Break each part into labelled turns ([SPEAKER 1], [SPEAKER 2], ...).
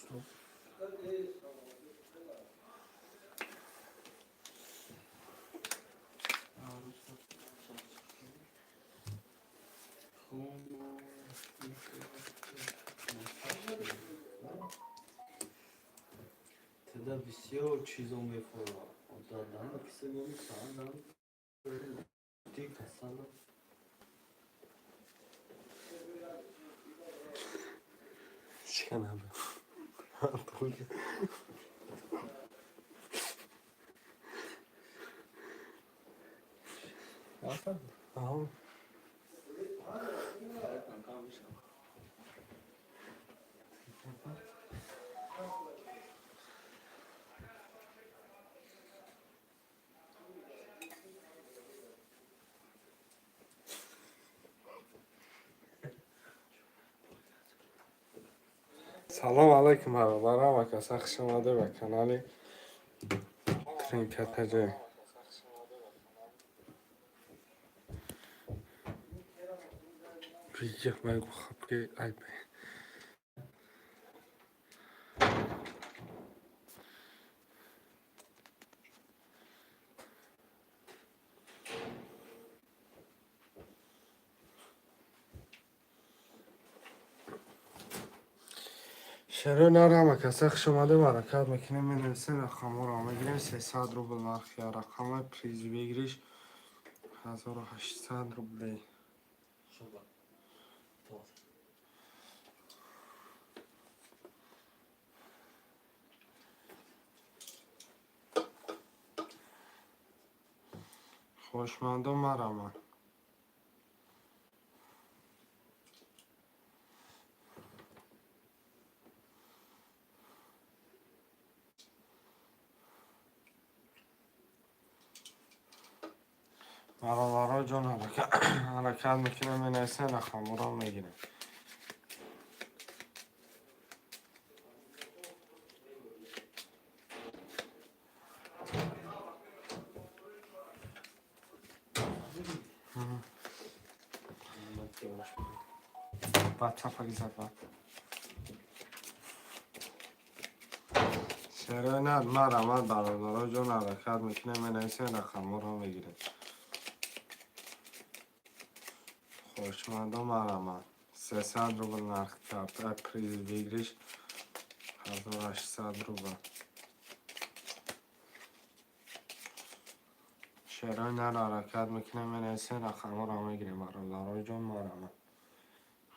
[SPEAKER 1] Стоп. Теда бисёр чизо мефорад. Дадам кисагони саадам ти касалам.
[SPEAKER 2] Чиканаб. Аҳо. Салом алайкум, бародарам ва каса, хуш омадед ба канали Тринкатаҷ. Бия майгу хапки айбе. Шерои нар, ҳама каса хуш омадед, ҳаракат мекунем, менависем, рақамҳоро мегирем. 300 рубл нархи рақама, приз выигрыш 1800 рублей.
[SPEAKER 1] Шоба. Тот.
[SPEAKER 2] Хоҳишмандон, марама. Бародаро ҷон, ҳаракат мекунем, менависем, рақамҳоро мегирем. Ватсапа гизад ба. Шерои нар, марама, бародаро ҷон, ҳаракат мекунем, менависем, рақамҳоро мегирем. Хоҳишмандон, марама. 300 рубл нарх карта, приз выигрыш 1800 рубл. Шерои нар, ҳаракат мекунем, менависем, рақамҳоро мегирем, бародаро ҷон, марама.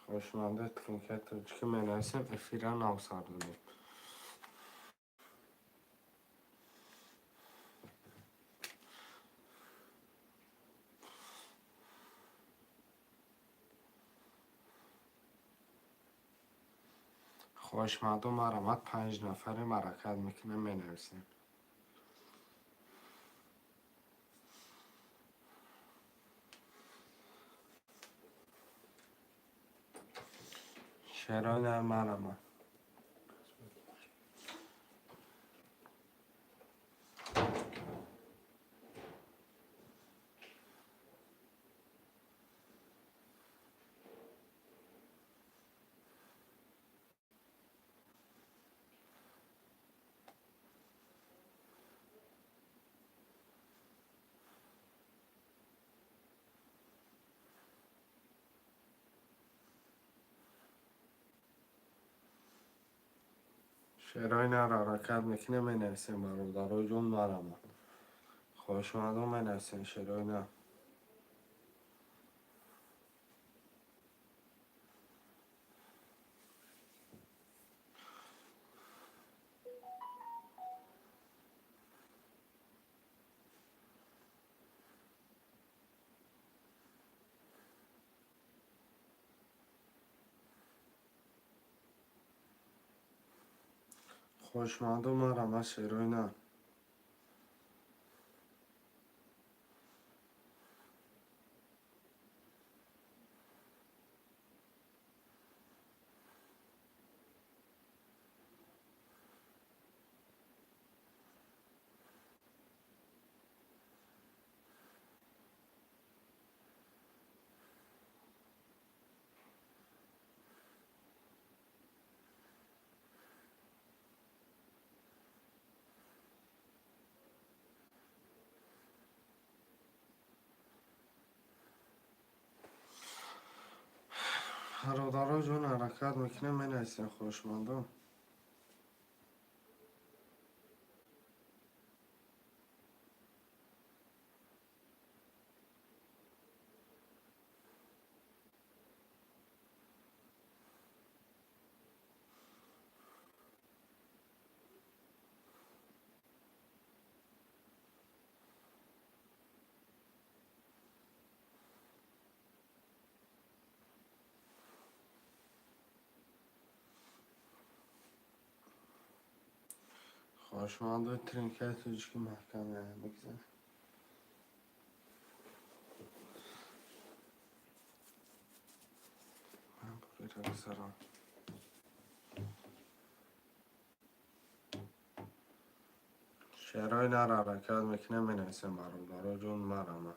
[SPEAKER 2] Хоҳишмандои Тринкаи тоҷикӣ, менависем, эфира нав сар додем. Хоҳишмандон, марамат, панҷ нафарем, ҳаракат мекунем, менависем. Шерои нар, марама. Шерои нар, ҳаракат мекунем, менависем, бародаро ҷон, марама. Хоҳишмандон, менависем, шерои нар. Хоҳишмандон, марама, шерои нар. Бародаро ҷон, ҳаракат мекунем, менависем, хоҳишмандо. Хоҳишмандои тринкаи тоҷикӣ маҳкам бигзар. Ман бурира гузарам. Шеърҳои нар ҳаракат мекунем, менависем, бародаро ҷон, марама.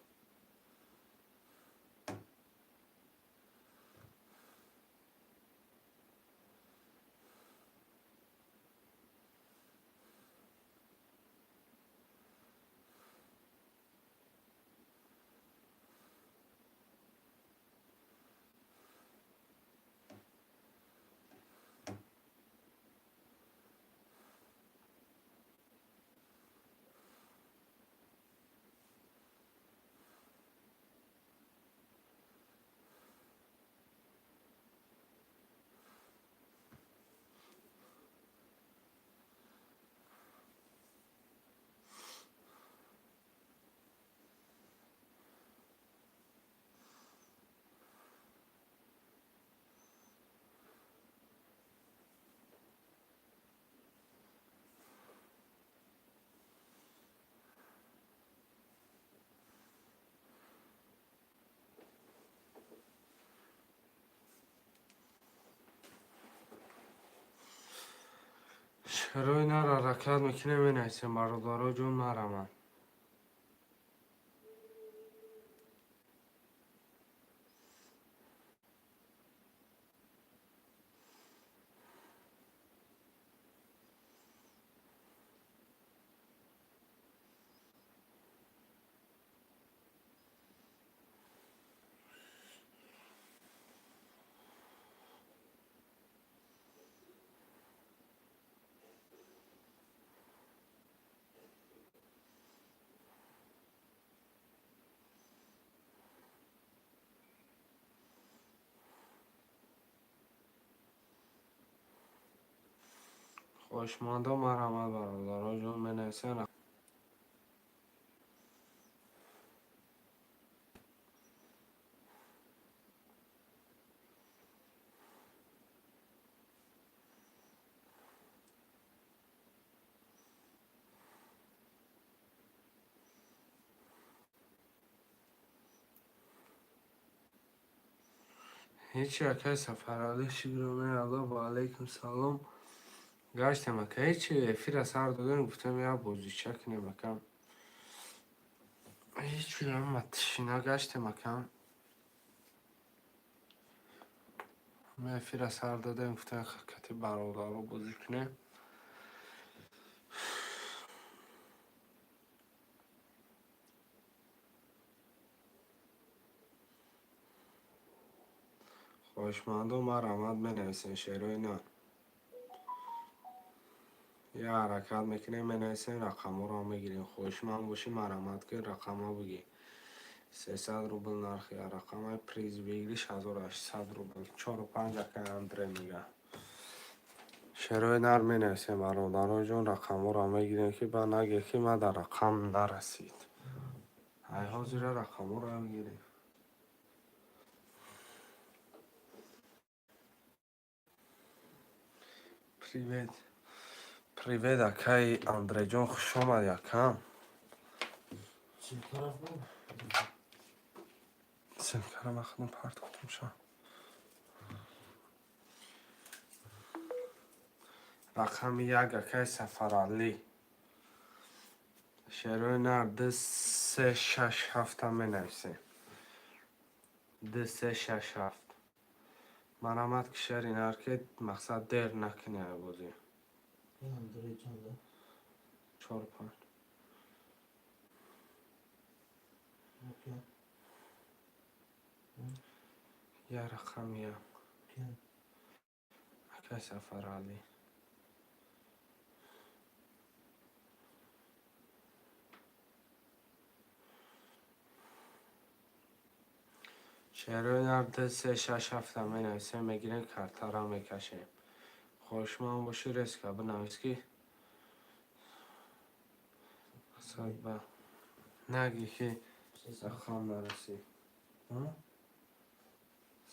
[SPEAKER 2] Шеърҳои нар ҳаракат мекунем, менависем, бародаро ҷон, марама. Хоҳишмандо, марҳамат, бародаро ҷон, менависем. Ҳеҷ, акай Сафаралӣ, шукронаи Аллоҳ, ва алайкум салом. Гаштем, ака, ҳечи, эфира сар додем, гуфтем, як бозича кунем, ака. Ҳеҷ, ама тишина гаштем, ака. Ма эфира сар додем, гуфтем, кати бародаро бозӣ кунем. Хоҳишмандо, марҳамат, менависем шеърҳои нар. Я ҳаракат мекунем, менависем, рақамҳоро мегирем. Хоҳишманд бошӣ, марҳамат ки рақамҳо бигӣ. 300 рубл нархи рақамаи, приз выигрыш 1800 рубл. Чору панҷ, акай Андре мега. Шеърҳои нар менависем, бародаро ҷон, рақамҳоро мегирем, ки ба наге, ки ма дар рақам нарасид. Ай ҳозира рақамҳоро мегирем. Привет. Привет, акай Андреҷон, хуш омадӣ, акам.
[SPEAKER 1] Чӣ тараф буд?
[SPEAKER 2] Симкара ман худам партохтам ша. Рақами як, акай Сафаралӣ. Шеърҳои нар ду, се, шаш, ҳафта менависем. Ду, се, шаш, ҳафт. Марҳамат ки шеъри нар, ки мақсад дер накунӣ ай бозӣ.
[SPEAKER 1] Ин Андрей чанда?
[SPEAKER 2] Чору панҷ.
[SPEAKER 1] Окей.
[SPEAKER 2] Я рақами як. Акай Сафаралӣ. Шерои нар д се шаш ҳафта менависем, мегирем, картара мекашем. Хоҳишманд бошӣ, резко бинавис, ки ба наги, ки рақам нарасӣ.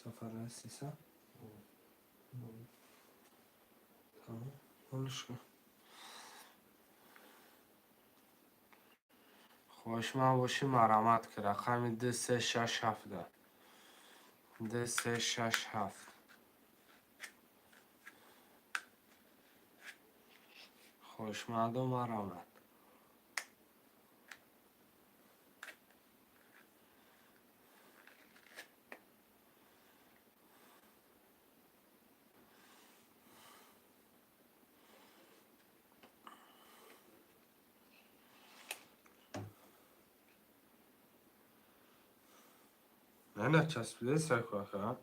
[SPEAKER 2] Сафарали сиса тамом ҳолиш кун. Хоҳишманд бошӣ, марамат ки рақами 2 3 6 7, 2 3 6 7. Хоҳишмандо, марамат. Начаспида ака,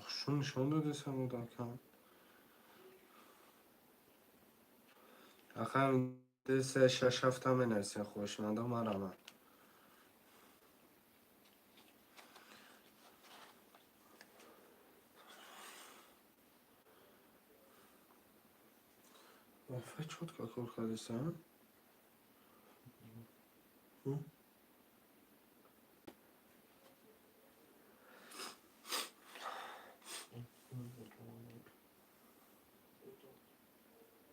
[SPEAKER 2] хушун нишон додесам ака. Рақами 2 3 6 7 менависем, хоҳишмандо, марамат. Вайфай чётко кор кардеса?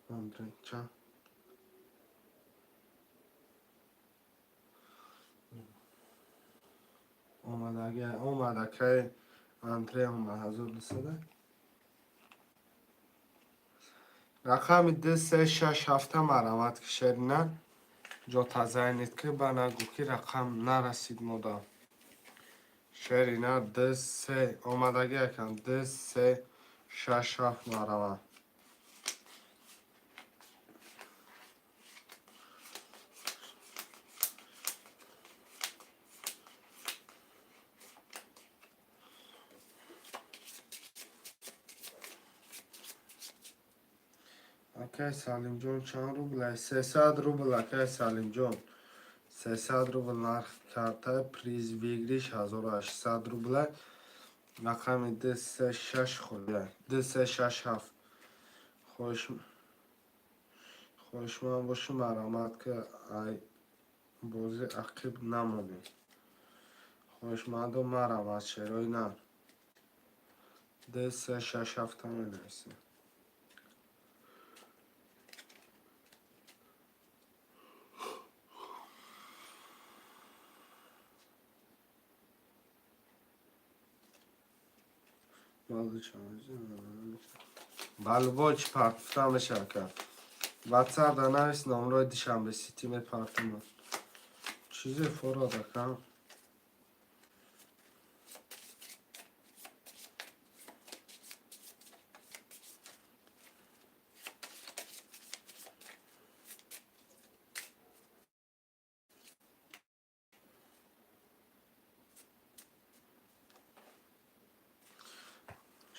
[SPEAKER 2] Андрей, чанд? Омадаги, омад, акай Андрей омад, 1200. Рақами 2 3 6 7 марамат, ки шерина ҷо тазайнед, ки ба нагӯ, ки рақам нарасид мода. Шерина д се омадаги акам, 2 3 6 7 марамат. Акай Салимҷон, чанд рубл? 300 рубл, акай Салимҷон. 300 рубл нархи карта, приз выигрыш 1800 рубла. Рақами 2 3 6 холия. 2 3 6 7. Хоҳишманд бошӣ, марамат, ки ай бозӣ ақиб намонем. Хоҳишмандо, марамат, шерои нар. 2 3 6 7 менависем. Ба любой чи партуфта мешава ка. Ватсап да навис, номрои Душанбе Сити мепартума. Чизе форад, ака.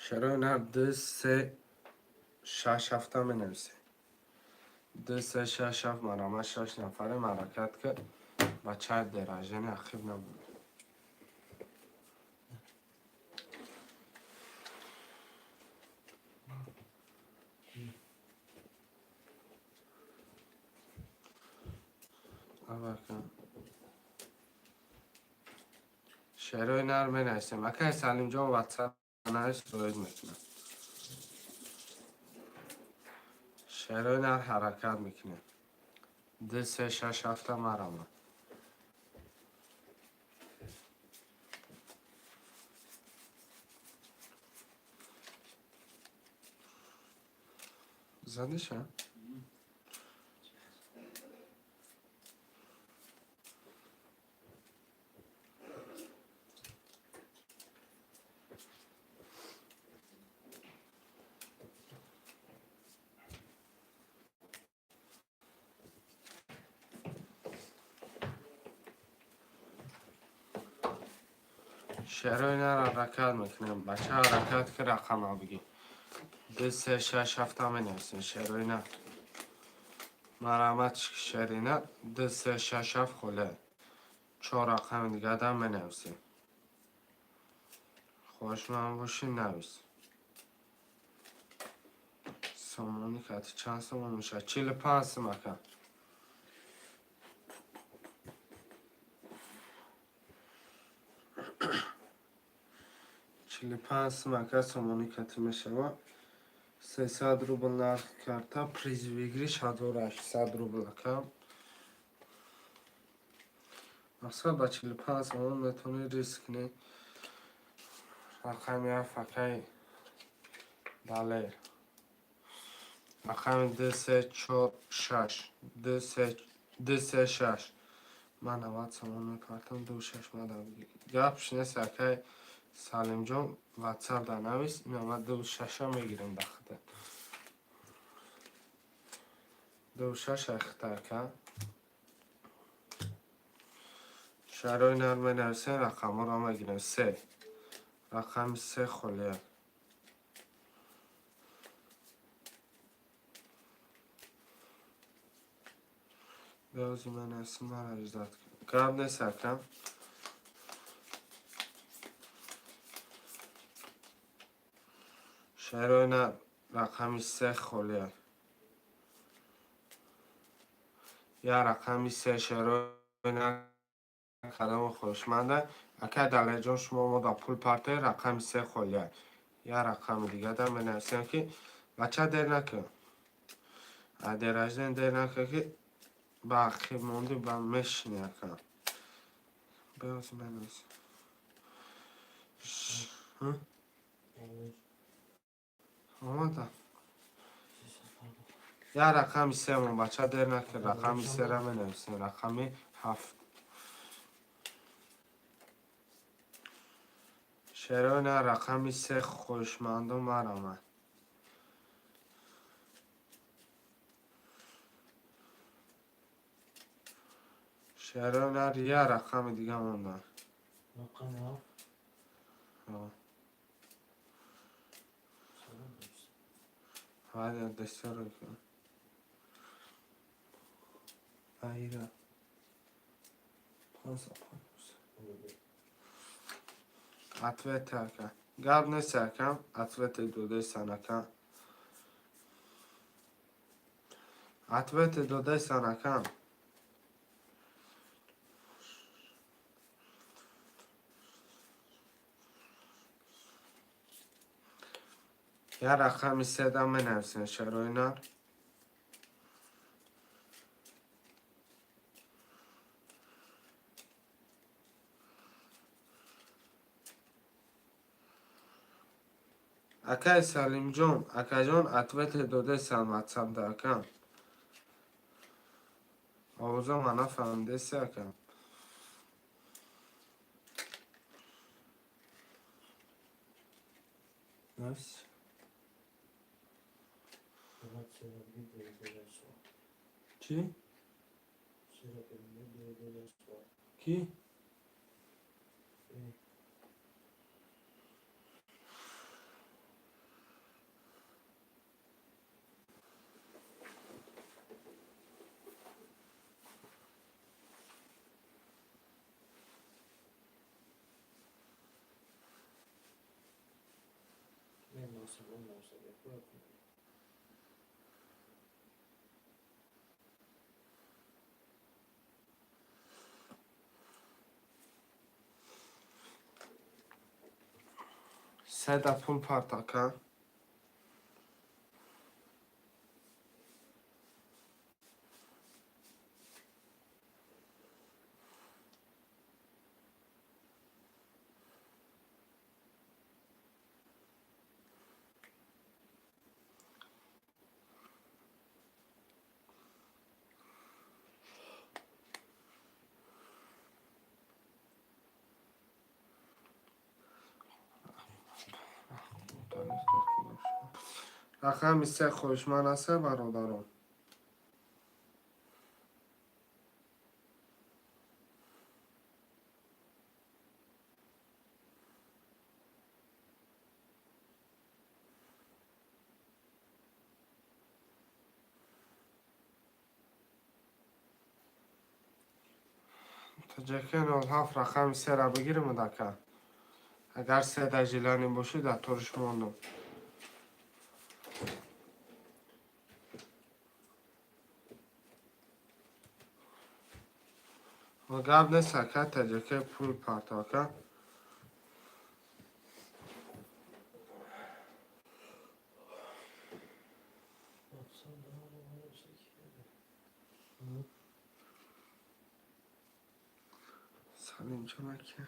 [SPEAKER 2] Шарои нар 2 3 6 7 менависем. 2 3 6 7, марама, шаш нафаре ҳаракат ки бачаи деражени ақиб набуд. Абака. Шерои нар менависем. Акай Салимҷон, ватсап навис, роид мекунам. Шерои нар ҳаракат мекунем. 2 3 6 7 марама. Задиша? Шерои нар ҳаракат мекунем. Бача, ҳаракат ки рақама бигӣ. Ду, се, шаш, ҳафта менависем, шерои нар. Марҳамат, шери нар. Ду, се, шаш, ҳафт холия. Чор рақами дигада менависем. Хоҳишманд бошӣ, навис. Сомонӣ кати чанд сомон мешавад? 45 сум, ака. 45 сум, ака, сомонӣ кати мешавад. 300 рубл нархи карта, приз выигрыш 1800 рубл, ака. Мақсад, ба 45 сомон метавонӣ риск кунӣ. Рақами ҳафт, акаи Далер. Рақами ду, се, чор, шаш. Ду, се, ду, се, шаш. Ман 90 сомон мепартам, ду, шаш мада. Гапш нест, акаи Салимҷон, ватсап да навис, ина ман ду, шаша мегирам да худа. Ду, шаш ахта, ака. Шарои нар менависем, рақамҳоро мегирем. Се. Рақами се холия. Беози менависем, мара ждать. Гап нест, ака. Шарои нар, рақами се холия. Я рақами се, шарои нар, кадомо хоҳишманда. Ака Далерҷон, шумо мо да пул партои, рақами се холия. Я рақами дигада менависем, ки бача дер накун. А деражден дер накун, ки ба ақиб монди, ба мешини, ака. Беози менависем. Омада. Я рақами семон, бача, дер накун, рақами сера менависем, рақами ҳафт. Шерои нар, рақами се, хоҳишмандон, марамад. Шерои нар, я рақами дига монда.
[SPEAKER 1] Рақами ҳафт.
[SPEAKER 2] Ҳо.
[SPEAKER 1] Салом дӯст.
[SPEAKER 2] Ҳайда дастаро кун. Айра. 505. Ответ, ака. Гап нест, ака. Ответи додесан, ака. Ответи додесан, ака. Я рақами седа менависем, шарои нар. Акаи Салимҷон, акаҷон, ответи додесан ватсапда, ака. Овозама нафаҳмидеси, ака. Навис.
[SPEAKER 1] Фақат серабги дуюдуясо.
[SPEAKER 2] Чӣ?
[SPEAKER 1] Серабги дуюдуясо.
[SPEAKER 2] Кӣ?
[SPEAKER 1] Э. Менависам, менависам, якоя кунам.
[SPEAKER 2] Седа пул парт, ака. Рақами се хоҳишманд аст, бародарон. Таҷаке 07 рақами сера бигирим, ака. Агар се да желание бошӣ, дар ториш мондум. Гап нест, ака, таҷаке пул парто, ака.
[SPEAKER 1] Yapsam daha da var olsa ki. Hı.
[SPEAKER 2] Салимҷон ака.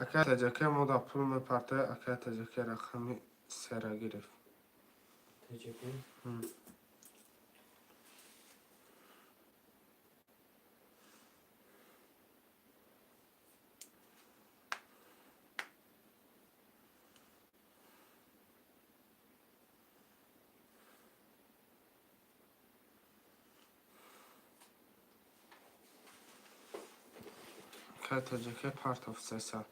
[SPEAKER 2] Ака таҷаке мо да пул мепартоя, ака таҷаке рақами сера гирифт.
[SPEAKER 1] TCP.
[SPEAKER 2] Ака таҷаке партоф 300.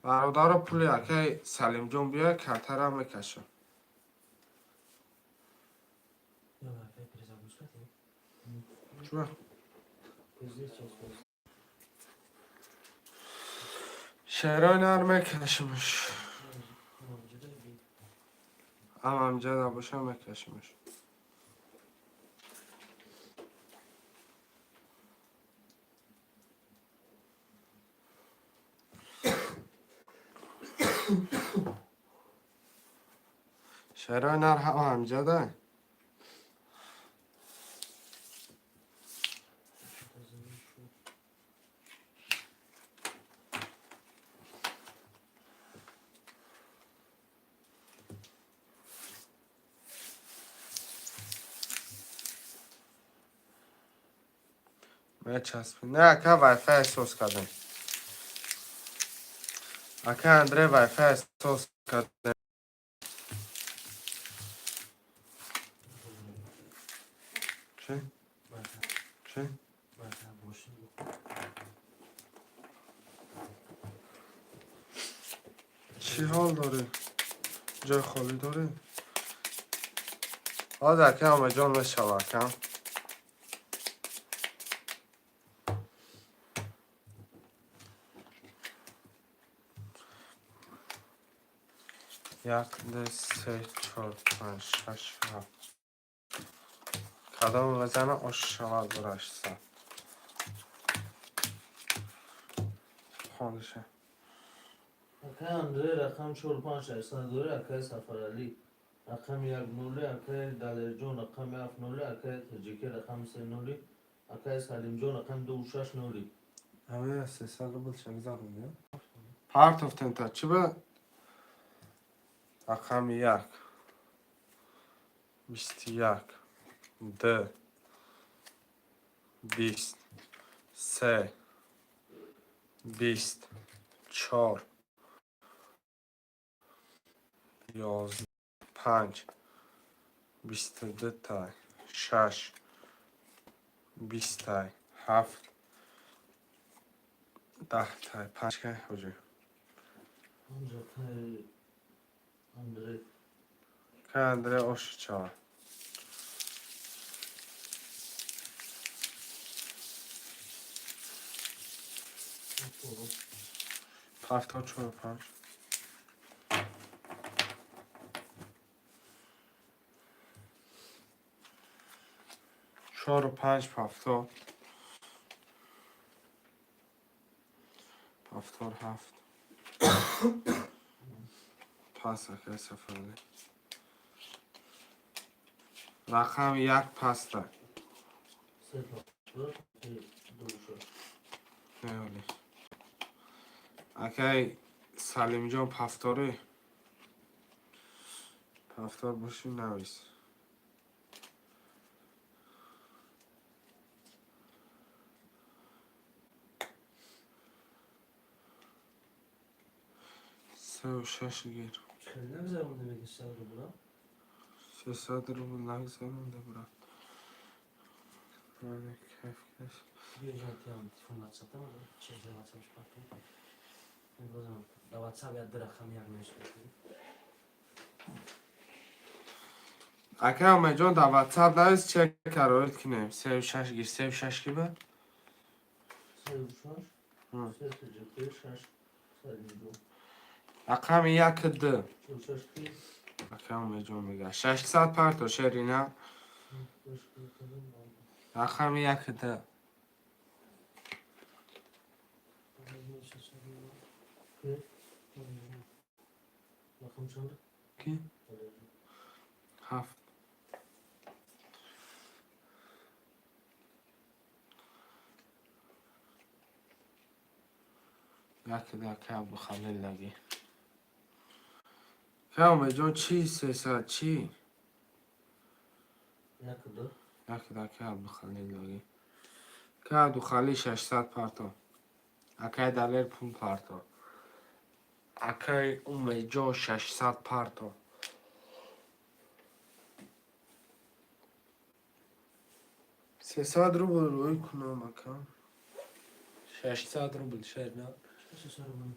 [SPEAKER 2] Бародаро, пули акаи Салимҷон биёя, картара мекашам.
[SPEAKER 1] Ya Wi-Fi перезагрузка ты.
[SPEAKER 2] Чуа?
[SPEAKER 1] Пиздец, сейчас просто.
[SPEAKER 2] Шерои нар мекашимш.
[SPEAKER 1] Amca da bir
[SPEAKER 2] Ам амҷада боша, мекашимш. Шерои нар ҳам амҷада.
[SPEAKER 1] Şu.
[SPEAKER 2] Мечаспи. Не, ака, вайфай соз кардем. Ака Андрей, вайфай соз кардем. Чӣ?
[SPEAKER 1] Wi-Fi.
[SPEAKER 2] Чӣ?
[SPEAKER 1] Wi-Fi boşun yok.
[SPEAKER 2] Чӣ ҳол дорӣ? Ҷои холӣ дорӣ? Ҳозир ака ҳамаҷон мешава, ака. Як, ду, се, чор, панҷ, шаш, ҳафт. Кадом мезана, ош шавад 800. Хондаша.
[SPEAKER 1] Акай Андрей рақам 4 5 600 дорӣ, акай Сафаралӣ рақами 1 0, акай Далерҷон рақами 7 0, акай Таҷикӣ рақами 3 0, акай Салимҷон рақами 2 6 0.
[SPEAKER 2] Ҳамин 300 рубл шагзарум, я? Партофтем та чӣ ба? Рақами як. 21. Д. 20. Се. 20. Чор. 11. Панҷ. 22 тай. Шаш. 20 тай. Ҳафт. 10 тай. Панҷ кай ҳоҷӣ.
[SPEAKER 1] Анҷа акай Андрей.
[SPEAKER 2] Кай Андрей оши чава.
[SPEAKER 1] Doğru.
[SPEAKER 2] Ҳафто чору панҷ. Чору панҷ пафто. Пафтор ҳафт. Пас, акай Сафаралӣ. Рақами як паста.
[SPEAKER 1] Се пафтор, 2 6.
[SPEAKER 2] Неоли. Акай Салимҷон, пафторӣ? Пафтор бошӣ, навис. Сеу шаш гир.
[SPEAKER 1] Хеле нагзаронда меги 100 рубла.
[SPEAKER 2] 300 рубл нагзаронда, брат. Мане кайф каш.
[SPEAKER 1] Биёҷон, тиам телефон WhatsApp там, чеҳра WhatsApp шпартум. Бозам да WhatsApp я ду рақам як навишта.
[SPEAKER 2] Акай Умедҷон, дар ватсап навис, чека роид кунем. Сею шаш гир, сею шаш ки ба?
[SPEAKER 1] Сею шаш. Се тоҷикӣ, шаш Салимҷон.
[SPEAKER 2] Рақами як д.
[SPEAKER 1] Чору шаш ки?
[SPEAKER 2] Акай Умедҷон мега. 600 парто, шерина. Рақами як д.
[SPEAKER 1] Рақам чанд?
[SPEAKER 2] Ки? Ҳафт. Як д, акай Абдухалил лаги. Акай Умедҷон, чӣ 300 чӣ?
[SPEAKER 1] Як д.
[SPEAKER 2] Як д, акай Абдухалил лаги. Акай Абдухалил, 600 парто. Акай Далер, пул парто. Акай Умедҷон, 600 парто. 300 рубл рӯй кунам, ака. 600 рубл, шер на?
[SPEAKER 1] 600 рубл.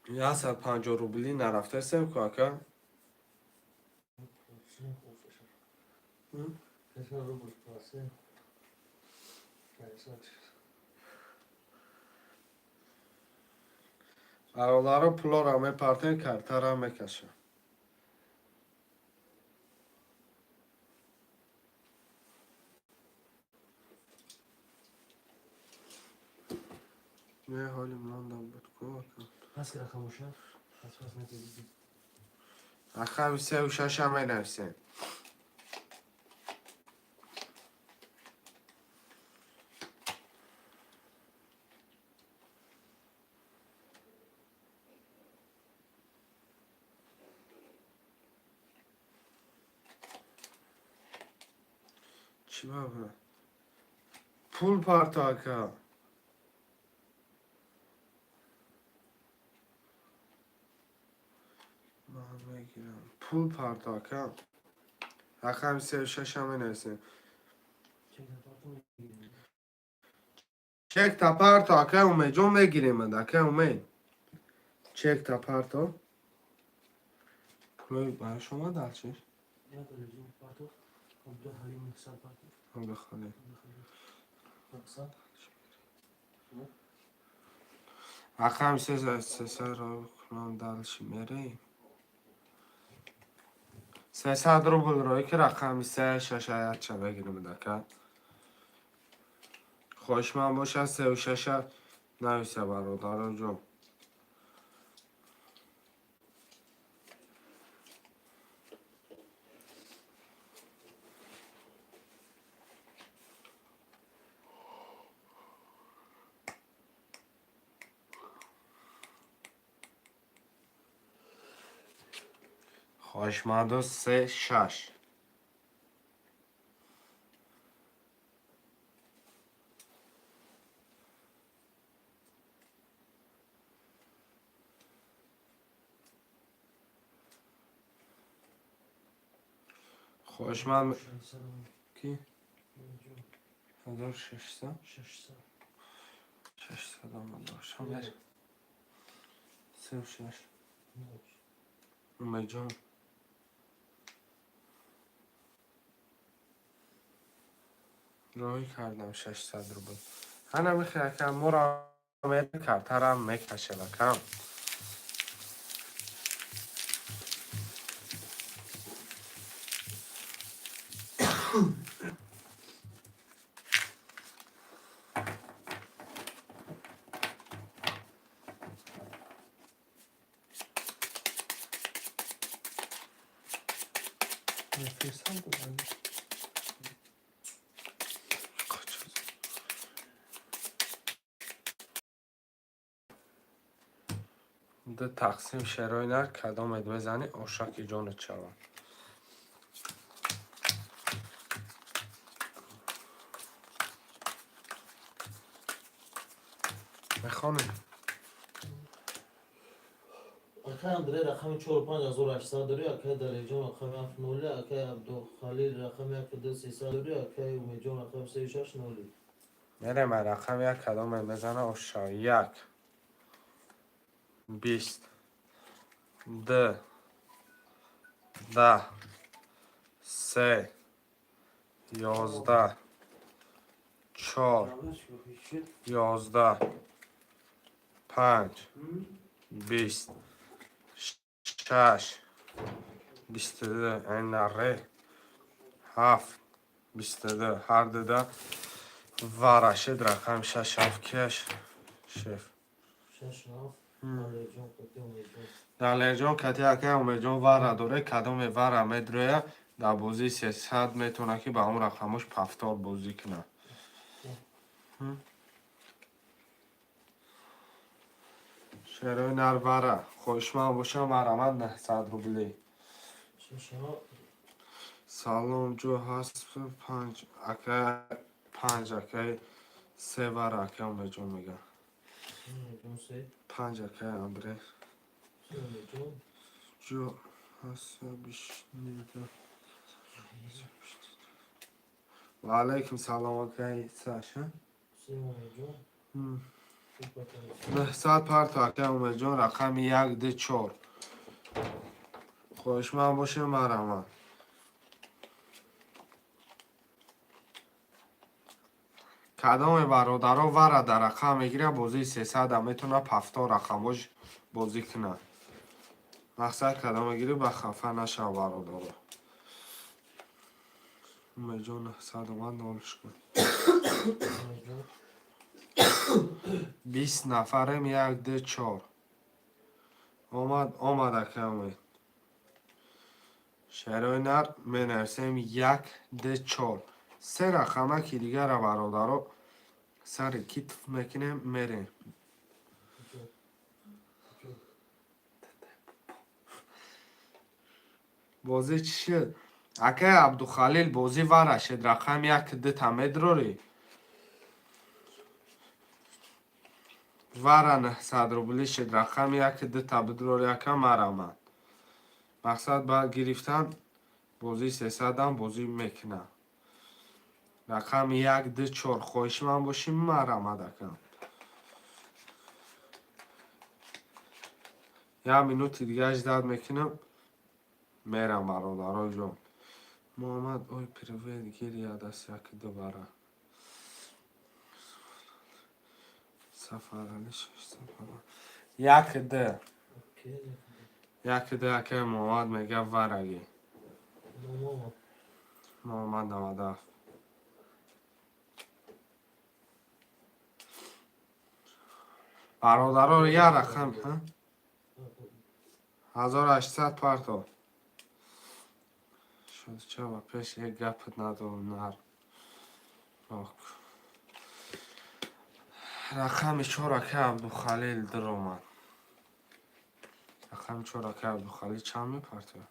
[SPEAKER 2] 150 рублӣ нарафтасем ку, ака?
[SPEAKER 1] 600 рубл процент. 600.
[SPEAKER 2] Бародаро, пулоро мепартем, картара мекашам. Не, ҳоли мондам буд ку, ака.
[SPEAKER 1] Пас ки рақам бошад? Пас пас метезид.
[SPEAKER 2] Рақами сею шаша менависем. Чӣ баба? Пул парто, ака. Ман мегирам. Пул парто, ака. Рақами сею шаша менависем.
[SPEAKER 1] Чека парто мегирем.
[SPEAKER 2] Чекта парто, акай Умедҷон, мегирем, акай Умед. Чекта парто. Пулои барош омад чӣ?
[SPEAKER 1] Як Далерҷон парто. Абдухалим 100 парто.
[SPEAKER 2] Абдухалим.
[SPEAKER 1] Абдухалим. 700.
[SPEAKER 2] Рақами сесад ро кунам, дальше мерем. 300 рубл рӯй ки, рақами се шаша якча бигирем, ака. Хоҳишманд бошад, сею шаша нависа, бародароҷон. Хоҳишмандо, се шаш. Хоҳишманд
[SPEAKER 1] 600.
[SPEAKER 2] ки? 1600?
[SPEAKER 1] 600.
[SPEAKER 2] 600 омад бошам. Сею шаш. Умедҷон. Роҳӣ кардам 600 рубл. Ҳана михе, ака, моро картарам мекашед, ака. Мефирсам буд. Қача. Ду тақсим шерои нар кадомед мезанӣ, ошаки ҷонат шавад. Мехонем.
[SPEAKER 1] Акай Андрей, рақами чору панҷ ҳазору ҳаштсад дорӣ, акай Далерҷон, рақами ҳафт ноли, акай Абдухалил, рақами як ду сесад дорӣ, акай Умедҷон, рақами сею шаш ноли.
[SPEAKER 2] Мерем, рақами як кадомед мезана, ош шавад. Як, 20, д, 10. Се, 11, чор, 11, панҷ, 20, шаш, 22, айнаре, ҳафт, 22, ҳар дуда варашид. Рақами шаш, ҳафт кияш, шеф?
[SPEAKER 1] Шаш, ҳафт, Далерҷон кати Умедҷон.
[SPEAKER 2] Далерҷон кати акай Умедҷон вара доре. Кадоме вара медроя, дар бозии 300 метавонад, ки ба он рақамош повтор бозӣ кунад. Шерои нар вара хоҳишманд бошам, марҳамат, 900 рублӣ.
[SPEAKER 1] Шаш, ҳафт.
[SPEAKER 2] Салом, ҷо ҳаст? Панҷ, акай, панҷ, акай, се вара, акай Умедҷон мега.
[SPEAKER 1] Умедҷон се.
[SPEAKER 2] Панҷ, акай Андре.
[SPEAKER 1] Се, Умедҷон.
[SPEAKER 2] Ҷо ҳаст бишнида. Ва алайкум салом, акай Саша.
[SPEAKER 1] Се, Умедҷон. Се патани.
[SPEAKER 2] 900 парто, акай Умедҷон, рақами як, ду, чор. Хоҳишманд бошем, марҳамат. Кадоме бародаро вара дар рақам мегирад, бозии 300-а метавонад повтор рақамош бозӣ кунад. Мақсад, кадоме гирӣ, ба хафа нашав, бародаро. Умедҷон 900 омад, нолш кун.
[SPEAKER 1] Умедҷон.
[SPEAKER 2] 20 нафарем, як, ду, чор. Омад, омад, акай Умед. Шерои нар менависем: як, ду, чор. Се рақамаки дигара, бародаро, сари китф мекунем, мерем.
[SPEAKER 1] Ҷо. Ҷо.
[SPEAKER 2] Бозӣ чӣ шуд? Акай Абдухалил, бозӣ вара шуд, рақами як, дута медрорӣ. Вара 900 рублӣ шуд, рақами як, дута бидрорӣ, ака, марҳамат. Мақсад, ба гирифтан бозии 300-ам бозӣ мекунад. Рақами як, ду, чор, хоҳишманд бошӣ, марҳамат, ака. Як минути дига ждать мекунам, мерам, бародарои ҷон. Муҳаммад, ой, привет, гир даст як, ду бара. Сафарали як, ду.
[SPEAKER 1] Окей.
[SPEAKER 2] Як, ду, акай Муҳаммад мега, вараги.
[SPEAKER 1] Номома.
[SPEAKER 2] Муҳаммад 97. Бародаро, як рақам 1800 парто шуд. Чаба пеш як гапат надорам, нар. Ок. Рақами чор, акай Абдухалил диромад. Рақами чор, акай Абдухалил чанд мепартояд?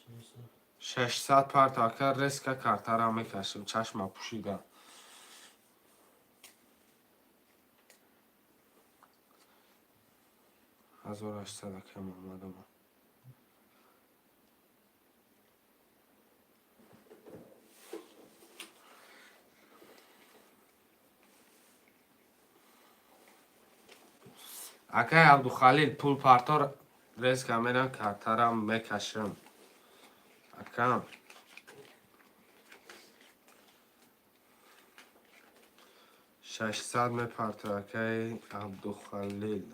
[SPEAKER 1] 600.
[SPEAKER 2] 600 парто, ака, резко картара мекашем, чашма пӯшида. 1800, акай Муҳаммад омад. Акай Абдухалил, пул партор, резко мерам, картара мекашам, акам. 600 мепарто, акай Абдухалил.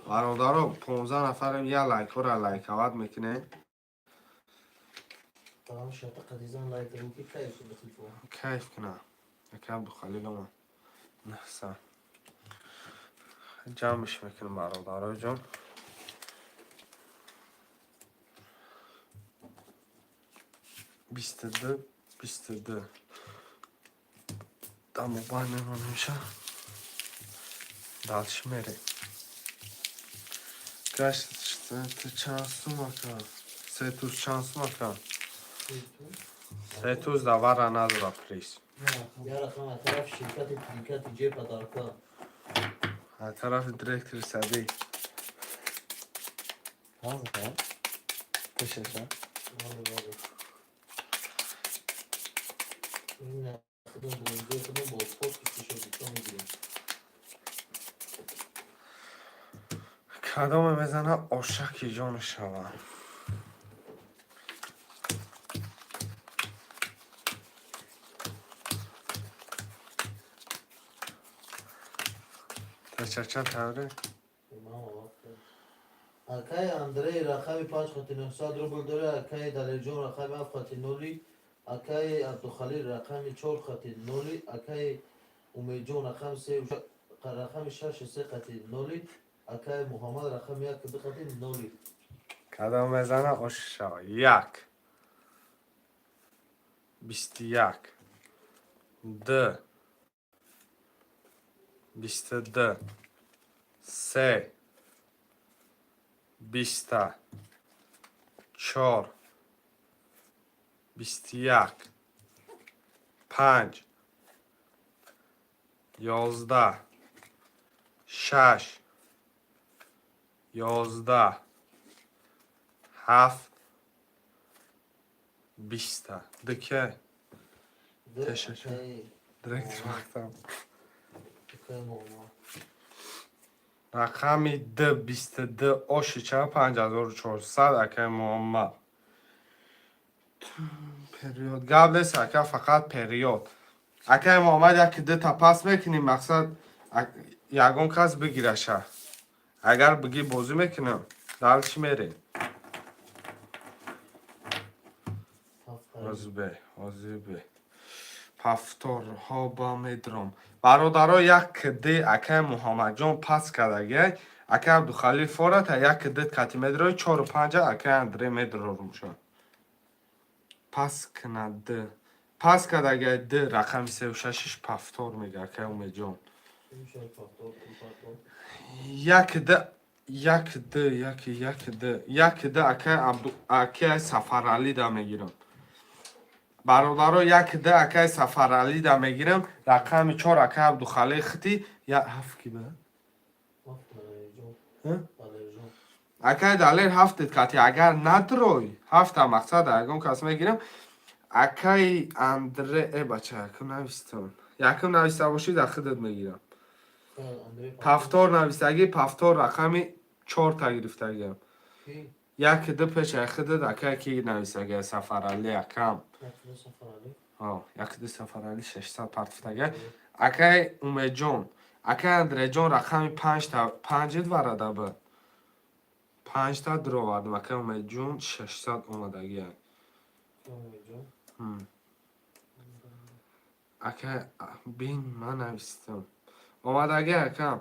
[SPEAKER 2] Бародаро, 15 нафарем, як лайкҳоро лайкават мекунем.
[SPEAKER 1] Tamam, шата қадизан лайк ки кайф шуда телефон.
[SPEAKER 2] Кайф кунам. Акай Абдухалил омад, 900. Ҷамъш мекунем, бародарои ҷон. 22, 22 дар мобайл мемонемша, дальше мерем. Гашт чанд сум, ака? Се туз чанд сум, ака? Се туз да вара надора приз.
[SPEAKER 1] Я рақам аз тарафи ширкати Трикати Ҷе подарка.
[SPEAKER 2] Аз тарафи директори Садиқ.
[SPEAKER 3] Ҳозир пешаша.
[SPEAKER 1] Бале, бале. Ин худам бо имзои худам, бо подписи шогирдон мегирем.
[SPEAKER 2] Кадоме мезана, ошаки ҷону шава. Ташача тавре.
[SPEAKER 1] Мама вақт. Акай Андрей рақами 5 хати 900 рубл дора, акай Далерҷон рақами 7 хати 0, акай Абдухалил рақами 4 хати 0, акай Умедҷон рақами 3 рақами 6 3 хати 0, акай Муҳаммад рақами 1 2 хати 0.
[SPEAKER 2] Кадом мезана ош шава. Як. 21. Д. 22. Се. 20. Чор. 21. Панҷ. 11. Шаш. 11. Ҳафт. 20. Дике.
[SPEAKER 1] Д.
[SPEAKER 2] Ташаккур.
[SPEAKER 1] Акай
[SPEAKER 2] Директор мактаб.
[SPEAKER 1] Акай Муҳаммад.
[SPEAKER 2] Рақами Д 22 оши чанд 5400 акай Муҳаммад. Период. Гап нест ака, фақат период. Акай Муҳаммад яки дута пас мекунӣ, мақсад ягон кас бигираша. Агар бигӣ бозӣ мекунам, дальше мерем.
[SPEAKER 1] Ҳафт.
[SPEAKER 2] Ҳозир ҳозир бе. Повторҳо ба медром. Бародаро як д акай Муҳаммадҷон пас кардагиай. Акай Абдухалил фората як д кати медрои чору панҷа акай Андрей медрорумшон. Пас кунад д. Пас кардагиай д рақами сеу шашиш повтор мега акай Умедҷон.
[SPEAKER 1] Шояд повтор, пул повтор.
[SPEAKER 2] Як д як д як як д як д акай Абду акай Сафаралӣ да мегирам. Бародаро як д акай Сафаралӣ да мегирам. Рақами чор акай Абдухалил хити я ҳафт ки ба?
[SPEAKER 1] Ҳафт Далерҷон.
[SPEAKER 2] Ҳа?
[SPEAKER 1] Далерҷон.
[SPEAKER 2] Акай Далер ҳафт дид кати агар надрой ҳафта мақсад ягон кас мегирам. Акай Андре э бача якум навистам. Якум нависта бошӣ дар худат мегирам.
[SPEAKER 1] Акай Андрей.
[SPEAKER 2] Повтор навистагӣ повтор рақами чорта гирифтагиам.
[SPEAKER 1] Ки?
[SPEAKER 2] Як д пешаи худат акай ки навистагия Сафаралӣ акам.
[SPEAKER 1] Як д Сафаралӣ.
[SPEAKER 2] Ҳо, як д Сафаралӣ 600 партифтага. Акай Умедҷон, акай Андреҷон рақами панҷта панҷит варада буд. Панҷта дуровардам. Акай Умедҷон 600 омадагия.
[SPEAKER 1] Акай Умедҷон.
[SPEAKER 2] Акай бин ман навистам. Омадагия акам.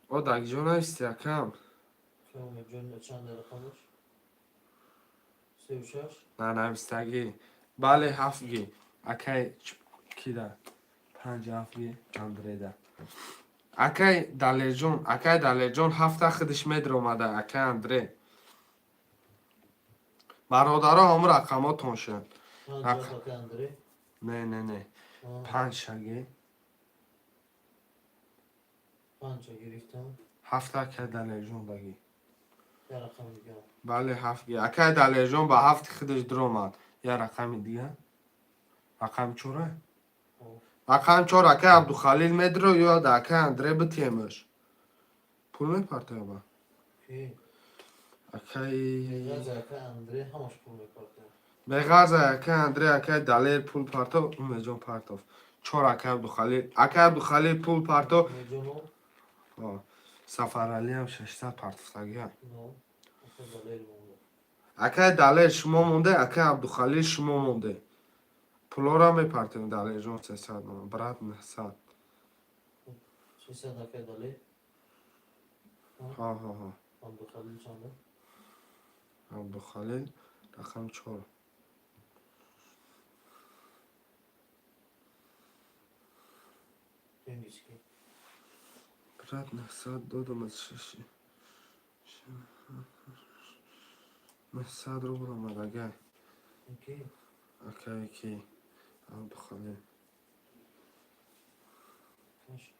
[SPEAKER 2] О дагиҷо нависти акам.
[SPEAKER 1] Акай Умедҷон чанд рақамаш? 36.
[SPEAKER 2] На навистагӣ. Бале ҳафтги. Акай кида? Панҷ ҳафтги Андреда. Акай Далерҷон, акай Далерҷон ҳафта худаш медромада, акай Андре. Бародаро ҳамун рақамотон шуд.
[SPEAKER 1] Панҷ ҳафт акай Андрей.
[SPEAKER 2] Не, не, не.
[SPEAKER 1] А,
[SPEAKER 2] Панҷ шаги.
[SPEAKER 1] Панҷа гирифтам.
[SPEAKER 2] Ҳафта акай Далерҷон даги.
[SPEAKER 1] Я рақами дига.
[SPEAKER 2] Бале ҳафтги. Акай Далерҷон ба ҳафти худаш дуромад. Я рақами дига? Рақами чора?
[SPEAKER 1] О.
[SPEAKER 2] Рақами чор акай Абдухалил медро ё да акай Андре битемаш. Пул мепартояба?
[SPEAKER 1] Ки?
[SPEAKER 2] Акай
[SPEAKER 1] Меғарз акай Андрей ҳамаш пул мепартояд.
[SPEAKER 2] Меғарза акай Андрей, акай Далер пул партов, Умедҷон партов. Чор акай Абдухалил. Акай Абдухалил пул партов.
[SPEAKER 1] Умедҷоно?
[SPEAKER 2] О, Сафаралиам 600 партофтагия.
[SPEAKER 1] Но. Акай Далер монда.
[SPEAKER 2] Акай Далер шумо монде, акай Абдухалил шумо монде. Пулора мепартем Далерҷон 300 мон, брат 900.
[SPEAKER 1] 600 акай Далер.
[SPEAKER 2] Ҳо, ҳо, ҳо.
[SPEAKER 1] Абдухалил чанда?
[SPEAKER 2] Абдухалил рақам 4.
[SPEAKER 1] Тенгизки.
[SPEAKER 2] Брат 900 додам аз шаши. 900 рубл омад акай.
[SPEAKER 1] Ки?
[SPEAKER 2] Акай ки? Абдухалил.
[SPEAKER 1] Каш.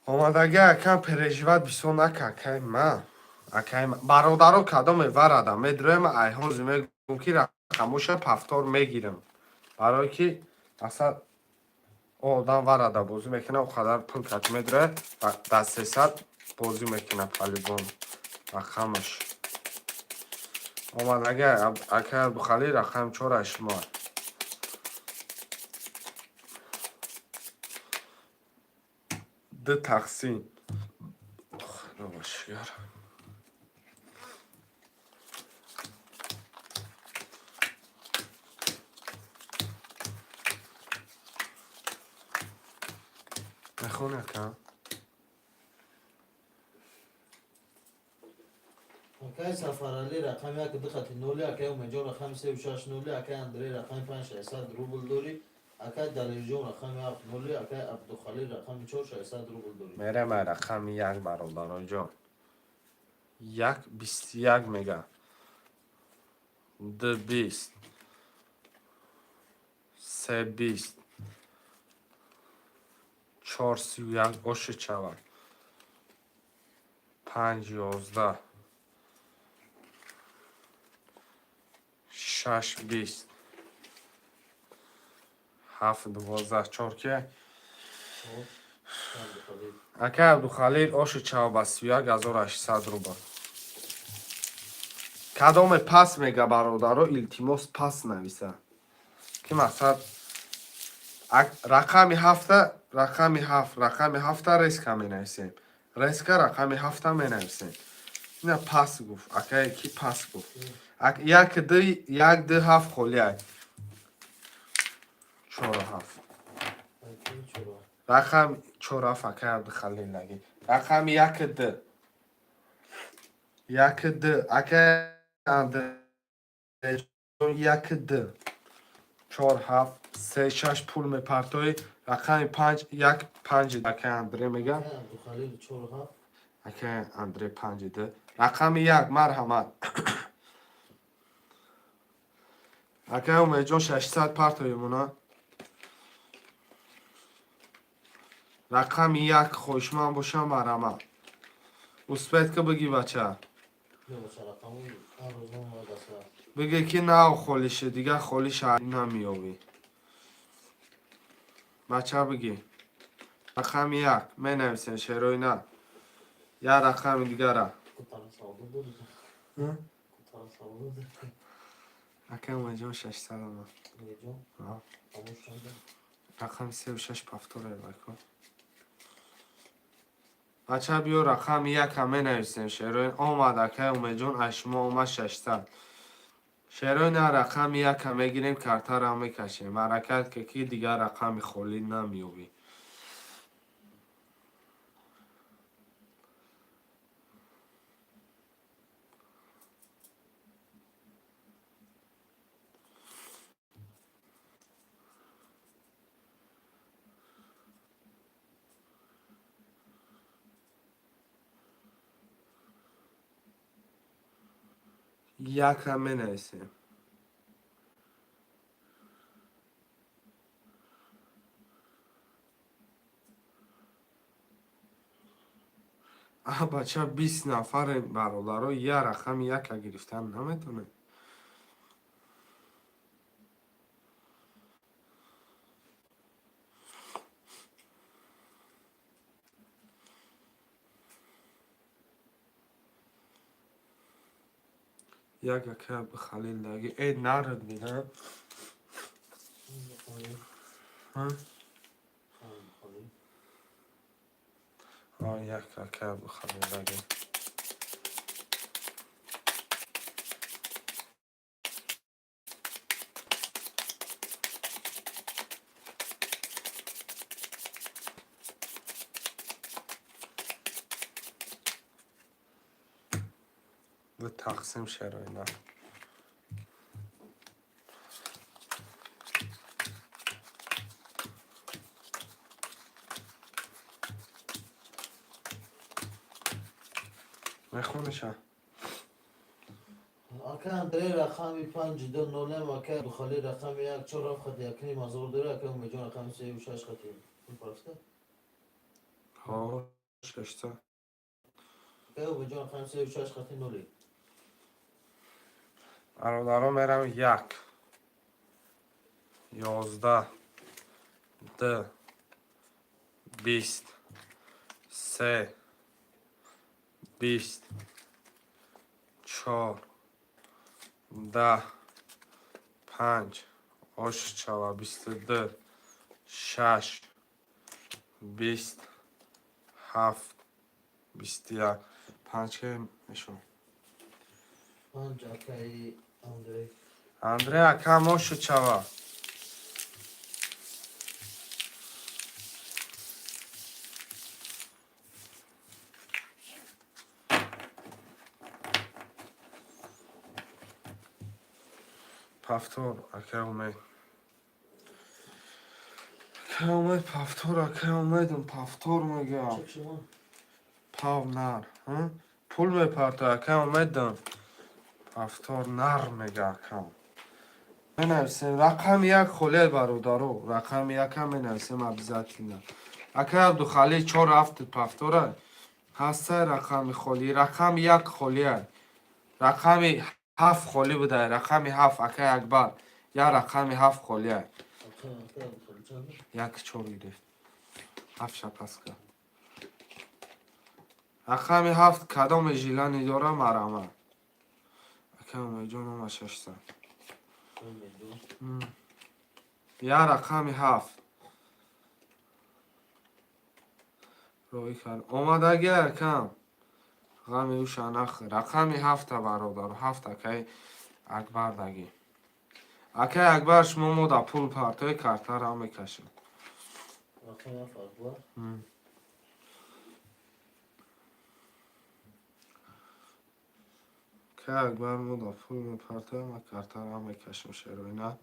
[SPEAKER 2] Омадаги акам переживать бисёр нака акай ма. Акай ма. Бародаро кадоме варада медроем ай ҳозир мегӯм ки рақамоша повтор мегирам. Барое ки асал одам варада бозӣ мекунад, о қадар пул кат медрояд, дар 300 бозӣ мекунад по-любому. Рақамаш. Омадаги акай Абдухалил рақами чора шумо. Ду тақсим. Худо. Мехон, ака.
[SPEAKER 1] Акай Сафаралӣ рақами як ду хати ноли, акай Умедҷон рақами сеу шаш ноли, акай Андрей рақами панҷ 600 рубл дорӣ, акай Далерҷон рақами ҳафт ноли, акай Абдухалил рақами чор 600 рубл дорӣ.
[SPEAKER 2] Мерем ай рақами як, бародароҷон. Як 21 мега. Ду 20. Се 20. Чор 31 оши чавад. Панҷ 11. Шаш 20. Ҳафт 12. Чор ки?
[SPEAKER 1] Чор. Абдухалил.
[SPEAKER 2] Акай Абдухалил, оши чава ба 31 800 рубл. Кадоме пас мега, бародаро, илтимос, пас нависа. Ки мақсад рақами ҳафта, рақами ҳафт, рақами ҳафта резко менависем. Резко рақами ҳафта менависем. Ина пас гуфт. Акай ки пас гуфт. Як ду, як ду ҳафт холиай. Чору ҳафт.
[SPEAKER 1] Акай чора.
[SPEAKER 2] Рақам чор ҳафт акай Абдухалил лаги. Рақами як ду. Як ду. Акай Андрейҷон, як ду. Чор ҳафт, се шаш пул мепартоӣ. Рақами панҷ, як панҷ акай Андрей мега.
[SPEAKER 1] Акай Абдухалил чор ҳафт.
[SPEAKER 2] Акай Андрей панҷ ду. Рақами як, марҳамат. Акай Умедҷон, 600 партоемона. Рақами як, хоҳишманд бошам, марҳамат. Успеть ка бигӣ, бача.
[SPEAKER 1] Бебаша, рақами ҳар рӯз намояд.
[SPEAKER 2] Биге ки нав холише, дигар холиша намеёбӣ. Бача, бигӣ. Рақами як менависем, шерои на. Як рақами дигара.
[SPEAKER 1] Кутара савдо дорӣ? Кутара савдо дорӣ?
[SPEAKER 2] Акай Умедҷон, 600 омад.
[SPEAKER 1] Умедҷон?
[SPEAKER 2] Ҳа.
[SPEAKER 1] Хомӯш шуда.
[SPEAKER 2] Рақами сеу шаш повтор лайко. Бача, биё, рақами яка менависем, шероин омад, акай Умедҷон, аз шумо омад 600. Шероин на, рақами яка мегирем, картара мекашем. Ҳаракат ки дигар рақами холӣ намеёбӣ. Яка менависем. А бача, 20 нафаре, бародаро, я рақами яка гирифтан наметонем. Як ака Абдухалил даги. Э, нарад бина. Ҳа?
[SPEAKER 1] Абдухалил.
[SPEAKER 2] А, як ака Абдухалил даги. Ду тақсим, шероина. Мехониша?
[SPEAKER 1] Акай Андрей рақами панҷ ду нолем, акай Абдухалил рақами як чор ҳафт хати якним ҳазор дорӣ, акай Умедҷон рақами сею шаш хати. Пул партофта?
[SPEAKER 2] Ҳо, шашта.
[SPEAKER 1] Акай Умедҷон рақами сею шаш хати ноли.
[SPEAKER 2] Бародаро, мерам як. 11. Ду. 20. Се. 20. Чор. 10. Панҷ. Ош чава 22. Шаш. 20. Ҳафт, 21, панҷ ке мешавад?
[SPEAKER 1] Панҷ, акаи Андрей.
[SPEAKER 2] Андрей ака, мошуд шава. Повтор, акай Умед. Акай Умед, повтор, акай Умедам, повтор мегӯям.
[SPEAKER 1] Чек шумо.
[SPEAKER 2] Пав нар. Пул мепарто, акай Умедам. Повтор нар мега акам. Менависем рақами як холия, бародаро. Рақами якам менависем обязательно. Акай Абдухалил, чор ҳафт повтора. Ҳастай рақами холӣ. Рақами як холия. Рақами ҳафт холӣ будай. Рақами ҳафт, акай Акбар. Я рақами ҳафт холия.
[SPEAKER 1] Акай Абдухалил чанд?
[SPEAKER 2] Як чор гирифт. Ҳафт шапаска. Рақами ҳафт кадоме желание дора, марама. Акай Умедҷон ома, 600.
[SPEAKER 1] Умедҷон.
[SPEAKER 2] Я рақами ҳафт. Роӣ кард. Омадаги, акам. Ғами ӯша нахӯр. Рақами ҳафта, бародаро. Ҳафт, акай Акбар дагӣ. Акай Акбар, шумо мо да пул партои, картаро мекашем.
[SPEAKER 1] Рақами ҳафт, Акбар.
[SPEAKER 2] Акай Акбар мо да пул мепартоем, ма картаро мекашем, шероина.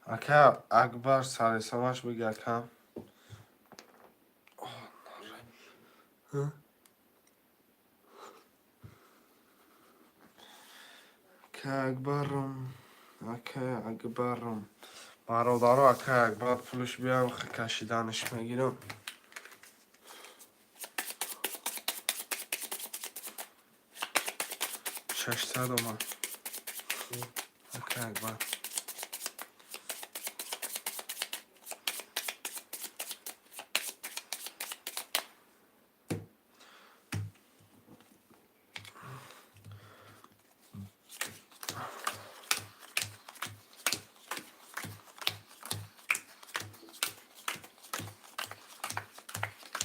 [SPEAKER 2] Ака Акбар, сарисомаш биги, акам. Ҳа? Акай Акбарам, акай Акбарам. Бародаро, акай Акбар пулш биям, кашиданаш мегирам. 600 омад. Акай Акбар.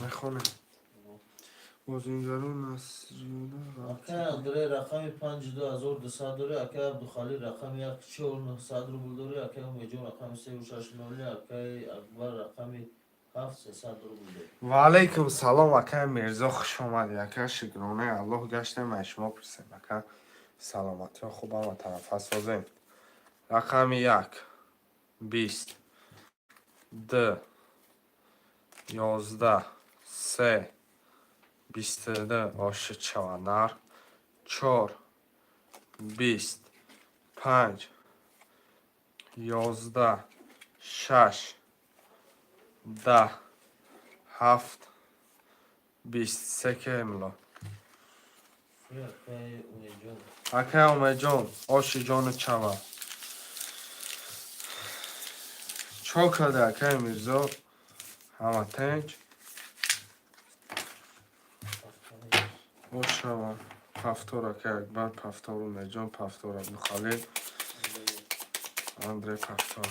[SPEAKER 2] Мехонем. Бозингарон Насриёда.
[SPEAKER 1] Акай Андрей рақами панҷ 2200 дорӣ, акай Абдухалил рақами як чор 900 рубл дорӣ, акай Умедҷон рақами севу шаш ноли, акай Акбар рақами ҳафт 300 рубл дорӣ.
[SPEAKER 2] Ва алайкум салом, акай Мирзо, хуш омадед, ака. Шукронаи Аллоҳ, гаштем, аз шумо пурсем, ака. Саломатиҳо хуб, ҳама тарафа созем. Рақами як, 20, д, 11, се, 22, ошид шавад нар, чор, 20, панҷ, 11, шаш, 10, ҳафт, 23 ке мило.
[SPEAKER 1] Акай Умедҷон.
[SPEAKER 2] Акай Умедҷон, оши ҷону чава. Чо карда, акай Мирзо? Ҳама тинч? Ошава. Повтор, акай Акбар, повтор, Умедҷон, повтор, Абдухалил, Андрей, повтор.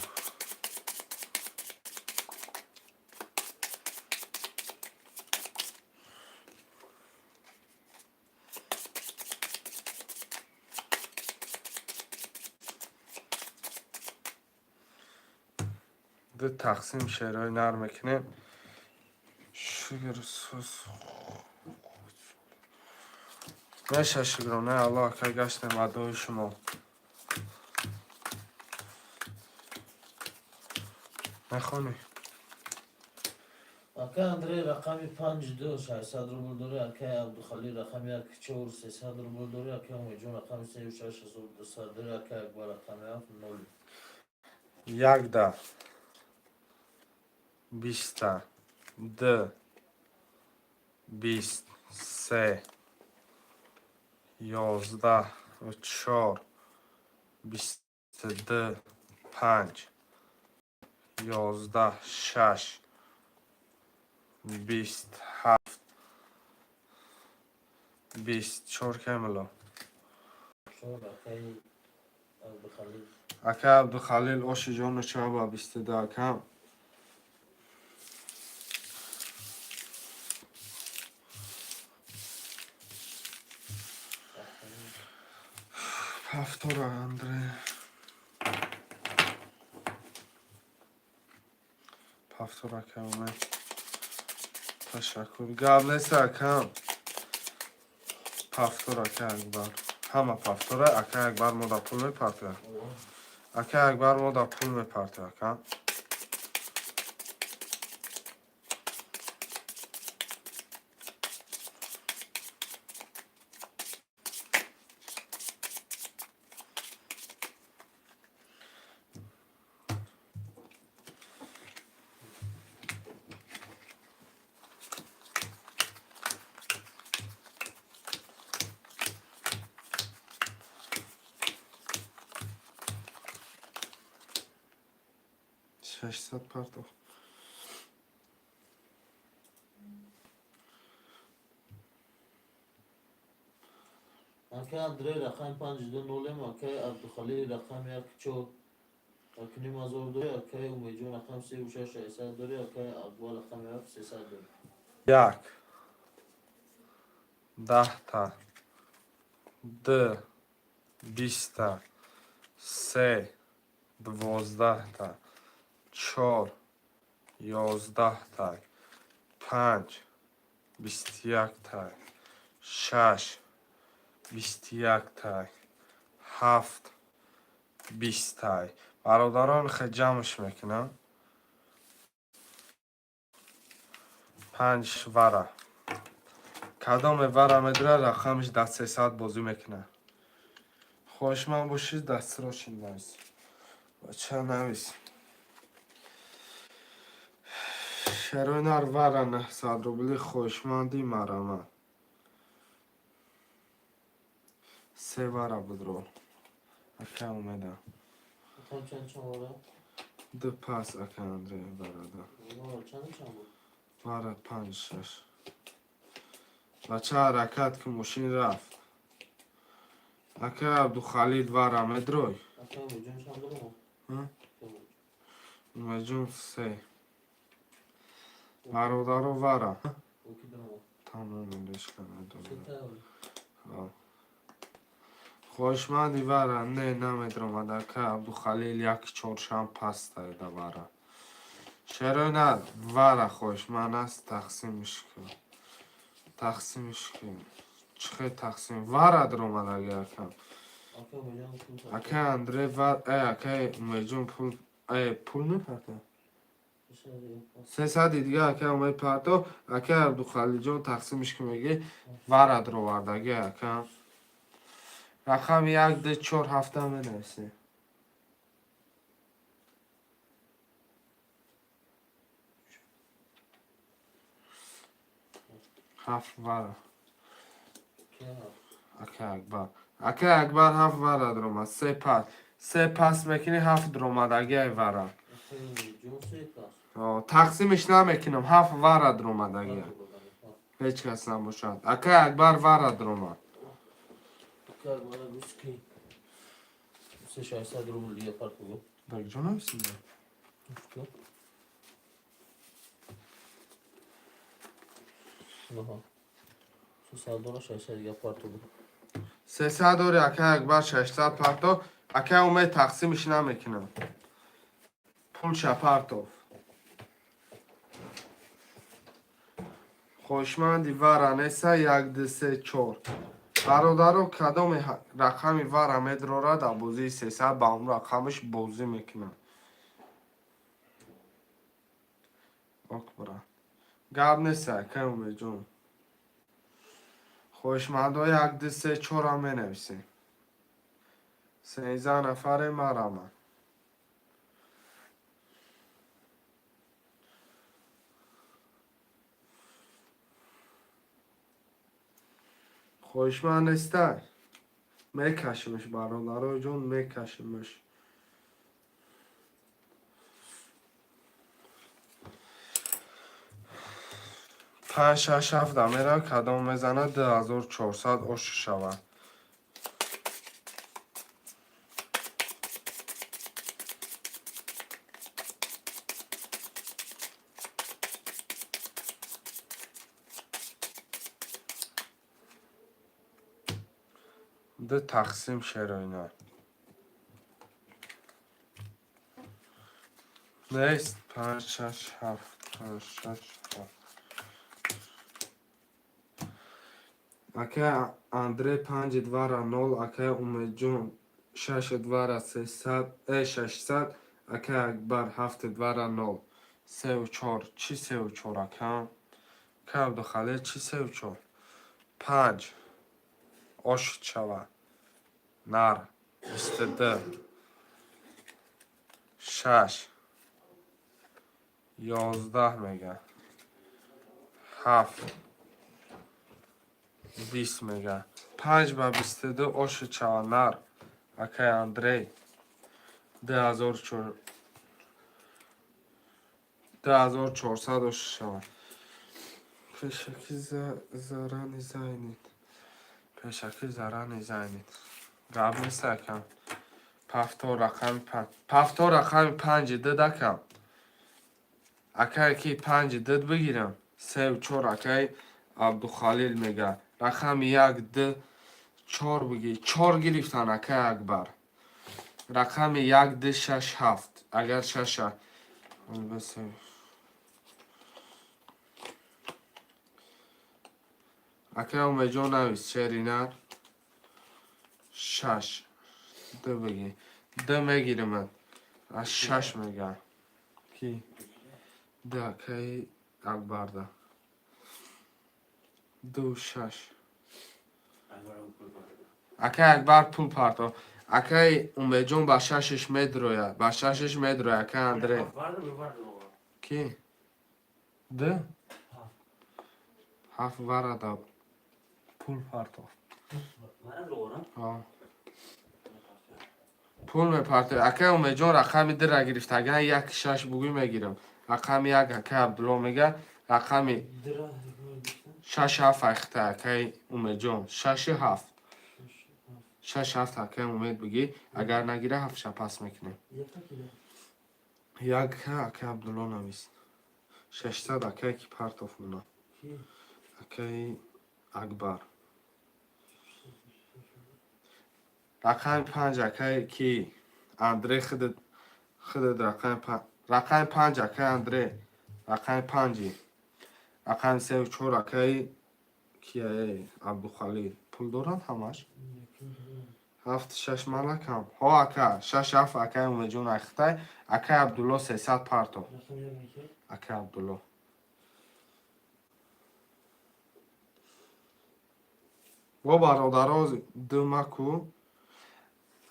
[SPEAKER 2] Ду тақсим шеърҳои нар мекунем. Шукр сус. Меша, шукронаи Аллоҳ, ака, гаштем адои шумо. Мехонӣ?
[SPEAKER 1] Акай Андрей рақами панҷ ду 600 рубл дорӣ, акай Абдухалил рақами як чор 300 рубл дорӣ, акай Умедҷон рақами севу шаш 1200 дорӣ, акай Акбар рақами ҳафт нол.
[SPEAKER 2] Якда, биста, д, 20, се, 11, чор, 22, панҷ, 11, шаш, 27, 24 камило.
[SPEAKER 1] Чор, акаи Абдухалил.
[SPEAKER 2] Ака Абдухалил, оши ҷону чаба, 22, акам. Повтора, Андре. Повтор, ака Умед. Ташаккур. Гап нест, акам. Повтор, ака Акбар. Ҳама повтора, ака Акбар мо да пул мепартояд. Ака Акбар мо да пул мепартояд, ака. 600 партов.
[SPEAKER 1] Акаи Андрей рақами панҷ ду нолем, акаи Абдухалил рақами як чор якним ҳазор дорӣ, акаи Умедҷон рақами севу шаш 600 дорӣ, акаи Акбар рақами ҳафт 300 дорӣ.
[SPEAKER 2] Як. 10-та. Д. 20-та. Се. 12-та. Чор. 11-та. Панҷ. 21-та. Шаш. 21-та. Ҳафт. 20-та. Бародарон, хе ҷамъш мекунам. Панҷ вара. Кадоме вара медура, рақамиш дар 300 бозӣ мекунад. Хоҳишманд бошед, дастрочин навис. Бача, навис. Шероинар вара 900 рубли хоҳишманди марамад. Се вара будро. Ака Умеда.
[SPEAKER 1] Рақам чанд чанд вара?
[SPEAKER 2] Ду пас, ака Андрей, варада.
[SPEAKER 1] Вара чанд чанд буд?
[SPEAKER 2] Вара панҷ шаш. Бача, ҳаракат ки мошин рафт. Ака Абдухалид, вара медрой?
[SPEAKER 1] Акаи Умедҷон чанд дорам?
[SPEAKER 2] Ҳа? Умедҷон се. Бародаро, вара.
[SPEAKER 1] Оки дорам.
[SPEAKER 2] Тамом, илишка надорам.
[SPEAKER 1] Сета.
[SPEAKER 2] Хоҳишманди вара не намедромад, ака Абдухалил, як чоршам пастайда вара. Шероина вара хоҳишманд аст, тақсимш кун. Тақсимш кун. Чӣ хел тақсим? Вара дромадаги, акам.
[SPEAKER 1] Акаи Умедҷон пул.
[SPEAKER 2] Ака Андрей вар, акаи Умедҷон пул, пул мепарта? 300-и дига ака Умед парто, ака Абдухалилҷон тақсимш ки меги вара дровардаги, ака. Рақами як, ду, чор, ҳафта менависем. Ҳафт вара. Ака Акбар. Ака Акбар ҳафт вара дромад. Се пас. Се пас мекунӣ, ҳафт дромадаги вара.
[SPEAKER 1] Акаи Умедҷон се пас.
[SPEAKER 2] Тақсимиш намекунам, ҳафт вара дромадаги. Ҳеҷ кас набошад. Ака Акбар вара дромад.
[SPEAKER 1] Акаи Акбар гуфт ки се 600 рубл дига партогу.
[SPEAKER 2] Дар ҷо нависида?
[SPEAKER 1] Гуфт. Аҳа. 300 дора, 600 дига партогу.
[SPEAKER 2] 300 дори, ака Акбар, 600 парто. Ака Умед, тақсимиш намекунам. Пулша партов. Хоҳишманди вара неса? Як, ду, се, чор. Бародаро, кадоме рақами вара медрора дар бозии 300, ба он рақамаш бозӣ мекунад. Ок, бра. Гап нест, ака Умедҷон. Хоҳишмандо як, ду, се, чорам менависем. 13 нафаре, марамад. Хоҳишманд нестай? Мекашимш, бародаро ҷон, мекашимш. Панҷ, шаш, ҳафт мерав, кадом мезанад, 2400 ош шавад. Ду тақсим шероина. Нест. Панҷ, шаш, ҳафт, панҷ, шаш, ҳафт. Акай Андрей панҷи двара нол, акай Умедҷон шаши двара сесад, 600, акай Акбар ҳафти двара нол. Сеу чор, чӣ сеу чор, акам? Акай Абдухалил, чӣ сеу чор? Панҷ. Ошид шава. Нар. 22. Шаш. 11 мега. Ҳафт. 20 мега. Панҷ ба 22 ошид шава, нар. Акай Андрей. 2400 ошид шава. Пешакӣ зарани зайнид. Пешакӣ зарани зайнид. Гап нест, акам. Повтор рақами панҷ. Повтор рақами панҷи дид, акам. Акае ки панҷи дид бигирам. Сеу чор акаи Абдухалил мега. Рақами як, д, чор бигир. Чор гирифтан, акаи Акбар. Рақами як, д, шаш, ҳафт. Агар шаша. Акаи Умедҷон навис шеринар. Шаш. Д бигир. Д мегиримад. Аз шаш мега. Ки? Д акаи Акбарда. Ду, шаш. Акаи Акбар пул партов. Акаи Умедҷон ба шашиш медрояд. Ба шашиш медрояд, акаи Андрей. Ки? Д? Ҳафт варада пул партов. Пул мепартояд. Акаи Умедҷон рақами дра гирифт. Агар як шаш бугӯй, мегирам. Рақами як акаи Абдулло мега. Рақами шаш ҳафт айхта акаи Умедҷон. Шаши ҳафт. Шаш ҳафт акаи Умед бигӣ. Агар нагира, ҳафтша пас мекунем. Як акаи Абдулло навист. 600 акае ки партов мона. Акаи Акбар. Рақами панҷ акае ки Андрей худат худат рақами панҷ акаи Андрей, рақами панҷи. Рақами сеу чор акаи кияе Абдухалил. Пул доранд ҳамаш? Ҳафт шаш малакам. Ҳо, ака, шаш ҳафт акаи Умедҷон айхтай, акаи Абдулло 300 партов. Акаи Абдулло. Бо бародаро думаку.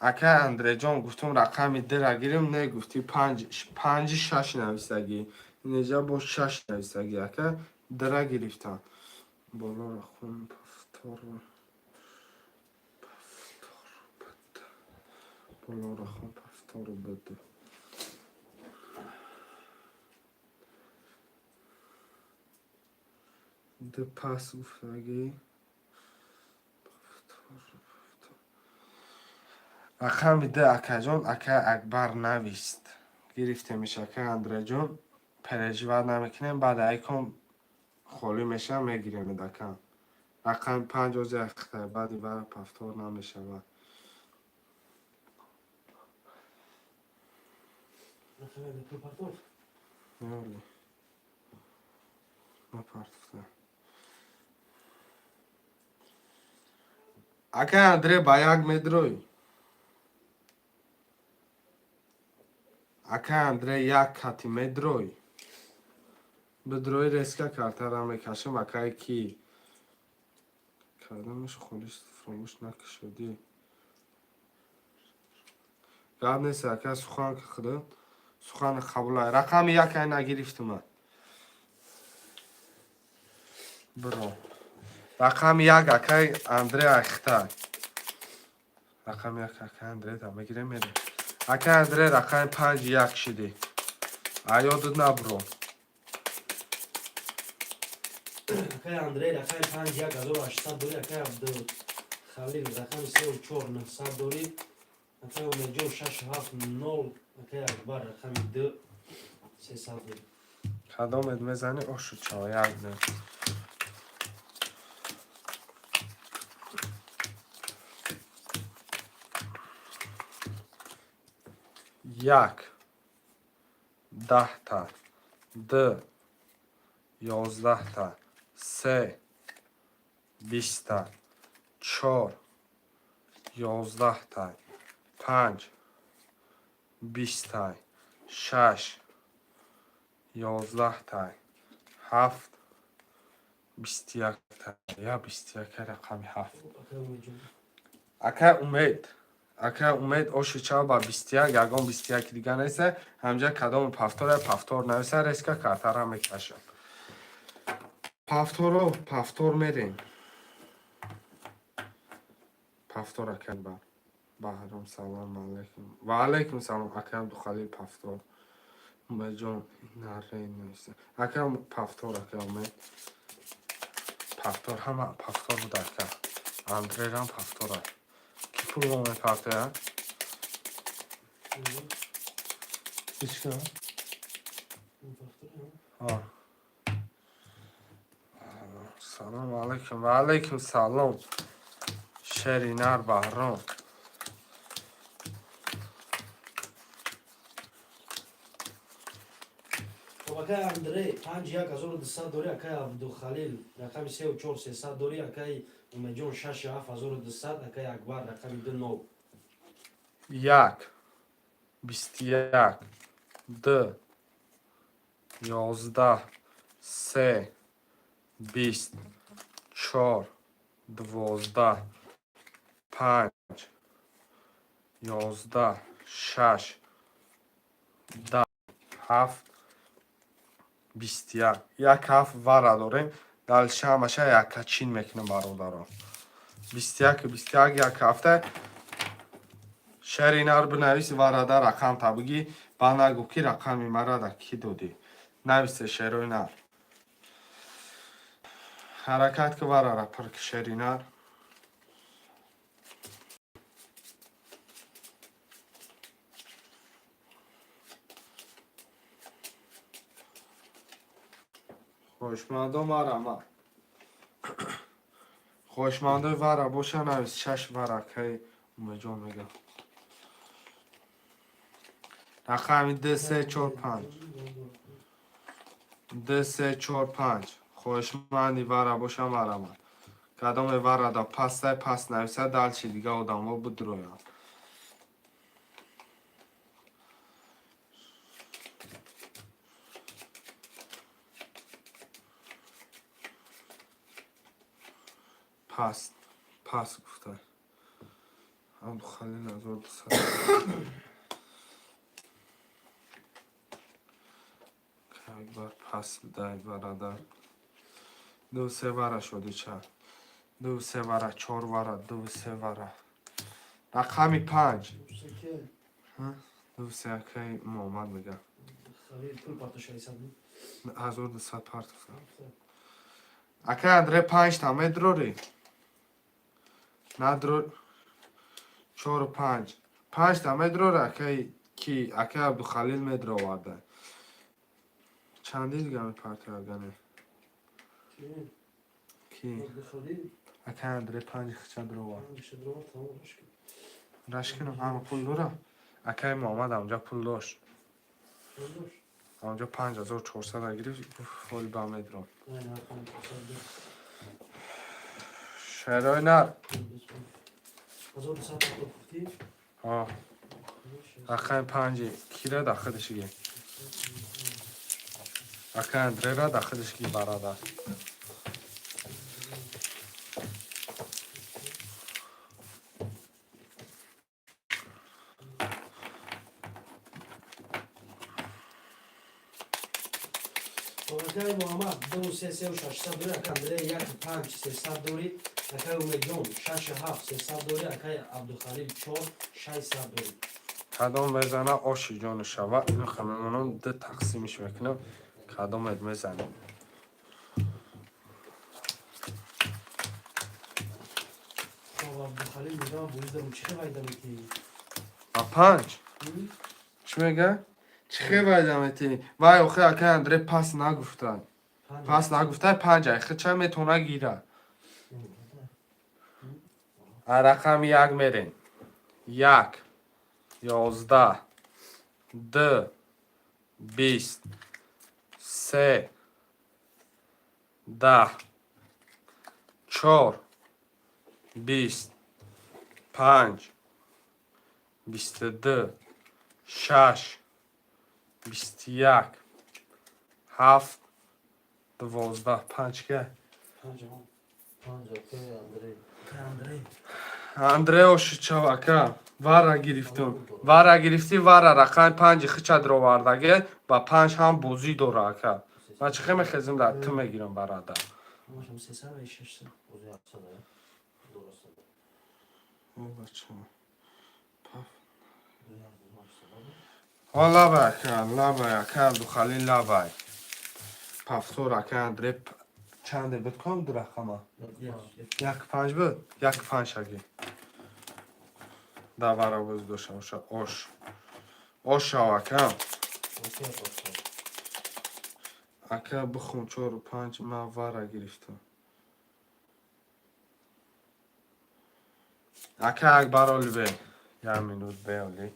[SPEAKER 2] Акаи Андреҷон, гуфтум рақами дра гирим, не гуфтӣ панҷ, панҷи шаш нависагӣ. Инеҷа бо шаш нависагӣ, ака, дра гирифтам. Болоро хун повтор повтор бд. Болоро хун повтор бд. Д пас гуфтагӣ. Повтор повтор. Рақами д акаҷон, акаи Акбар навист. Гирифтемиш, акаи Андреҷон. Переживать намекунем, баъд айкон холӣ мешавад, мегиремед, ака. Рақами панҷ ози ахта, баъди вара повтор намешавад. Неоли. Напартофта. Акаи Андрей ба як медрой. Акаи Андрей як кати медрой. Бидрои резко картара мекашам, акаи ки. Кардамаш холиш фаромӯш накушодӣ. Гап нест, ака, сухан худо. Сухани қабулай. Рақами як ай нагирифтима. Биро. Рақами як акаи Андрей айхтай. Рақами як ака Андреда мегирем, мерем. Ака Андре, рақами панҷ як шидӣ. Аёдат набро.
[SPEAKER 4] Акай Андрей, рақами панҷ як 1800 дорӣ. Акай Абдухалил, рақами сеу чор 900 дорӣ. Акай Умедҷон, шаш ҳафт нол. Акай Акбар, рақами ду 300 дорӣ.
[SPEAKER 2] Кадомет мезанӣ, ошу чо як не. Як 10-та, д 11-та, се 20-та, чор 11-та, панҷ 20-та, шаш 11-та, ҳафт 21-та, я 21, рақами ҳафт.
[SPEAKER 4] Акай Умедҷон.
[SPEAKER 2] Акай Умед, акай Умед, оши чав ба 21, ягон 21 дига неста ҳамҷа. Кадоми повтора, повтор нависа, резко картара мекашам. Повторо, повтор мерем. Повтор, акай ба Баҳром, салом алайкум. Ва алайкум салом, акай Абдухалил, повтор. Умедҷон наре нависа. Акай повтор, акай Умед, повтор. Ҳама повтор буд, ака Андрерам повтора. Ки пул мо мепартояд?
[SPEAKER 1] Ҳечка.
[SPEAKER 2] Ҳа. Салом алайкум. Ва алайкум салом. Шеринар Баҳром.
[SPEAKER 4] Хоб, акай Андрей, панҷ як 1200 дорӣ. Акай Абдухалил, рақами сеу чор 300 дорӣ. Акай Умедҷон, шаш ҳафт 1200. Акай Акбар, рақами ду нол.
[SPEAKER 2] Як 21, д 11, се 20, чор 12, панҷ 11, шаш 10, ҳафт 21. Як ҳафт вара дорем. Дальше ҳамаша яккачин мекунем, бародарон. 21, 21, як ҳафта. Шеринар, бинавис варада рақам та бигӣ, ба нагӯ ки рақами мара да кӣ додӣ. Нависе, шерои нар. Ҳаракат ки варара пур ки, шеринар. Хоҳишмандо, марама. Хоҳишмандои вара боша, навис. Шаш варакаи Умеҷон мегам. Рақами д се чор панҷ, д се чор панҷ. Хоҳишманди вара боша, марамад. Кадоме варада пастай, пас нависа, дальше дига одамо бидроянд. Паст, пас гуфта. Абдухалил, 1200. Акбар, пас дай варада. Ду се вара шуди ча. Ду се вара, чор вара, ду се вара. Рақами панҷ. Ду се, акаи Муҳаммад мега.
[SPEAKER 4] Халил пул парто 600.
[SPEAKER 2] 1200 партофта. Акай Андре, панҷта медрорӣ? Надро, чору панҷ. Панҷта медрорӣ, акай ки? Акай Абдухалил медроварда. Чанди дига мепартоягане? Ки? Акай Андре панҷ хича дровард. Рашкинам ҳама пул дора? Акай Муҳаммад амҷа пул дошт. Амҷа 5400 гирифт, гуфт ҳоли ба медром. Шерои нар. Ҳа. Рақами панҷи кира да худаш ги? Акай Андрера да худаш ги, бародар.
[SPEAKER 4] Акай Муҳаммад, ду се сеу 600 дорӣ. Акай Андрей, як панҷ 300 дорӣ. Акай Умедҷон шашу ҳафт 300 дорӣ, акай Абдухалил чор 600 дорӣ.
[SPEAKER 2] Кадом мезана, оши ҷону шава. Ино мемонам, ду тақсимиш мекунам, кадомет мезанем.
[SPEAKER 4] Хоб, Абдухалил мегӯям, бозӣ дорам, чӣ хел вайда метиҳӣ?
[SPEAKER 2] А панҷ чӣ мега? Чӣ хел вайда метиҳӣ? Вай, охи, акай Андрей пас нагуфта, пас нагуфта. Панҷ айхи ча метавона гира. А рақами як мерем: як, 11, ду, 20, се, 10, чор, 20, панҷ, 22, шаш, 21, ҳафт, 12. Панҷ ка?
[SPEAKER 4] Панҷ.
[SPEAKER 1] Панҷ, акай Андрей.
[SPEAKER 4] Акай Андрей.
[SPEAKER 2] Андрео шичав, ака, вара гирифтум, вара гирифтӣ, вара рақами панҷи хича дровардаге ба панҷ ҳам бозӣ дора, ака. Ман чӣ хел мехезим, да ту мегирам, барада.
[SPEAKER 4] Ҳамашам 300 ва 600.
[SPEAKER 1] Ози 700, а? Дуруст.
[SPEAKER 2] Бача. Ҳо, лабай, ака, лабай, ака Абдухалил, лабай. Повтор, ака Андре чанде буд? Ком ду рақама? Як панҷ буд, як панҷ шаги. Давара боз дошта боша. Ош ош шав, ака.
[SPEAKER 1] Окей, повтор.
[SPEAKER 2] Ака, бихун, чору панҷ, ман вара гирифтам. Ака Акбар, оли бе, як минут беоли.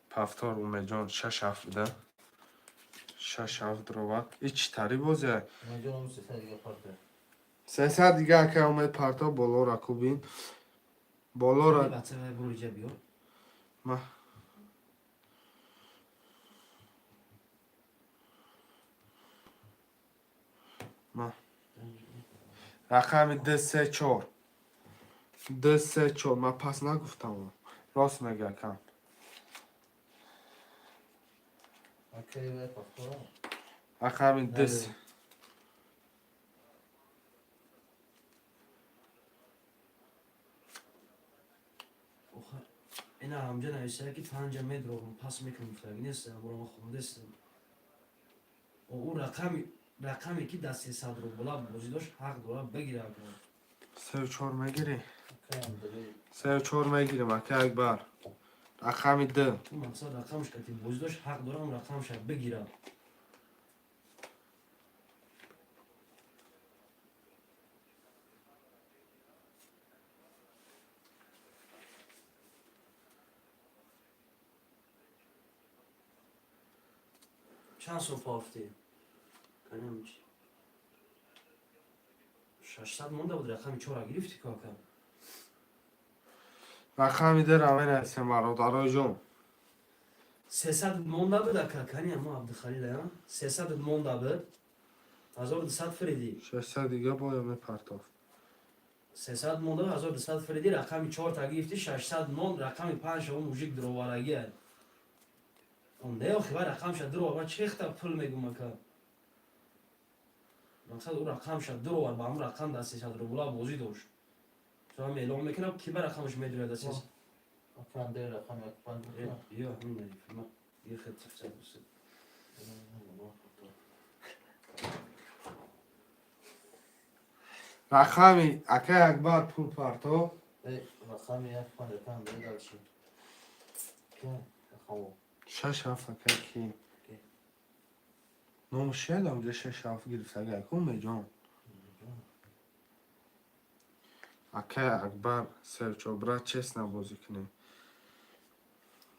[SPEAKER 2] Повтор, Умедҷон, шаш ҳафт буда, шаш ҳафт дрова. И чӣ тари бозия?
[SPEAKER 1] Умедҷон, 300 дига парта.
[SPEAKER 2] 300 дига, ака Умед, парто болора кубин, болора.
[SPEAKER 4] Баца, вай буруҷа биёр.
[SPEAKER 2] Ма ма рақами д, се, чор, д, се, чор. Ман пас нагуфтам, рост мега акам.
[SPEAKER 1] Акай, вай повтор.
[SPEAKER 2] Рақами д.
[SPEAKER 4] Оха, ина ҳамҷа нависая, ки панҷа медроғам, пас мекунам, гуфтаги нест, амро хондестам. Ӯ рақаме ки дар 300 рубла бозӣ дошт, ҳақ дорад бигира, ака.
[SPEAKER 2] Сеу чор мегирӣ?
[SPEAKER 1] Акай Андрей.
[SPEAKER 2] Сеу чор мегирим, ака Акбар, рақами д.
[SPEAKER 4] Ӯ мақсад рақамш кати бозӣ дошт, ҳақ дорад он рақамша бигира. Чанд сум фофтӣ? Канам чи? 600 монда буд, рақами чора гирифтӣ ку, ака.
[SPEAKER 2] Рақами д ра менависем, бародарои ҷон.
[SPEAKER 4] 300 монда буд, ака, кани мо Абдухалил, а 300 монда буд, 1200 фиридӣ.
[SPEAKER 2] 600 дига боя мепартофт.
[SPEAKER 4] 300 монда буд, 1200 фиридӣ, рақами чорта гирифтӣ, 600 монд, рақами панҷ шава мужик дуроварагия. Он не, охи, вай рақамша дуровар, ман чехта пул мегум, ака. Мақсад, ӯ рақамша дуровар, ба ҳамун рақам дар 300 рубла бозӣ дошт. Соам эълон мекунам, ки ба рақамаш медурад дар 300.
[SPEAKER 1] Акай Андрей, рақами як панҷ.
[SPEAKER 4] Ё, ҳамин нариф, ма ехе цифра.
[SPEAKER 2] Рақами, акай Акбар, пул парто.
[SPEAKER 1] Рақами як панҷ, акай Андрей, дальше. Ки? Рақамо.
[SPEAKER 2] Шаш ҳафт, акай, ки номаш чиядам? Ҷа шаш ҳафт гирифтага, ака Умеҷон. Акай Акбар, севчо, брат, честно бозӣ кунем.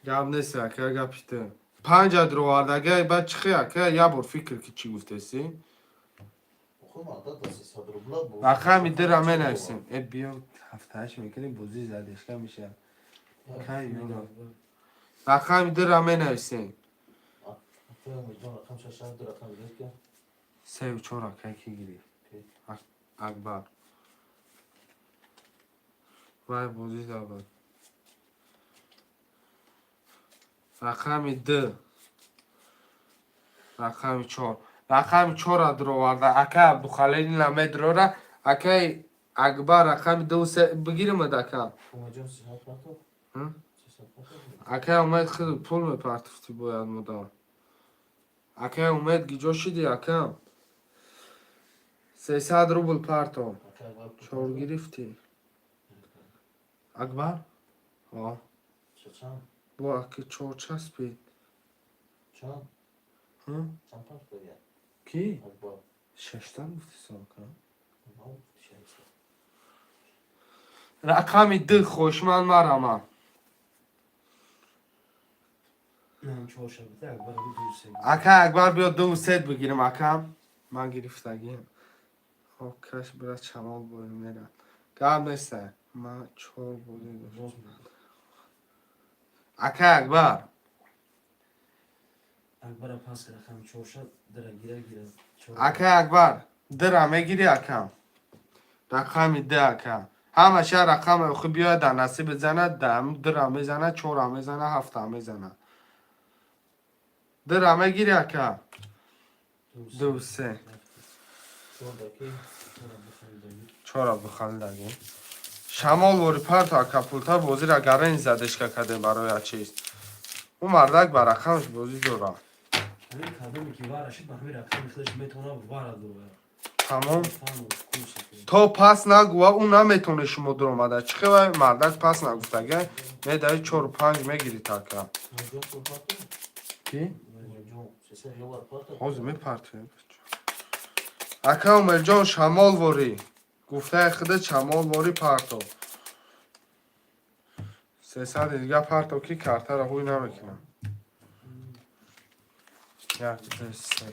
[SPEAKER 2] Гап нест, ака, гапи ту. Панҷа дровардага, баъд чӣ хе, ака, як бор фикр ки чӣ гуфтеси.
[SPEAKER 1] Охи, мадад да 300 рубла бозӣ.
[SPEAKER 2] Рақами дра менависем. Э, биё, ҳафтааш мекунем, бозӣ задешка меша. Кай ёра. Рақами дра менависем.
[SPEAKER 1] Акай Умедҷон, рақам шаш ҳафт, рақам гирифт ки?
[SPEAKER 2] Севу чор, акай, ки гирифт?
[SPEAKER 1] Ки?
[SPEAKER 2] Акбар. Вай бозӣ забад. Рақами д. Рақами чор. Рақами чора дуроварда. Акай Абдухалил ина медурора. Акай Акбар рақами ду се бигиримад, ака.
[SPEAKER 1] Умедҷон, 300 партов.
[SPEAKER 2] Ҳм?
[SPEAKER 1] 300 партов.
[SPEAKER 2] Акай Умед, худ пул мепартофтӣ бояд мудом. Акай Умед, гиҷо шидӣ, ака? 300 рубл парто.
[SPEAKER 1] Акай Акбар пул
[SPEAKER 2] Чор
[SPEAKER 1] партов.
[SPEAKER 2] гирифтӣ. Акбар? О.
[SPEAKER 1] Чанд?
[SPEAKER 2] Бо аки чор часпид.
[SPEAKER 1] Чанд?
[SPEAKER 2] Ҳм?
[SPEAKER 1] Чанд партов я?
[SPEAKER 2] Ки?
[SPEAKER 1] Акбар.
[SPEAKER 2] Шаштан гуфти сока.
[SPEAKER 1] Ман гуфти 600.
[SPEAKER 2] Рақами ду хушман марама.
[SPEAKER 4] Нам чор шабита, Акбар ду се.
[SPEAKER 2] Ака Акбар, биё ду сет бигирим, ака. Ман гирифтагим. Хоб, каш бира чамол бори мерад. Гап неста. Ман чор бозӣ доштам.
[SPEAKER 4] Боз мекунам.
[SPEAKER 2] Ака Акбар.
[SPEAKER 4] Акбара пас рақами чор шад, дара гира гира. Чор.
[SPEAKER 2] Ака Акбар, дира мегирӣ, ака. Рақами ду, ака. Ҳамаша рақами охи биёяд дар насиб занад, дам дира мезана, чора мезана, ҳафта мезана. Дира мегирӣ, ака. Ду се.
[SPEAKER 1] Чор даки.
[SPEAKER 4] Чор Абдухалил дагӣ.
[SPEAKER 2] Чор Абдухалил дагӣ. Шамол вори парто, ака, пулта бозира гарен задешка кардем барои чиз. Ӯ мардак ба рақамаш бозӣ дора.
[SPEAKER 4] Ҳамин кадоме ки вара шид, ба ҳамин рақами худаш метавона вара дурад.
[SPEAKER 2] Тамом.
[SPEAKER 4] Фаҳмо, курси ки.
[SPEAKER 2] То пас нагӯва, ӯ наметоне шумо дуромада. Чӣ хела мардак пас нагуфтага? Медаи чору панҷ мегирӣ, ака.
[SPEAKER 1] Умедҷон пул партов?
[SPEAKER 2] Ки?
[SPEAKER 1] Умедҷон 300 ёвар партов.
[SPEAKER 2] Ҳозир мепартоем. Ака Умерҷон, шамол ворӣ. Гуфтаи худа шамол ворӣ парто. 300 дига парто, ки картаро ҳуй намекунам. Як, ду, се.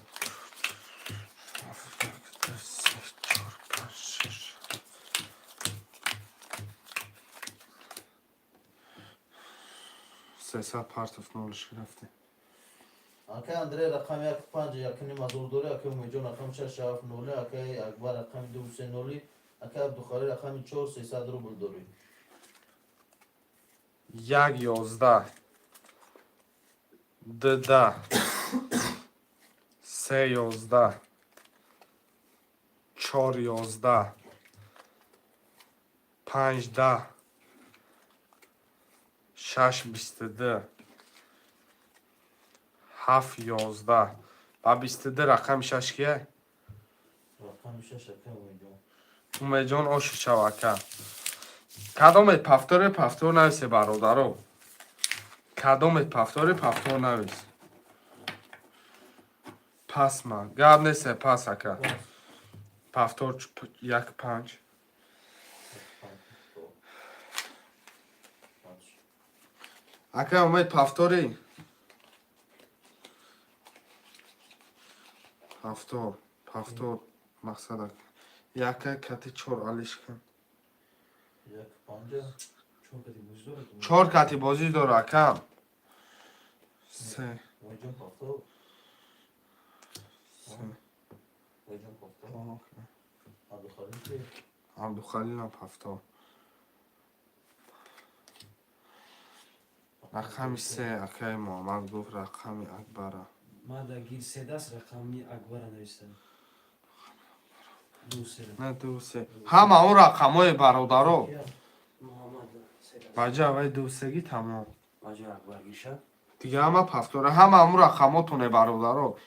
[SPEAKER 2] Ҳафт, як, ду, се, чор, панҷ, шаш. 300 партов нолиш рафте.
[SPEAKER 1] Акай Андрей рақами як панҷ якним ҳазор дорӣ, акай Умедҷон рақами шаш ҳафт ноли, акай Акбар рақами ду се ноли, акай Абдухалил рақами чор 300 рубл дорӣ.
[SPEAKER 2] Як 11. Ду 10. Се 11. Чор 11. Панҷ 10. Шаш 22. Ҳафт 11. Ба 22 рақами шаш кия?
[SPEAKER 1] Рақами шаш акай Умедҷон.
[SPEAKER 2] Умедҷон, оши шав, ака. Кадомет повторе, повтор нависе, бародаро. Кадомет повторе, повтор навис. Пас ма. Гап несе, пас, ака. Повтор як панҷ.
[SPEAKER 1] Панҷ. Панҷ.
[SPEAKER 2] Ака Умед, повтори? Повтор, повтор мақсад, ака. Яка кати чор алиш кан.
[SPEAKER 1] Як панҷа.
[SPEAKER 4] Чор кати бозӣ дорад?
[SPEAKER 2] Чор кати бозӣ дора, ака. Се.
[SPEAKER 1] Умедҷон, повтор.
[SPEAKER 2] Се.
[SPEAKER 1] Умедҷон, повтор.
[SPEAKER 2] Окей.
[SPEAKER 1] Абдухалил ки?
[SPEAKER 2] Абдухалилам повтор. Рақами се акаи Муҳаммад гуфт рақами Акбара.
[SPEAKER 4] Ман дар гир се даст рақами Акбара навистам. Ду се.
[SPEAKER 2] На, ду се. Ҳама он рақамҳои, бародаро.
[SPEAKER 1] Кия?
[SPEAKER 4] Муҳаммад се даст.
[SPEAKER 2] Ба ҷа вай ду сеги тамом.
[SPEAKER 4] Ба ҷои Акбар гиша.
[SPEAKER 2] Дига ҳама повтора, ҳама ҳамун рақамотоне, бародаро.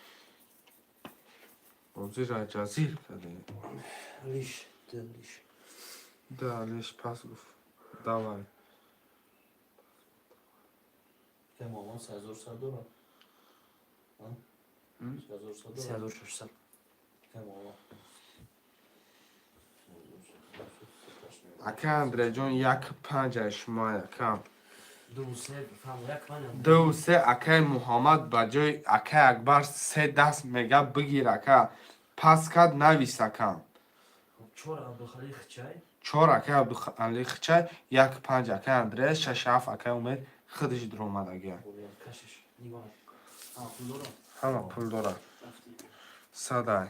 [SPEAKER 2] Бозира ҷазир кардем.
[SPEAKER 4] Лиш, ду лиш.
[SPEAKER 2] Да, лиш пас гуфт. Давай.
[SPEAKER 1] Акай Муҳаммад 3100 дорад.
[SPEAKER 2] М?
[SPEAKER 1] 3100
[SPEAKER 4] Се
[SPEAKER 1] дорад.
[SPEAKER 4] 1600.
[SPEAKER 1] Акай Муҳаммад.
[SPEAKER 2] Ака Андреҷон, як панҷ ай шумо, ака.
[SPEAKER 4] Ду се, фаҳмо, як панҷ.
[SPEAKER 2] Ду се акаи Муҳаммад ба ҷои акаи Акбар се даст мега бигир, ака. Пас кад навис, ака.
[SPEAKER 4] Хоб, чор Абдухалил Хичай.
[SPEAKER 2] Чор акаи Абдуалӣ Хичай, як панҷ акаи Андрея, шаш ҳафт акаи Умед худаш дуромадагия.
[SPEAKER 4] Хоб, як кашиш. Нигоҳ. Ҳама пул дорад?
[SPEAKER 2] Ҳама пул дорад.
[SPEAKER 4] Рафтем.
[SPEAKER 2] Садай.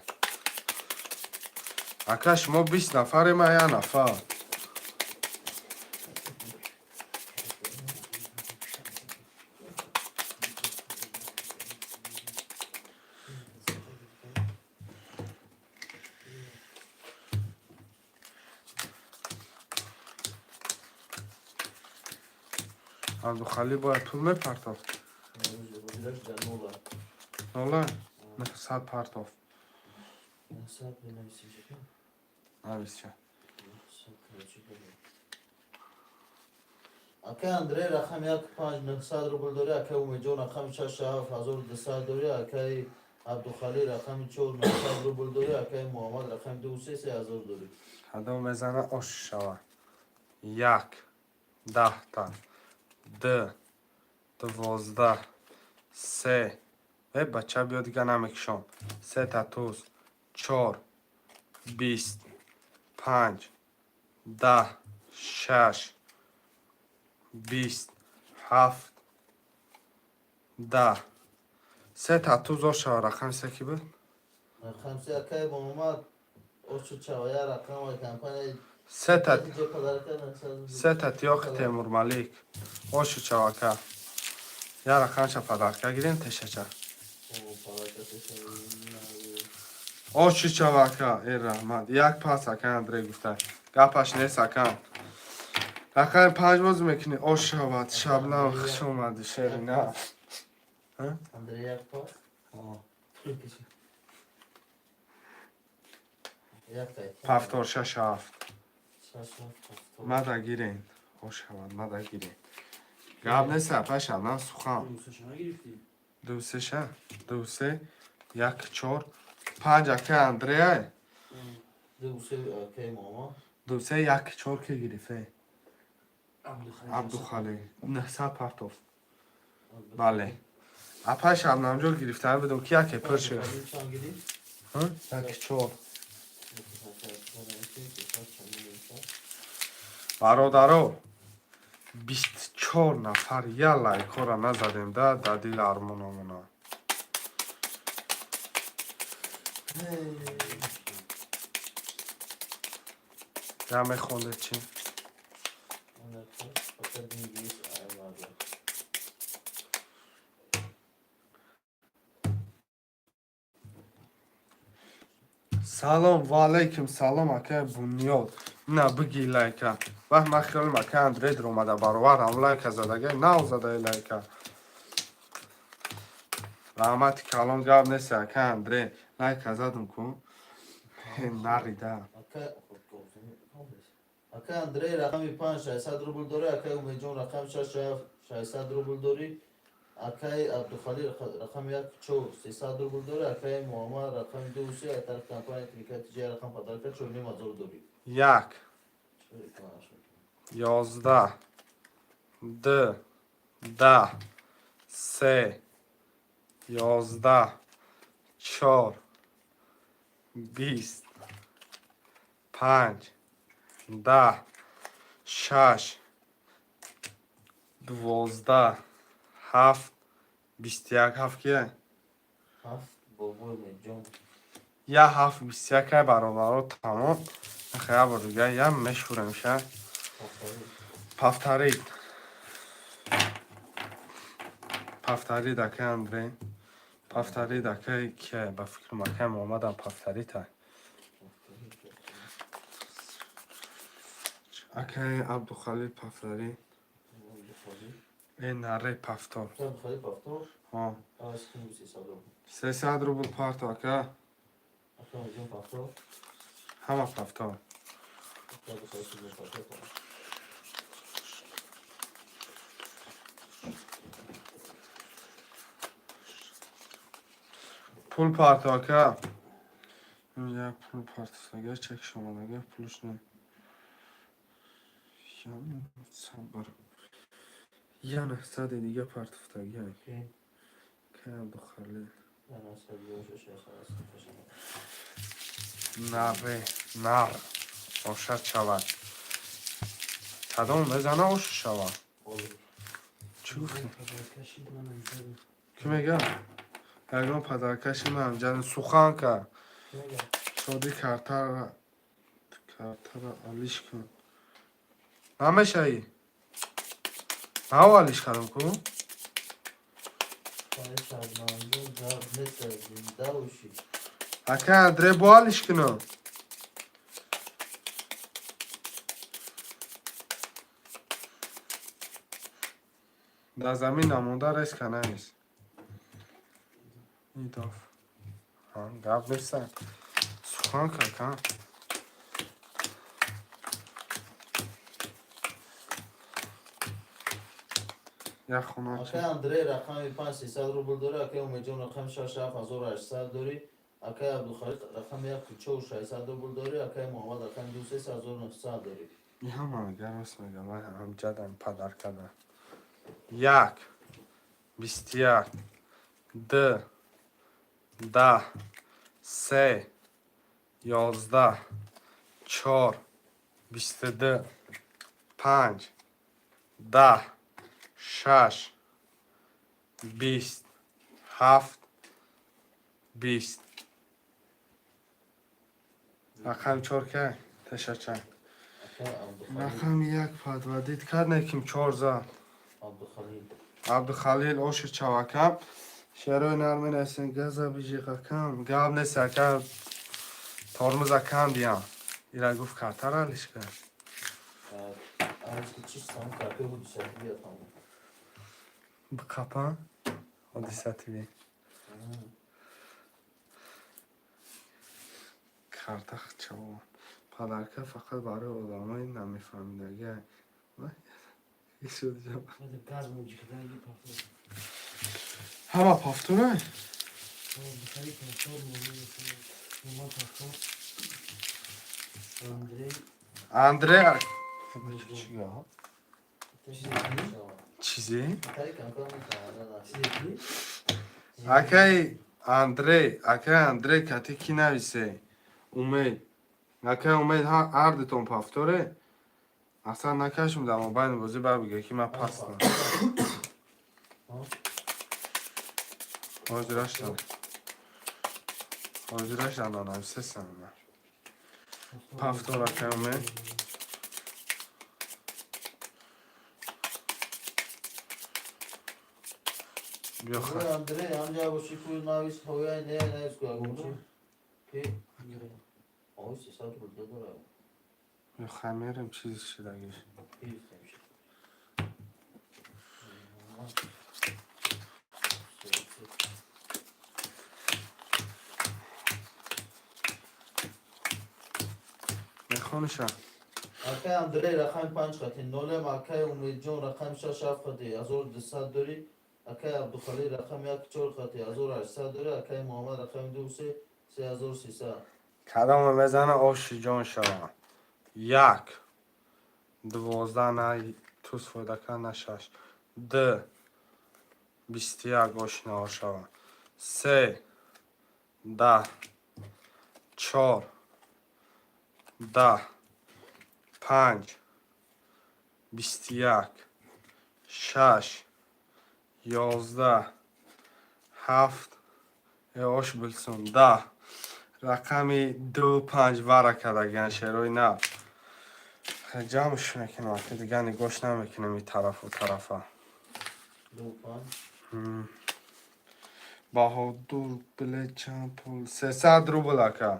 [SPEAKER 2] Ака, шумо 20 нафаре, ма як нафар. Абдухалил бояд пул мепартофт.
[SPEAKER 1] Ҳозираш дар нола.
[SPEAKER 2] Нола? 900 партофт.
[SPEAKER 1] 900 бинависӣ чӣ?
[SPEAKER 2] Нависча.
[SPEAKER 1] Акай Андрей рақами як панҷ 900 рубл дорӣ, акай Умедҷон рақами шаш ҳафт 1200 дорӣ, акай Абдухалил рақами чор 900 рубл дорӣ, акай Муҳаммад рақами ду се 3000 дорӣ.
[SPEAKER 2] Кадом мезана, ош шава. Як, 10-та, д, 12, се. Э, бача, биё, дига намекушом. Сета туз, чор, 20, панҷ, 10, шаш, 20, ҳафт, 10. Сета туз ош шава, рақами се ки буд?
[SPEAKER 1] Рақами се акай Муҳаммад ошуд шава, я рақами компания
[SPEAKER 2] Сета.
[SPEAKER 1] ҷо подарка 900.
[SPEAKER 2] Сета тиёқи Темурмалик. Ошуд шава, ака. Я рақамча подарка гирем, тешача.
[SPEAKER 1] О, подарка теша.
[SPEAKER 2] Ошуд шава, ака. Э, раҳмат. Як пас ака Андрей гуфта. Гапаш нест, ака. Рақами панҷ боз мекунӣ. Ош шавад. Шабнам, хуш омадӣ, шерина.
[SPEAKER 1] Андрей як пас. Пул каши. Як тай.
[SPEAKER 2] Пафтор шаш ҳафт.
[SPEAKER 1] Шаш ҳафт пафтор.
[SPEAKER 2] Мада гирен. Ош шавад, мада гирен. Гап нест, апа Шабнам, сухан.
[SPEAKER 4] Мусаша нагирифтӣ?
[SPEAKER 2] Ду се ша. Ду се. Як чор. Панҷ ака Андреай.
[SPEAKER 1] Ду се акай Муҳаммад.
[SPEAKER 2] Ду се як чор ки гирифте?
[SPEAKER 4] Абдухалил.
[SPEAKER 2] Абдухалил. 900 партоф. Бале. Апа Шабнамҷон гирифтан будум ки яке пур шуд.
[SPEAKER 1] Абдухалил чанд гирифт?
[SPEAKER 2] Як чор. Бародаро, 24 нафар я лайкҳоро назадем да да дил армонамона. Я мехонде чӣ?
[SPEAKER 1] Фақат инглис аймада.
[SPEAKER 2] Салом, ва алайкум салом, акай Бунёд. На биги лайка. Вах, ман хиёлим акай Андрей омада бароварам лайка задагай, нав задаи лайка. Раҳмати калон, гап нест, акай Андрей. Лайка задум ку. Нарида.
[SPEAKER 1] Акай Андрей рақами панҷ 600 рубл дорӣ, акай Умедҷон рақами шаш ҳафт 600 рубл дорӣ, акай Абдухалил рақами як чор 300 рубл дорӣ, акай Муҳаммад рақами ду се аз тарафи компания Трикати ҷа рақам подарка 4500 дорӣ.
[SPEAKER 2] Як, 11, ду, 10, се, 11, чор, 20, панҷ, 10, шаш, 12, ҳафт, 21, ҳафт кия?
[SPEAKER 1] Ҳафт бобои Умедҷон.
[SPEAKER 2] Я ҳафт 21 ай, бародаро, тамом. Я бор дига я мешӯрем ша. Повторит. Повторит, акай Андрей. Повторит, акай кия, ба фикрам акай Муҳаммадам повторит ай. Акай Абдухалил повторит. Э, наре повтор.
[SPEAKER 1] Абдухалил повтор.
[SPEAKER 2] Ҳо.
[SPEAKER 1] Аз ким 300 рубл.
[SPEAKER 2] 300 рубл парто, ака.
[SPEAKER 1] Акай Умедҷон повтор.
[SPEAKER 2] Ҳама повтор.
[SPEAKER 1] Акай Абдухалил повтор.
[SPEAKER 2] Пул парто, ака. Як пул партосага, чек шомадага, пулш не. Сабр. Я 900 дига партофтага. Кай Абдухалил. Наре, нар. Ошад шавад. Кадом мезана, ош шавад? Чӣ гуфтӣ?
[SPEAKER 4] Подаркашид ман амҷадам.
[SPEAKER 2] Кӣ мега? Ягон подаркаши ман амҷадам. Сухан ка. Шодӣ, картара алиш кун. Намешавӣ? Нав алиш кардам ку?
[SPEAKER 1] Шабнамҷон гап нест, зинда бошӣ.
[SPEAKER 2] Ака Андрей, бо алиш кунам. Дар замин намонда резко навис. Идоф. Гап неста. Сухан кака. Як хона.
[SPEAKER 1] Акай Андрей рақами 5 300 рубл дорӣ, акай Умедҷон рақами 6 7800 дорӣ, акай Абдухалиқ рақами 1 4 600 рубл дорӣ, акай Муҳаммад рақами 2 3900 дорӣ.
[SPEAKER 2] И ҳама мега, рост мега, ман ҳамҷадам падар када. Як, 21, ду, 10, се, 11, чор, 22, панҷ, 10, шаш, 20, ҳафт, 20. Рақами чор кай? Ташача.
[SPEAKER 1] Акай Абдухалиқ.
[SPEAKER 2] Рақами як подводить кард, неким чор зад.
[SPEAKER 1] Абдухалил.
[SPEAKER 2] Абдухалил оши чавакам. Шерои нар менависен, газа бижиқакам. Гап нест, ака, тормоза кам диям. Ира гуфт картара алиш кард.
[SPEAKER 1] Аз ки чӣ сам карти ҳодиса биё там.
[SPEAKER 2] Қапа? Ҳодиса ТВ. Карта чаво. Подарка фақат барои одамои намефаҳмидагӣ.
[SPEAKER 4] Газ муҷиқда и повтор.
[SPEAKER 2] Ҳама повторай?
[SPEAKER 4] Абдухалиқ повтор, Муҳаммад повтор. Андрей.
[SPEAKER 2] Андрей чизе?
[SPEAKER 4] Чизе?
[SPEAKER 2] Акай Андрей, акай Андрей кати ки нависе? Умед. Акай Умед, ҳардутон повторе? Аслан накашм дар мобайни бозӣ, бар бига ки ман пастам. Ҳозираштам. Ҳозираштам нанависесам ман. Повтор, акай Умед. Биё ха.
[SPEAKER 1] Андрей, ҳамҷа боши, пул навис, ҳояй не навис ку ягон чи. Ки? Ой, 300 рубл дора.
[SPEAKER 2] Биё хай, мерем, чизи шидагиш.
[SPEAKER 1] Гирифтем.
[SPEAKER 2] Мехониша.
[SPEAKER 1] Акай Андрей рақами 5 хати нолем, акай Умедҷон рақами 6 7 хати 1200 дорӣ, акай Абдухалил рақами 1 4 хати 1800 дорӣ, акай Муҳаммад рақами 2 3 3300.
[SPEAKER 2] Кадоме мезана, оши ҷон шава. Як. 12 на туз фоида кард, на шаш. Д. 21 оши наор шава. Се. 10. Чор. 10. Панҷ. 21. Шаш. 11. Ҳафт. Э, ош билсон. 10. Рақами ду панҷ вара кардагиан, шерои нав. Ҷамъш мекунам, ака, дигар нигоҳш намекунем и тарафу тарафа.
[SPEAKER 1] 2 5.
[SPEAKER 2] Баҳодур, биле чанд пул? 300 рубл, ака.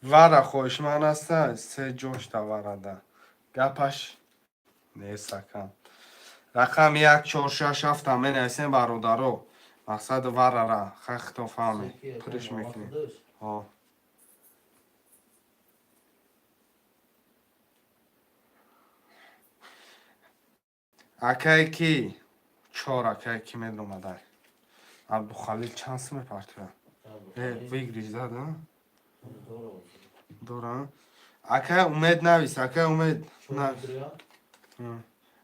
[SPEAKER 2] Вара хоҳишманд аста, се ҷошта варада. Гапаш нест, ака. Рақами як, чор, шаш, ҳафта менависем, бародаро. Мақсад варара, хахто фаҳме. Пуриш мекунем. Ҳо. Акай ки? Чор акай ки медомадай? Абдухалил чанд сум мепартояд? Э, выигрыш зад, а? Дора. Акай Умед навис, акай Умед навис.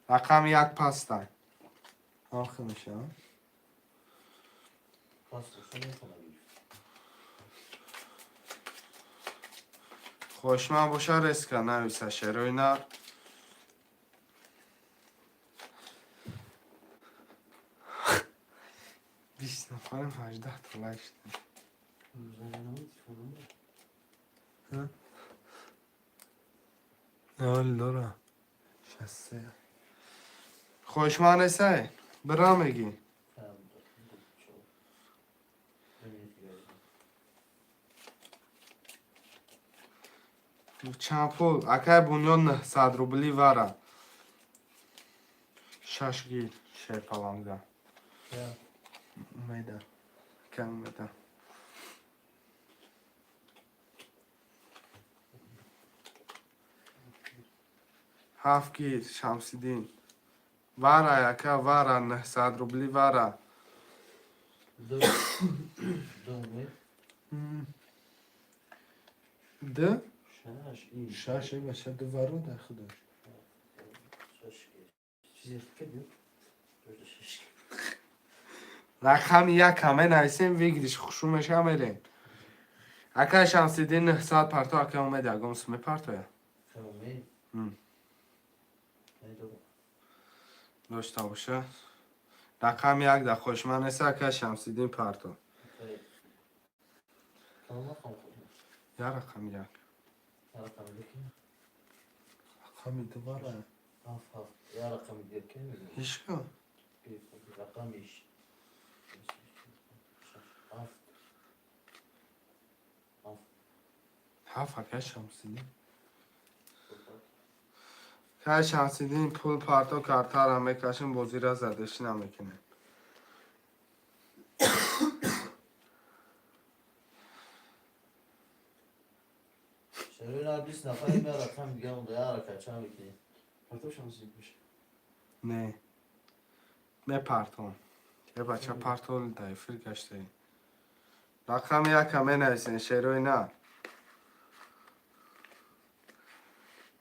[SPEAKER 2] Рақами як пастай. Охир меша.
[SPEAKER 1] Пас наметавонад.
[SPEAKER 2] Хоҳишманд боша, резко нависа, шерои нар. 20 нафарем, 18 та лайк шудем. Ҳоли дора. 63. Хоҳишманд несай? Бира мегӣ. Чанд пул? Акай Бунёд, 900 рубли вара. Шаш гир. Шерпаланга. Умеда. Кам умеда. Ҳафт гир, Шамсиддин. Вара, яка, вара, 900 рубли вара.
[SPEAKER 1] Ду. Ду умед.
[SPEAKER 2] Д?
[SPEAKER 4] Шаш и.
[SPEAKER 3] Шаш эй бача ду варо дар худаш.
[SPEAKER 1] Шаш гир. Чизе кардем? Шаш.
[SPEAKER 2] Рақами як ҳаме нависем, выигрыш хушу меша мерем. Акай Шамсиддин 900 парто, акай Умед ягон суме партоя.
[SPEAKER 1] Умед.
[SPEAKER 2] Дошта боша. Рақами як да хоҳишманд нест, акай Шамсиддин парто. Я рақами як.
[SPEAKER 3] Рақами ду вара.
[SPEAKER 1] Ҳафт ҳафт. Я рақами дигар ки мегӯям?
[SPEAKER 2] Ҳичка.
[SPEAKER 1] Рақамиш. Ҳафт. Ҳафт.
[SPEAKER 2] Ҳафт, акай Шамсиддин. Акай Шамсиддин пул парто, картара мекашем, бозира задешӣ намекунем.
[SPEAKER 1] Шарои 20 нафар я рақами дигар монда, я ҳаракат чанд мекунем?
[SPEAKER 4] Партов Шамсиддин боша.
[SPEAKER 2] Не. Мепартом. Е бача партоли да эфир гаштаи. Рақами яка менависен, шерои на.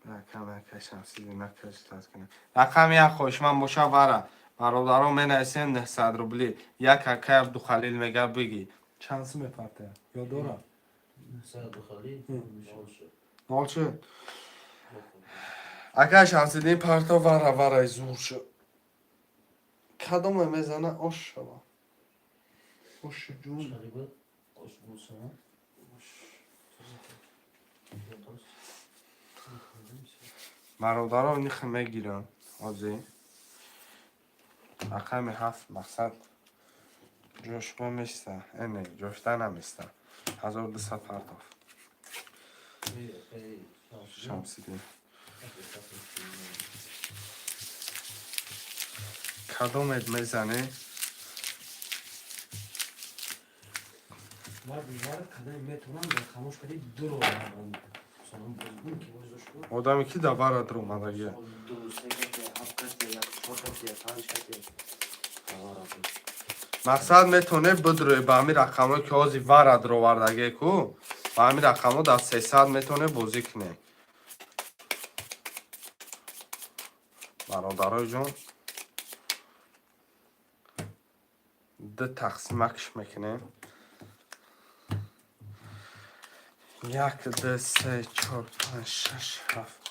[SPEAKER 2] Рақами яка Шамсиддин накажитат кунем. Рақами як хоҳишманд боша вара. Бародарон менависем 900 рубли. Як акай Абдухалил мега бигӣ.
[SPEAKER 3] Чанд сум мепартоя? Ёд дорам.
[SPEAKER 1] Абдухалил нол шуд.
[SPEAKER 2] Нол шуд. Акай Шамсиддин парто вара вараи зур шуд.
[SPEAKER 3] Кадоме мезана ош шава. Оши ҷун.
[SPEAKER 1] Чӣ буд? Ош булсана.
[SPEAKER 2] Бародарон ниха мегирам. Ҳозир. Рақами ҳафт мақсад ҷошба места. Эне, ҷошта наместа. 1200 партов. Шамсиддин. Кадомет мезанӣ?
[SPEAKER 4] Марди вара кадами метавонам дар хамош кади дуро сонам бозгун ки боз дошт.
[SPEAKER 2] Одаме ки да вара дуромадагия.
[SPEAKER 4] Ду, се кате, ҳафт кате, як, чор кате, панҷ кате. Вара.
[SPEAKER 2] Мақсад метавонед бидрои ба ҳамин рақамҳое ки ҳозир вара дуровардагие ку, ба ҳамин рақамҳо дар 300 метавонед бозӣ кунед. Бародарои ҷон, ду тақсимакш мекунем. Як, ду, се, чор, панҷ, шаш, ҳафт.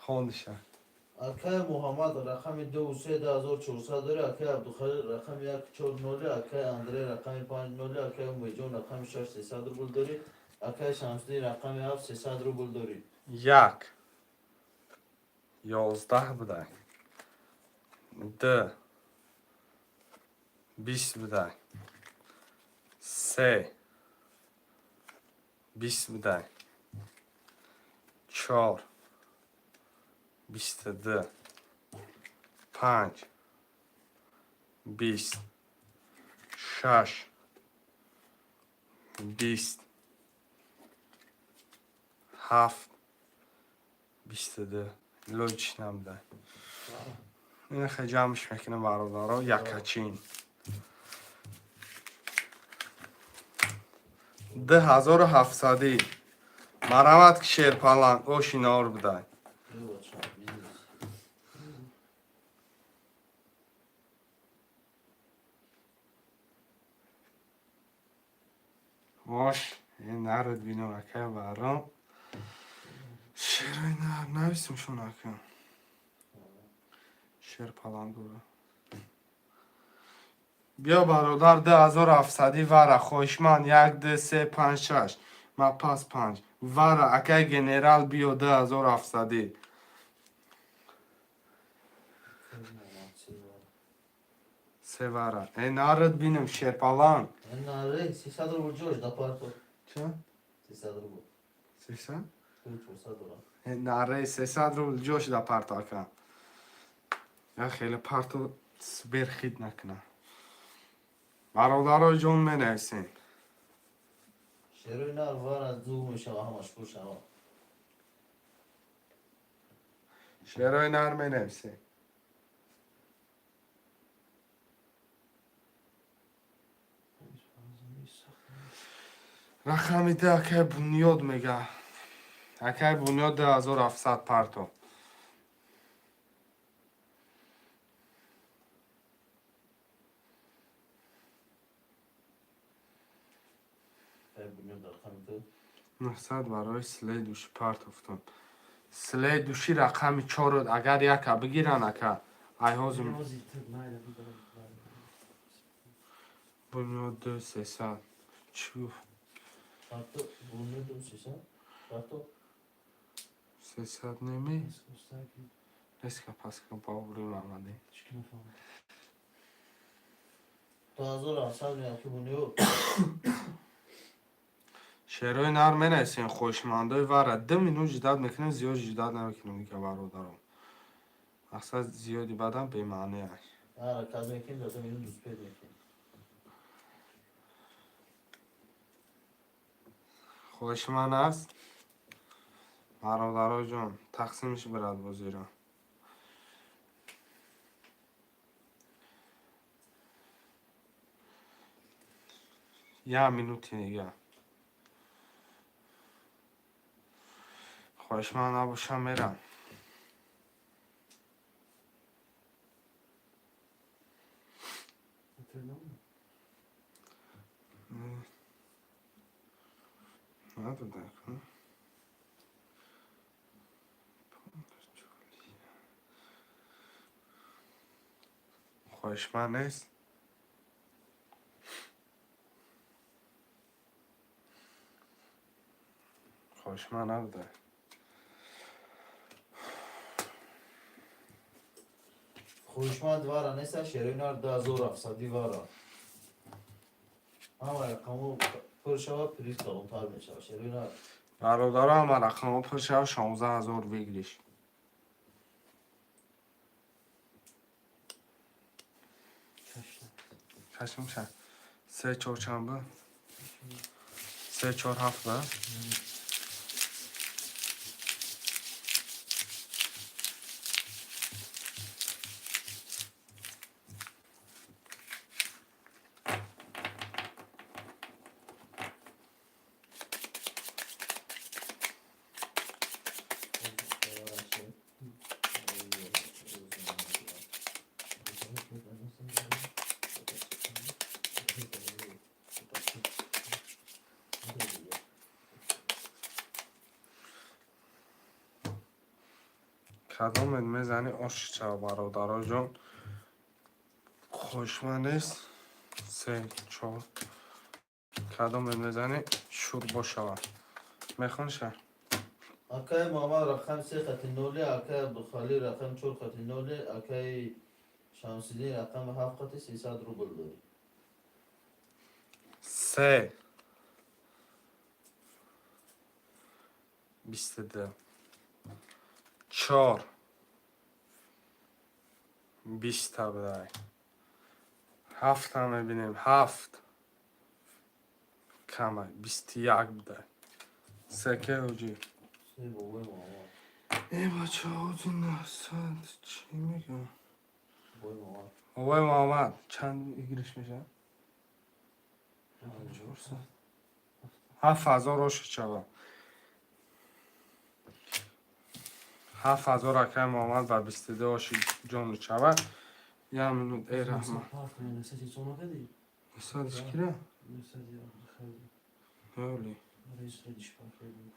[SPEAKER 2] Хондиша.
[SPEAKER 1] Акай Муҳаммад рақами ду се 2400 дори, акай Абдухалил рақами як чор ноли, акай Андрей рақами панҷ ноли, акай Умедҷон рақами шаш 300 рубл дори, акай Шамсиддин рақами ҳафт 300 рубл дори.
[SPEAKER 2] Як. 11 будай. Ду. 20 будай. Се. 20 будай. Чор. 22. Панҷ. 20. Шаш. 20. Ҳафт. 22. Лоҷиш набудай. Ин ҷамъш мекунам бародаро, якачин. 2700-ӣ. Марамат ки шерпаланг оши нор будай.
[SPEAKER 1] Ду бача, бизнес.
[SPEAKER 2] Ош, ин народ бинам акай баром. Шерои нар нависем шон ака. Шерпалангура. Биё бародар 2700-ӣ вара хоҳишманд як ду се панҷ шаш. Ма пас панҷ. Вара акай генерал биё 2700-ӣ. Се вара. Э народ бинам шерпаланг.
[SPEAKER 1] Наре, 300 рубл ҷош да парто.
[SPEAKER 3] Чанд?
[SPEAKER 1] 300 рубл.
[SPEAKER 2] 300?
[SPEAKER 1] 400 дорам.
[SPEAKER 2] Наре, 300 рубл ҷо шуда парто, ака. Я хеле парто сверххит накуна. Бародаро ҷон, менависем.
[SPEAKER 1] Шерои нар вара зур мешава, ҳамаш пур шава.
[SPEAKER 2] Шерои нар менависем. Рақами ду, акай Бунёд мега. Акай Бунёд, 2700 парто.
[SPEAKER 1] Акай Бунёд, рақами ду.
[SPEAKER 2] 900 барои следующий партофтон. Следующий рақами чорро агар яка бигиран, ака. Ай ҳозир Бунёд ду 300. Чӣ гуфт?
[SPEAKER 1] Парто Бунёд ду 300. Парто.
[SPEAKER 2] 300 неми? Резко паска бобри Мамади.
[SPEAKER 1] 2700 меяд ки Бунёд.
[SPEAKER 2] Шерои нар менависем, хоҳишмандои вара. 2 минут ждать мекунем, зиёд ждать намекунем дига, бародарон. Мақсад, зиёди баъдам бемаъне ай.
[SPEAKER 1] Ҳаракат мекунем, дар 2 минут успеть мекунем.
[SPEAKER 2] Хоҳишманд аст? Бародаро ҷон, тақсимш бирад бозиро. Як минути дига. Хоҳишманд набошам, мерам. Надо так, а? Хоҳишманд нест? Хоҳишманд набуда.
[SPEAKER 1] Хоҳишманд вара неста, шерои нар 2700 вара. Ҳама рақамҳо пур шава, приз калонтар мешава. Шерои нар.
[SPEAKER 2] Бародаро, ҳама рақамҳо пур шава, 16 000 выигрыш. Чашм ша. Се чор чанд ба? Се чор ҳафт ба? Кадомет мезани, ошча, бародаро ҷон? Хоҳишманд нест? Се чор. Кадомет мезани, шур бошава. Мехонша?
[SPEAKER 1] Акай Муҳаммад, рақами се хати ноли, акай Абдухалил, рақами чор хати ноли, акай Шамсиддин, рақами ҳафт хати 300 рубл дорӣ.
[SPEAKER 2] Се 22, чор 20-та будай. Ҳафта мебинем, ҳафт камай, 21 будай. Секе ҳоҷӣ.
[SPEAKER 1] Се бобои Муҳаммад.
[SPEAKER 2] Э, бачаҳо, 900 чӣ мегӯям?
[SPEAKER 1] Бобои Муҳаммад.
[SPEAKER 2] Бобои Муҳаммад чанд выигрыш мешавад? 7000 оши шава. 7000, акай Муҳаммад, ба 22 оши ҷону шава. Як минут, э раҳмат. Садиш кира? Ёли.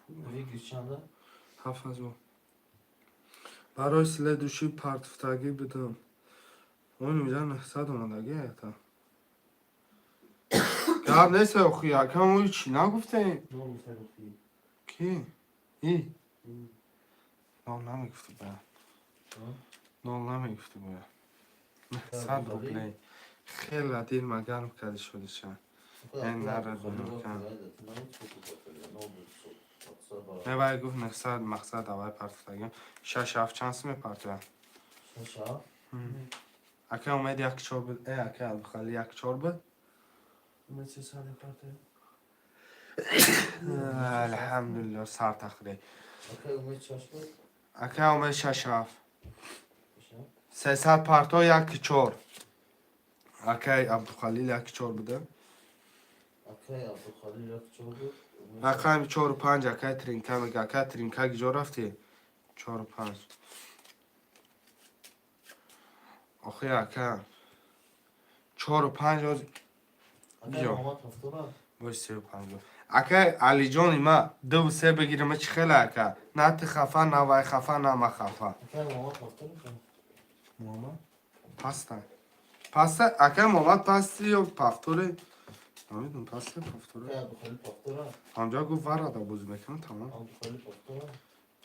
[SPEAKER 1] Выигрыш чанда?
[SPEAKER 2] 7000. Барои следующий партфтагӣ будам. Он миза 900 омадагӣ ята. Гап нест, охи, акам ӯ чӣ нагуфтем? Ки? И? Нол намегуфтӣ бояд. Нол намегуфтӣ бояд. 900 рублей. Хеле дилма гарм карди шудиша. Не, вай гуфт 900, мақсад авай партофтагим. Шаш ҳафт чанд сум мепартояд?
[SPEAKER 1] Шаш ҳафт.
[SPEAKER 2] Ака Умед як чор буд. Э, ака Абдухалил як чор буд.
[SPEAKER 1] Умед 300 мепартояд.
[SPEAKER 2] Алҳамдулилло, сар тахрӣ.
[SPEAKER 1] Ака Умед шаш буд.
[SPEAKER 2] Ака Умед шаш ҳафт. 300 парто як чор. Акай Абдухалил як чор буда.
[SPEAKER 1] Акай Абдухалил як чор буд.
[SPEAKER 2] Рақами чору панҷ акай Тринка мега. Акай Тринка гиҷо рафтӣ? Чору панҷ. Охи ака. Чору панҷ оз.
[SPEAKER 1] Акай Муҳаммад ҳафтора.
[SPEAKER 2] Бош сею панҷ. Акай Алиҷони ма дуву се бигирама чӣ хеле ака? На ти хафа, на вай хафа, на ма хафа.
[SPEAKER 1] Акай Муҳаммад ҳафтора.
[SPEAKER 3] Муҳаммад?
[SPEAKER 2] Паста. Паста, акай Муҳаммад пасти ё пафтори? Намедонам, паста пафтори.
[SPEAKER 1] Акай Абдухалил пафтора.
[SPEAKER 2] Ҳамҷо гуфт варада бозӣ мекунам, тамом.
[SPEAKER 1] Абдухалил пафтора.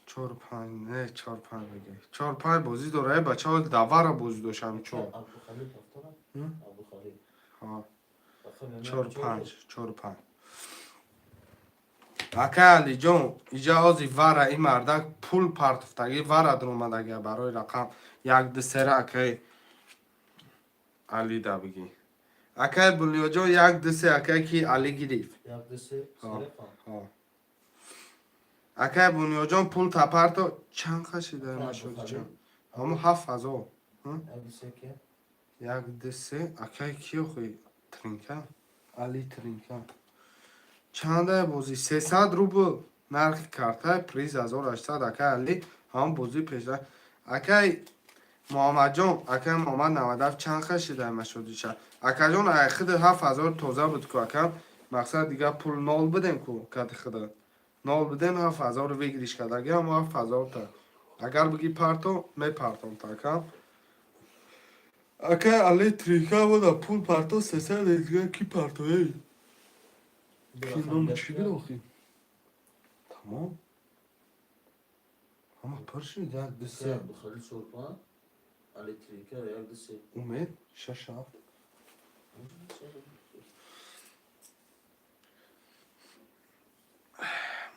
[SPEAKER 2] Чору панҷ, не, чору панҷ бигир. Чору панҷ бозӣ дора, э бачаҳо давара бозӣ дошт ҳами чор.
[SPEAKER 1] Абдухалил пафтора. Абдухалил.
[SPEAKER 2] Ҳа. Чору панҷ, чору панҷ. Акай Алиҷон, иҷа ҳози вара ин мардак пул партофтагӣ вара дуромадагия барои рақам як ду сера акай Али да бигӣ. Акай Бунёҷон як ду се акай ки Али гирифт.
[SPEAKER 1] Як ду се се рақам.
[SPEAKER 2] Ҳа. Акай Бунёҷон пул тапарто чанд қашида машоди чанд? Ҳамо 7000.
[SPEAKER 1] Як ду се ки?
[SPEAKER 2] Як ду се акай ки охи Тринка?
[SPEAKER 3] Али Тринка.
[SPEAKER 2] Чанда бозӣ? 300 рубл нархи карта, приз 1800 акай Али ҳамон бозӣ пеша. Акай Муҳаммадҷон, акай Муҳаммад 97 чанд хашида машодиша? Акаҷон, ай хиди 7000 тоза буд ку акам. Мақсад дига пул нол бидем ку кати хиди. Нол бидем 7000 выигрыш кардаги ҳамо 7000 та. Агар биги парто, мепартом та акам. Акай Али Тринка буда пул парто 300 дига ки партоей?
[SPEAKER 3] Ки ном чӣ буд охи?
[SPEAKER 2] Тамом.
[SPEAKER 3] Ҳама пур шуд як ду
[SPEAKER 1] Акай
[SPEAKER 3] се.
[SPEAKER 1] Абдухалил чор панҷ. Али Тринка як ду се.
[SPEAKER 3] Умед шаш ҳафт.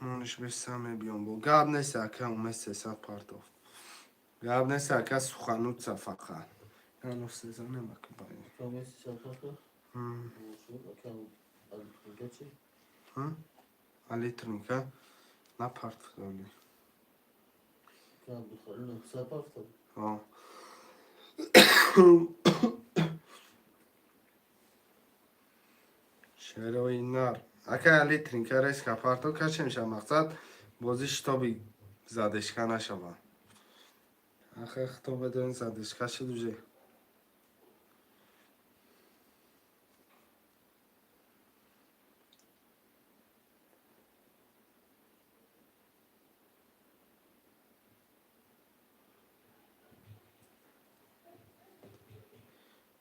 [SPEAKER 2] Мониш беса мебиём бо. Гап нест ака Умед 300 партофт. Гап нест ака сухануца фақат. Яно сезанем ака бай.
[SPEAKER 1] Акай Умед 300 партофт. Акай Али Тринка чӣ?
[SPEAKER 2] Али Тринка на партофт.
[SPEAKER 1] Акай Абдухалил 900 партофт.
[SPEAKER 2] Ҳо. Шерои нар. Акай Али Тринка резка парто каче мешавад мақсад бозӣ шитоби задешка нашавад. Ахе хто бидон задешка шуд уже.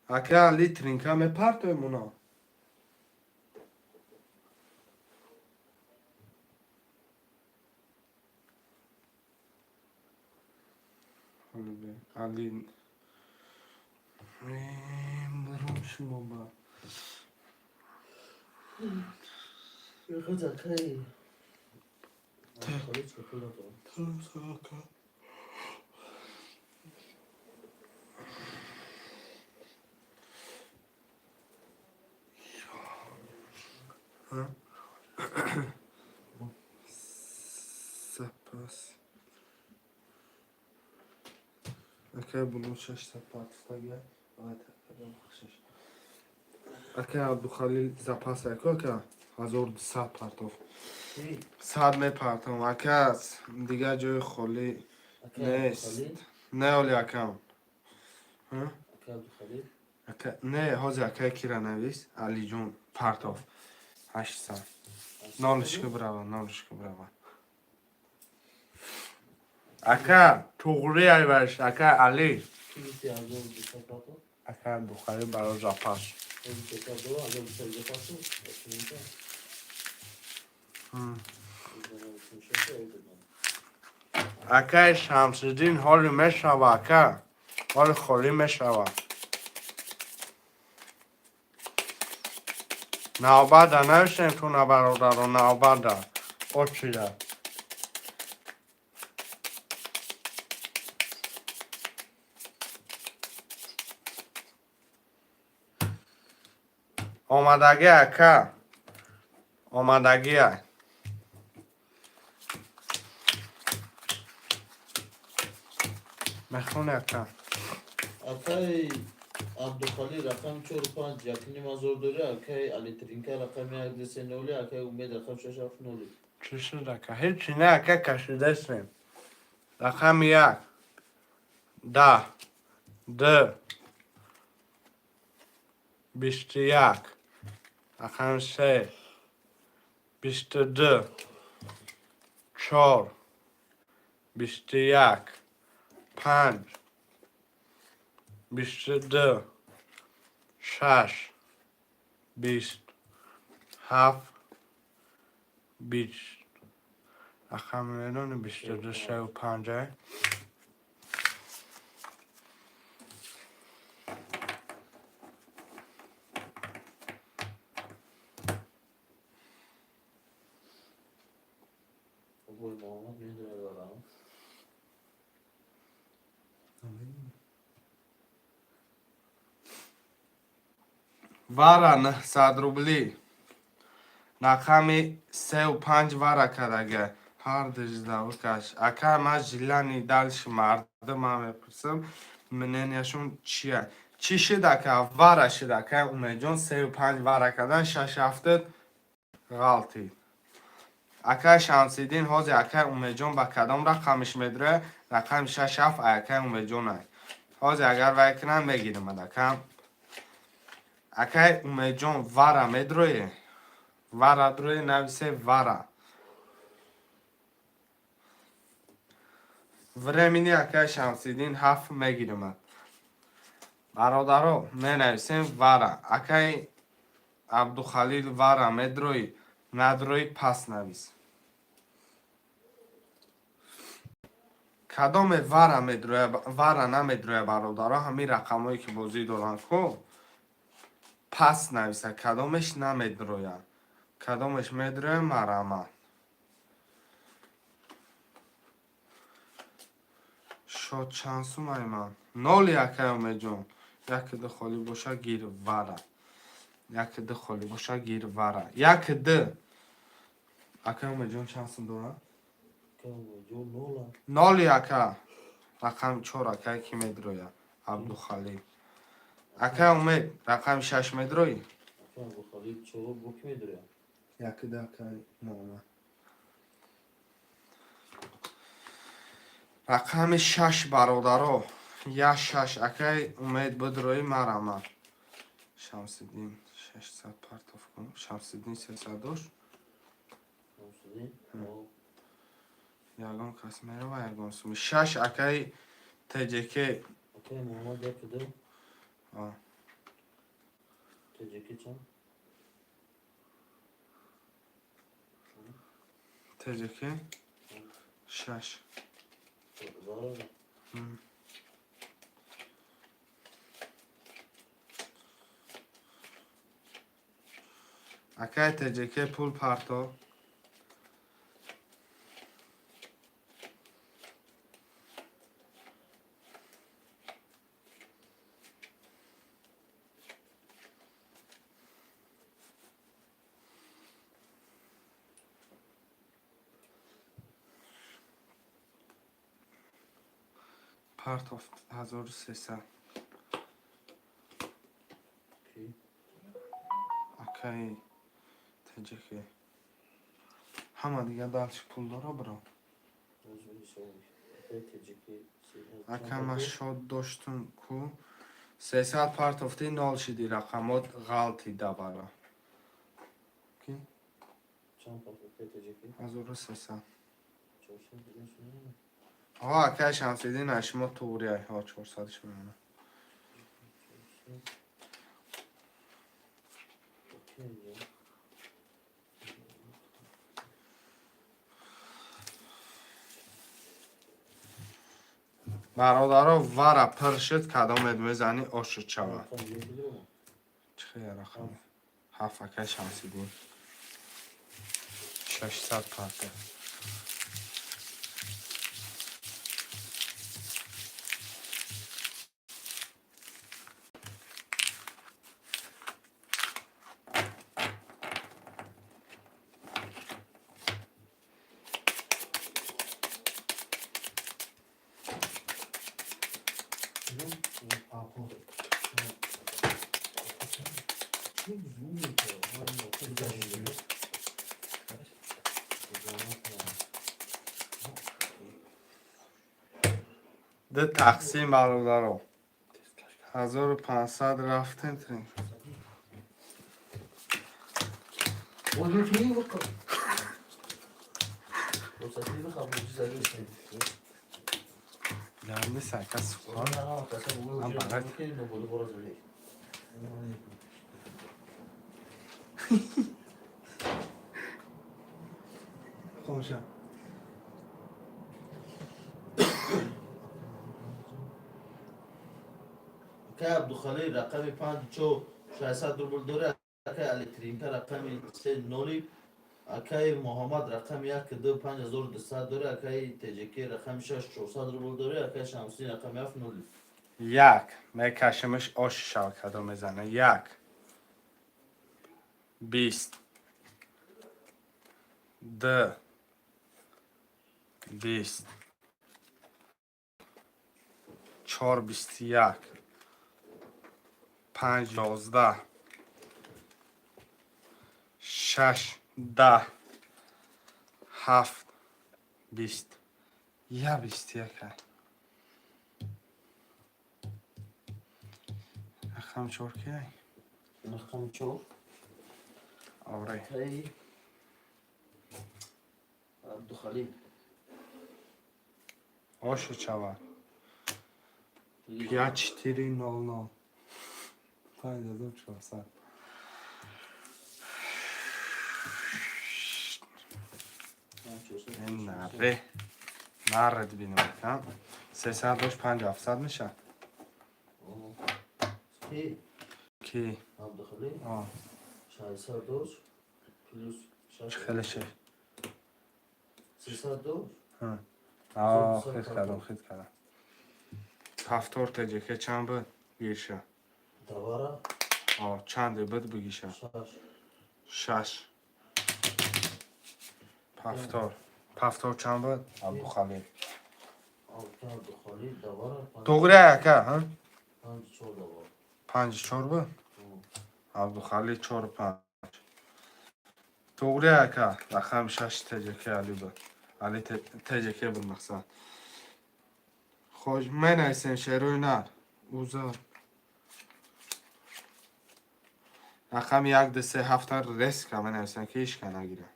[SPEAKER 2] Акай Али Тринка мепартоем уно. Али Бром шумо ба.
[SPEAKER 1] Худ акай Абдухалил чӣ пул надорад?
[SPEAKER 2] Запас. Акай буну 600 партофтага. Акай Абдухалил запас ака ака 1200 партофт.
[SPEAKER 1] Чӣ?
[SPEAKER 2] Сад мепартом ака дигар ҷои холӣ
[SPEAKER 1] Акай
[SPEAKER 2] нест.
[SPEAKER 1] Абдухалил?
[SPEAKER 2] Не оли акам.
[SPEAKER 1] Акай Абдухалил?
[SPEAKER 2] Ака не ҳозир акай кира навис Алиҷон партоф 800. Нолишка брава, нолишка брава. Ака туғри айваш ака Али.
[SPEAKER 1] Ки гуфти 1200 партофт?
[SPEAKER 2] Ака Абдухалил баро запас.
[SPEAKER 1] Ҳозир 300 доллар 1200 иҷо партофт? Тринка?
[SPEAKER 2] Акай Шамсиддин ҳоли мешава ака. Ҳоли холӣ мешава. Навбада навиштем туна, бародаро, навбада. Очида. Омадагӣ, ака. Омадагия. Мехони, ака.
[SPEAKER 1] Акаи Абдухалил рақами чору панҷ 1,5 ҳазор дорӣ, акаи Алитринка рақами як ду се ноли, акаи Умед рақами шаш ҳафт ноли.
[SPEAKER 2] Чӣ шуд, ака? Ҳечи не, ака, кашидастем. Рақами як. 10. Ду. 21. Рақами се. 22. Чор. 21. Панҷ. 22. Шаш. 20. Ҳафт. 20. Рақами медони 22, сеу панҷа.
[SPEAKER 1] Бобои Муҳаммад медонад рақам.
[SPEAKER 2] Вара 900 рублӣ. Рақами сеу панҷ вара кардага. Ҳар диждавкаш. Ака, ман желание дальше мардума мепурсам, мненияшон чия? Чӣ шуд, ака? Вара шуд, ака Умедҷон, сеу панҷ вара кардан, шаш ҳафтад ғалтид. Акай Шамсиддин, ҳозир акай Умедҷон ба кадом рақамиш медура? Рақами шаш ҳафт акай Умедҷонай. Ҳозир агар вай кунам, мегирам ака. Акай Умедҷон, вара медурое? Вара дурое, нависе вара. Времени акай Шамсиддин ҳафт мегирамад. Бародаро, менависем вара. Акай Абдухалил, вара медуроӣ? Надуроӣ, пас навис. Кадоме вара медуроя, вара намедуроя, бародаро, ҳамин рақамҳое ки бозӣ доранд ку, пас нависа, кадомеш намедуроя. Кадомеш медуроя, марҳамат. Шод чанд сумай ман? Ноли, акай Умедҷон. Яке ду холӣ боша, гир вара. Яке ду холӣ боша, гир вара. Яке ду. Акай Умедҷон чанд сум дорад?
[SPEAKER 1] Акаи Умедҷон нола.
[SPEAKER 2] Ноли, ака. Рақами чор акай ки медуроя? Абдухалил. Акай Умед, рақами шаш медуроӣ?
[SPEAKER 1] Акаи Абдухалил чор бо ки медуря?
[SPEAKER 3] Яке ду, акай Муҳаммад.
[SPEAKER 2] Рақами шаш, бародаро. Я шаш. Акай Умед, бидуроӣ, марҳамат. Шамсиддин 600 партов кун. Шамсиддин 300 дошт.
[SPEAKER 1] Шамсиддин?
[SPEAKER 2] Ягон кас мерава, ягон суми. Шаш, акай ТЖК.
[SPEAKER 1] Акаи Муҳаммад яке ду.
[SPEAKER 2] А.
[SPEAKER 1] ТЖК чанд?
[SPEAKER 2] ТЖК шаш.
[SPEAKER 1] Вара.
[SPEAKER 2] Акай ТЖК, пул парто. Партов 1300.
[SPEAKER 1] Ки?
[SPEAKER 2] Акай ТЖК. Ҳама дига дальше пул дора, бро.
[SPEAKER 1] Ҳозир ҳисоб. Акаи ТЖК
[SPEAKER 2] Ака, ман шод доштум ку. 300 партофтӣ, нол шиди, рақамот ғалтида бара. Ки?
[SPEAKER 1] Чанд партов, акаи ТЖК?
[SPEAKER 2] 1300.
[SPEAKER 1] 400 дига шуд.
[SPEAKER 2] Ҳо, акай Шамсиддин, аз шумо туғрияй. Ҳо, 400 шумона.
[SPEAKER 1] 400. Ки инҷо?
[SPEAKER 2] Бародаро, вара пир шуд, кадомет мезанӣ, ошуд шава.
[SPEAKER 1] Рақам як дурам.
[SPEAKER 2] Чӣ хел рақам? Ҳафт, акай Шамсиддин. 600 парта. Ду тақсим, бародаро. 1500 рафтем трин. Гарм ака, сухан. Ман барак.
[SPEAKER 3] Хомша.
[SPEAKER 1] Акай Абдухалил рақами панҷ чор 600 рубл дорӣ, акай Алитринка рақами се ноли, акай Муҳаммад рақами як ду 5200 дорӣ, акай ТЖК рақами шаш 400 рубл дорӣ, акай Шамсиддин рақами ҳафт ноли.
[SPEAKER 2] Як мекашимаш, оши шавкадо мезана. Як, 20, д, 20, чор, 21, панҷ, 11, шаш, 10, ҳафт, 20, я 21. Рақам чор кияй?
[SPEAKER 1] Рақами чор.
[SPEAKER 2] Оре.
[SPEAKER 1] Акай Абдухалил.
[SPEAKER 2] Оши чава. Пять, четыре, нол, нол. 5400. Наре. Наред бинам, ка. 300 дошт, панҷ ҳафтсад меша.
[SPEAKER 1] Ки?
[SPEAKER 2] Ки?
[SPEAKER 1] Абдухалил.
[SPEAKER 2] О.
[SPEAKER 1] 600 дошт плюс шаш.
[SPEAKER 2] Хеле шеш.
[SPEAKER 1] 300 дошт.
[SPEAKER 2] А, хит кардам, хит кардам. Ҳафтор теҷеке чанд буд? Гирша.
[SPEAKER 1] Давара.
[SPEAKER 2] О, чанде буд, бигиша?
[SPEAKER 1] Шаш.
[SPEAKER 2] Шаш. Ҳафтор. Ҳафтор чанд буд? Абдухалил.
[SPEAKER 1] Акай Абдухалил давара.
[SPEAKER 2] Тоғри, ака, ҳа?
[SPEAKER 1] Панҷ чор давара.
[SPEAKER 2] Панҷ чор буд? Абдухалил чор панҷ. Тоғри, ака, рақами шаш теҷеке Али буд. Али теҷеке буд мақсад. Хош, менависем шерои нар. Узар. Рақами як, ду, се, ҳафта резко менависем, ки ҳеч ка нагира.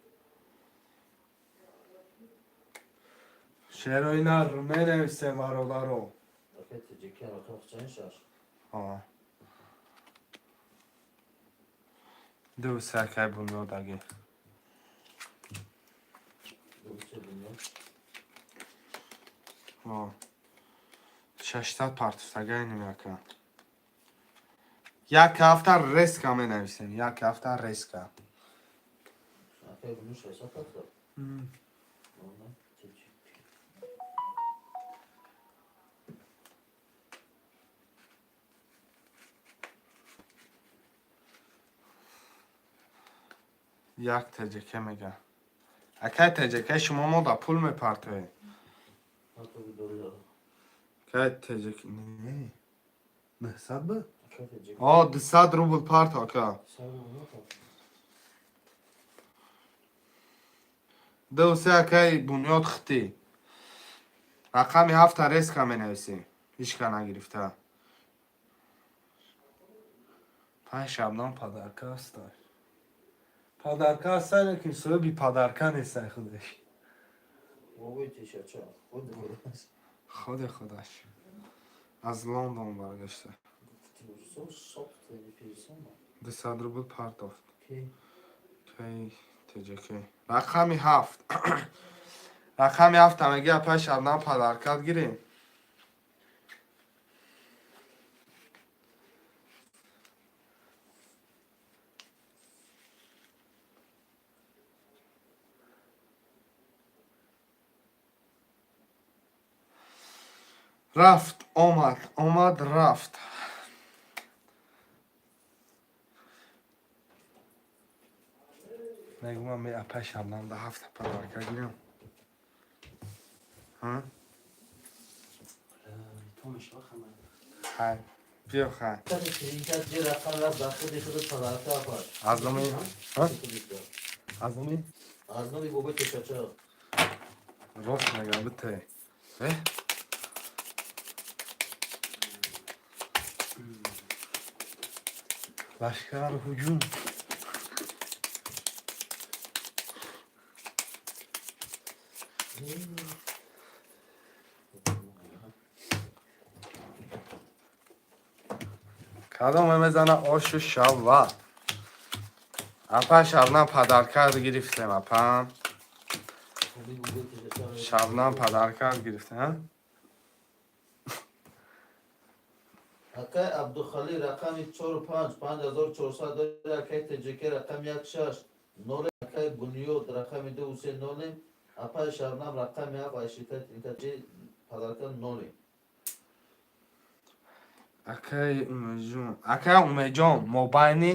[SPEAKER 2] Шерои нар менависем, бародаро.
[SPEAKER 1] Акай ТЖК рақам чанд, шаш?
[SPEAKER 2] О. Ду, се, акай Бунёдаги.
[SPEAKER 1] Ду, се, Бунёд.
[SPEAKER 2] О. 600 партуфтагайнем, ака. Як ҳафта резко менависем. Як ҳафта резко.
[SPEAKER 1] Акай Бунёд 600 ҳафта. Ана, ТЖК.
[SPEAKER 2] Як ТЖК мега. Акай ТЖК, шумо мо да пул мепартоед.
[SPEAKER 1] Ҳатто дори дора.
[SPEAKER 2] Акай ТЖК не.
[SPEAKER 3] 900 буд?
[SPEAKER 1] Акай ТЖК.
[SPEAKER 2] О, 200 рубл парто, ака.
[SPEAKER 1] Сар парто.
[SPEAKER 2] Ду, се, акай Бунёд хити. Рақами ҳафта резко менависем. Ҳеч ка нагирифта. Панҷ, Шабнам
[SPEAKER 3] Подарка ҳастай. Подарка ҳастай, лекин соҳиби подарка нестай худаш.
[SPEAKER 1] Вовой тишача. Худ худаш.
[SPEAKER 2] Худи худаш. Аз Лондон баргашта. 200 рубл партофт. Кай ТЖК. Рақами ҳафт. Рақами ҳафта меги, апай Шабнам, подаркат гирем. Рафт, омад, омад, рафт. Мегӯям, ме апай Шабнам да ҳафта подарка гирам. Ҳа?
[SPEAKER 4] То мешава хама.
[SPEAKER 2] Хай. Биё, хай.
[SPEAKER 1] Тринкат ҷи рақам рафт ба худи худ подарка апар.
[SPEAKER 2] Аз номи? Ҳа? Аз номи?
[SPEAKER 1] Аз номи бобои Тешача.
[SPEAKER 2] Рост мегам, бите. Э?
[SPEAKER 3] Лашкар ҳуҷум.
[SPEAKER 2] Кадоме мезана, ошу шава. Апа Шабнам подарка гирифтем, апа.
[SPEAKER 1] Номи бобои Тешача.
[SPEAKER 2] Шабнам подарка гирифтем, ҳа?
[SPEAKER 1] Акай Абдухалил рақами 4 5 5400 дори, акай ТЖК рақами 1 6 0, акай Бунёд рақами 2 3 0, апай Шабнам рақами 7, Айшита Тринкат ҷи подарка 0.
[SPEAKER 2] Акай Умедҷон, акай Умедҷон, мобайни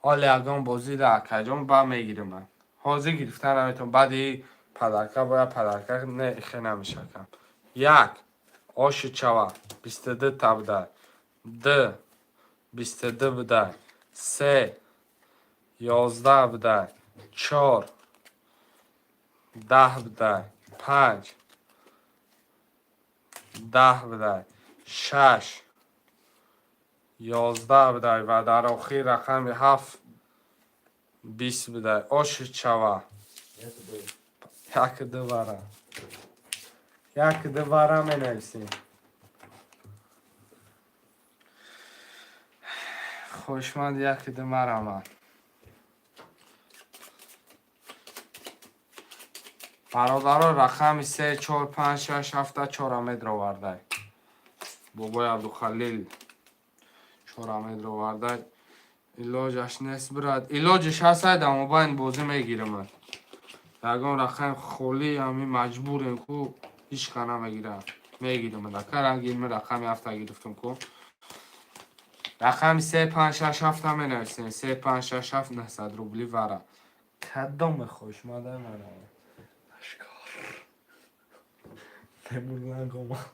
[SPEAKER 2] ҳоле ягон бозӣ да, акайҷон, ба мегирим ман. Ҳозир гирифта наметавонам. Баъди подарка бояд подарка не хе намеша, акам. Як оши чава 22 та буда. Д 22 буда. Се 11 буда. Чор 10 буда. Панҷ 10 буда. Шаш 11 буда ва дар охир рақами ҳафт 20 буда. Оши чава.
[SPEAKER 1] Як ду.
[SPEAKER 2] Як ду вара. Як ду вара менависем. Хушманд як ду марамад. Бародаро, рақами се, чор, панҷ, шаш, ҳафта чораметр овардай. Бобои Абдухалил чораметр овардай. Илоҷаш нест, брат. Илоҷиш ҳастай, дар мобайн бозӣ мегирам. Ягон рақами холӣ ҳами маҷбурем ку ҳеч ка намегирам. Мегирам. Дака ранги рақами ҳафта гирифтам ку. Рақами се, панҷ, шаш, ҳафта менависем. Се, панҷ, шаш, ҳафт, 900 рубли вара.
[SPEAKER 3] Кадоме хушмада марама. Лашкар. Темурланг омад.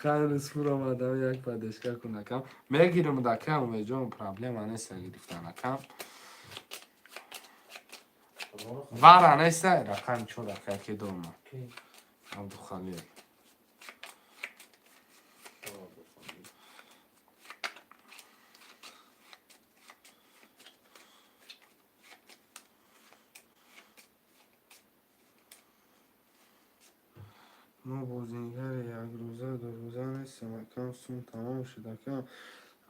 [SPEAKER 2] Хайр, сур омадам, як поддержка кунакам. Мегирам, дака Умедҷон, проблема нест гирифтанакам. Вара неста, рақами чор ака ки дома. Абдухалил. Мо бозингари якрӯза дурӯза нестем, акам, сум тамом шуд, акам.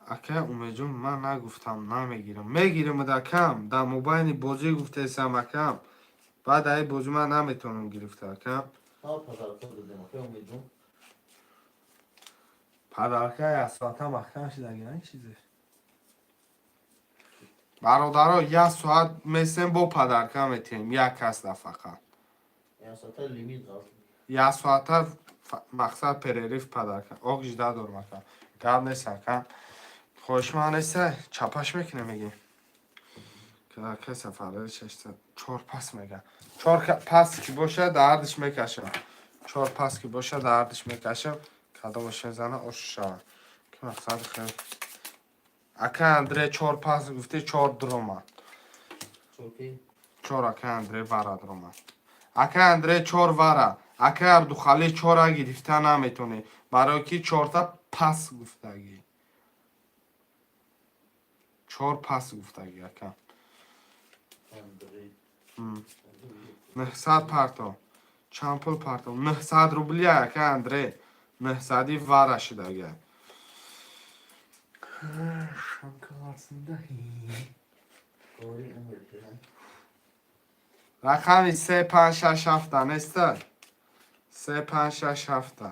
[SPEAKER 2] Ака Умедҷон, ман нагуфтам намегирам. Мегирам, акам, дар мобайни бозӣ гуфтесам, акам. Баъд аи бозӣ ман наметавонам гирифта, акам.
[SPEAKER 1] Ҳа, подарка додем, акай Умедҷон.
[SPEAKER 3] Подарка як соата маҳкам шидаги, на чизе.
[SPEAKER 2] Бародаро, як соат месем, бо подарка метиҳем, як кас да фақат.
[SPEAKER 1] Як соата лимит ғалт.
[SPEAKER 2] Як соата мақсад перерыв подарка. Ок, жда дорам, ака. Гап нест, ака. Хоҳишманд неста, чапаш мекунем, мегӣ. Ака Сафарали шашсад чор пас мега. Чор пас ки бошад, дардиш мекашам. Чор пас ки бошад, дардиш мекашам. Кадомаш мезана, ош шавад. Ки мақсад хел. Ака Андре чор пас гуфти, чор дуромад.
[SPEAKER 1] Чорки?
[SPEAKER 2] Чор ака Андре вара дуромад. Ака Андре чор вара. Ака Абдухалил чора гирифта наметонӣ. Барои ки чорта пас гуфтагӣ. Чор пас гуфтагӣ, ака.
[SPEAKER 1] Андрей.
[SPEAKER 2] 900 парто. Чанд пул парто? 900 рубли, ака Андре. 900 вара шудага.
[SPEAKER 3] Шанкаларсында.
[SPEAKER 1] Кори умр.
[SPEAKER 2] Рақами се, панҷ, шаш, ҳафта неста? Се, панҷ, шаш, ҳафта.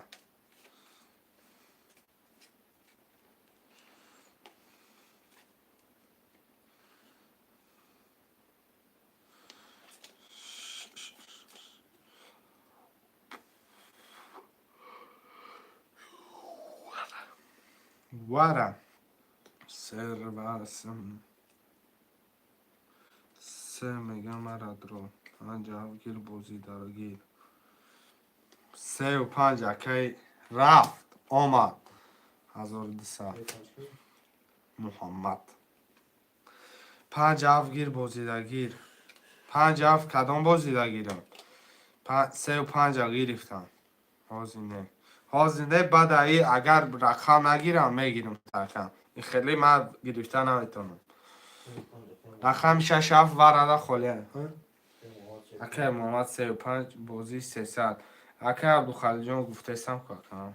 [SPEAKER 2] Вара. Сервасм. Се мега мара дро. Панҷ ҳафт гир, бозӣ дар гир. Сею панҷ, акай, рафт омад. 1200. Муҳаммад. Панҷ ҳафт гир, бозидагир. Панҷ ҳафт кадом бозидагирам? Сею панҷа гирифтам. Ҳозир не. Ҳозир не, баъд аи агар рақам нагирам, мегирам такам. Ин хеле ман гирифта наметавонам. Рақами шаш ҳафт варада холия. Акай Муҳаммад, сею панҷ, бозӣ 300. Акай Абдухалилҷон, гуфтесам ку, акам.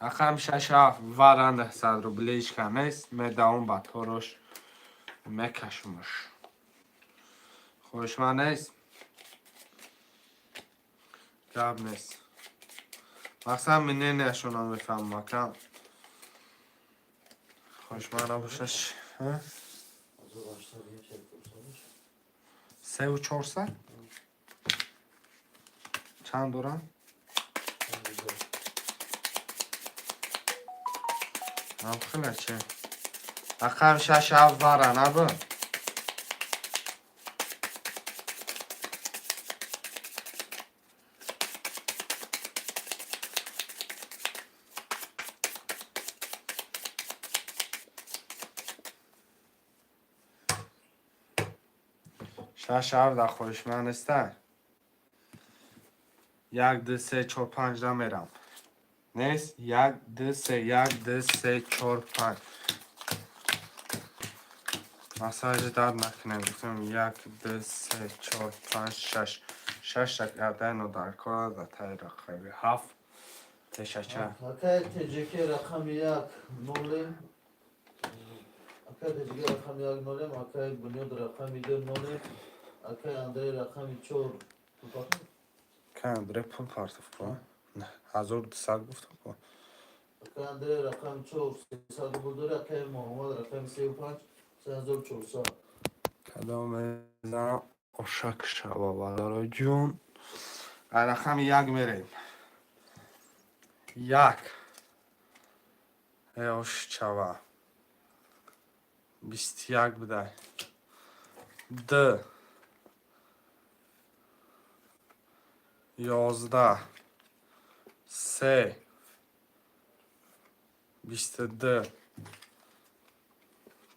[SPEAKER 2] Рақами шаш ҳафт вара 900 рубли, ҳеч кам нест. Медавом бадҳорош мекашумаш. Хоҳишманд нест? Гап нест. Мақсад мненияшонро мефаҳмам, акам. Хоҳишманд набошаш. 3400? Чанд дорам? Ҳамхела че? Рақами шаш ҳафт вара набуд? Шаш ҳафт дар хоҳишманд нестан? Як, ду, се, чор, панҷ намерам. Нест? Як, ду, се, як, ду, се, чор, панҷ. Масажи дард накунем. Гуфтам як, ду, се, чор, панҷ, шаш. Шашта кардаи нодаркора дар таи рақами ҳафт. Тешача.
[SPEAKER 1] Акай ТЖК рақами як нолем. Акай ТЖК рақами як нолем, акай Бунёд рақами ду нолем, акай Андрей рақами чор.
[SPEAKER 2] Акай Андрей пул партов ку? 1200 гуфтам ку.
[SPEAKER 1] Акай Андрей рақами чор 300 рубл дори, акай Муҳаммад рақами сею панҷ 3400.
[SPEAKER 2] Кадом мезанам ошак шава, бародароҷон. Рақами як мерем. Як. Э, ош чава. 21 будай. Д. 11. Се. 22.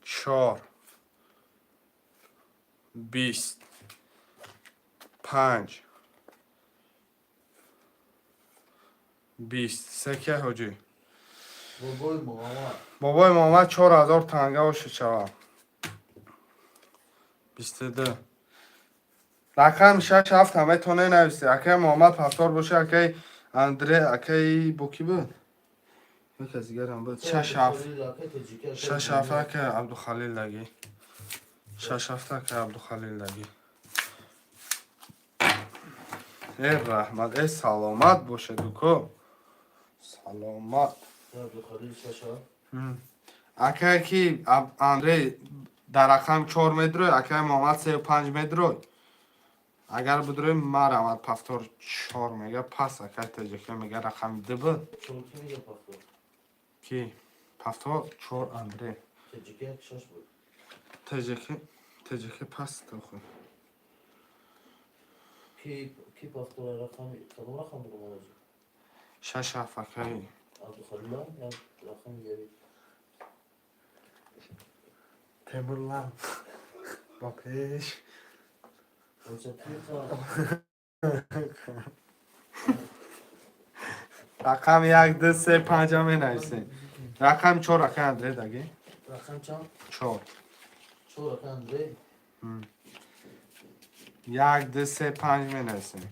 [SPEAKER 2] Чор. 20. Панҷ. 20. Се ке, ҳоҷӣ?
[SPEAKER 1] Бобои Муҳаммад.
[SPEAKER 2] Бобои Муҳаммад, 4000 танга оши шава. 22. Рақами шаш ҳафт ҳам метавонед нависед. Акай Муҳаммад повтор боша, акай Андре, акай бо кӣ буд? Як аз дигарам буд. Шаш ҳафт.
[SPEAKER 1] Акай ТЖК.
[SPEAKER 2] Шаш ҳафт, акай Абдухалил даги. Шаш ҳафт, акай Абдухалил даги. Э, раҳмат, э, саломат бошед, уко. Саломат.
[SPEAKER 1] Абдухалил шаш ҳафт.
[SPEAKER 2] Акай ки Андрей дар рақам чор медрой, акай Муҳаммад сею панҷ медрой. Агар бидрои, марамад повтор чор мега, пас акай ТЖК мега рақами ду буд.
[SPEAKER 1] Чор ки мега повтор?
[SPEAKER 2] Ки? Повтор чор Андрей.
[SPEAKER 1] ТЖК шаш буд.
[SPEAKER 2] ТЖК, ТЖК пас тоху.
[SPEAKER 1] Ки повтор рақами кадом рақам буд омад?
[SPEAKER 2] Шаш ҳафт, акай.
[SPEAKER 1] Абдухалил як рақами дигари.
[SPEAKER 3] Темурлан. Ба пеш.
[SPEAKER 1] Оҷа тиқа.
[SPEAKER 2] Рақами як, ду, се, панҷа менависем. Рақами чор, акай Андрей даги.
[SPEAKER 1] Рақам чанд?
[SPEAKER 2] Чор.
[SPEAKER 1] Чор, акай Андрей.
[SPEAKER 2] Як, ду, се, панҷ менависем.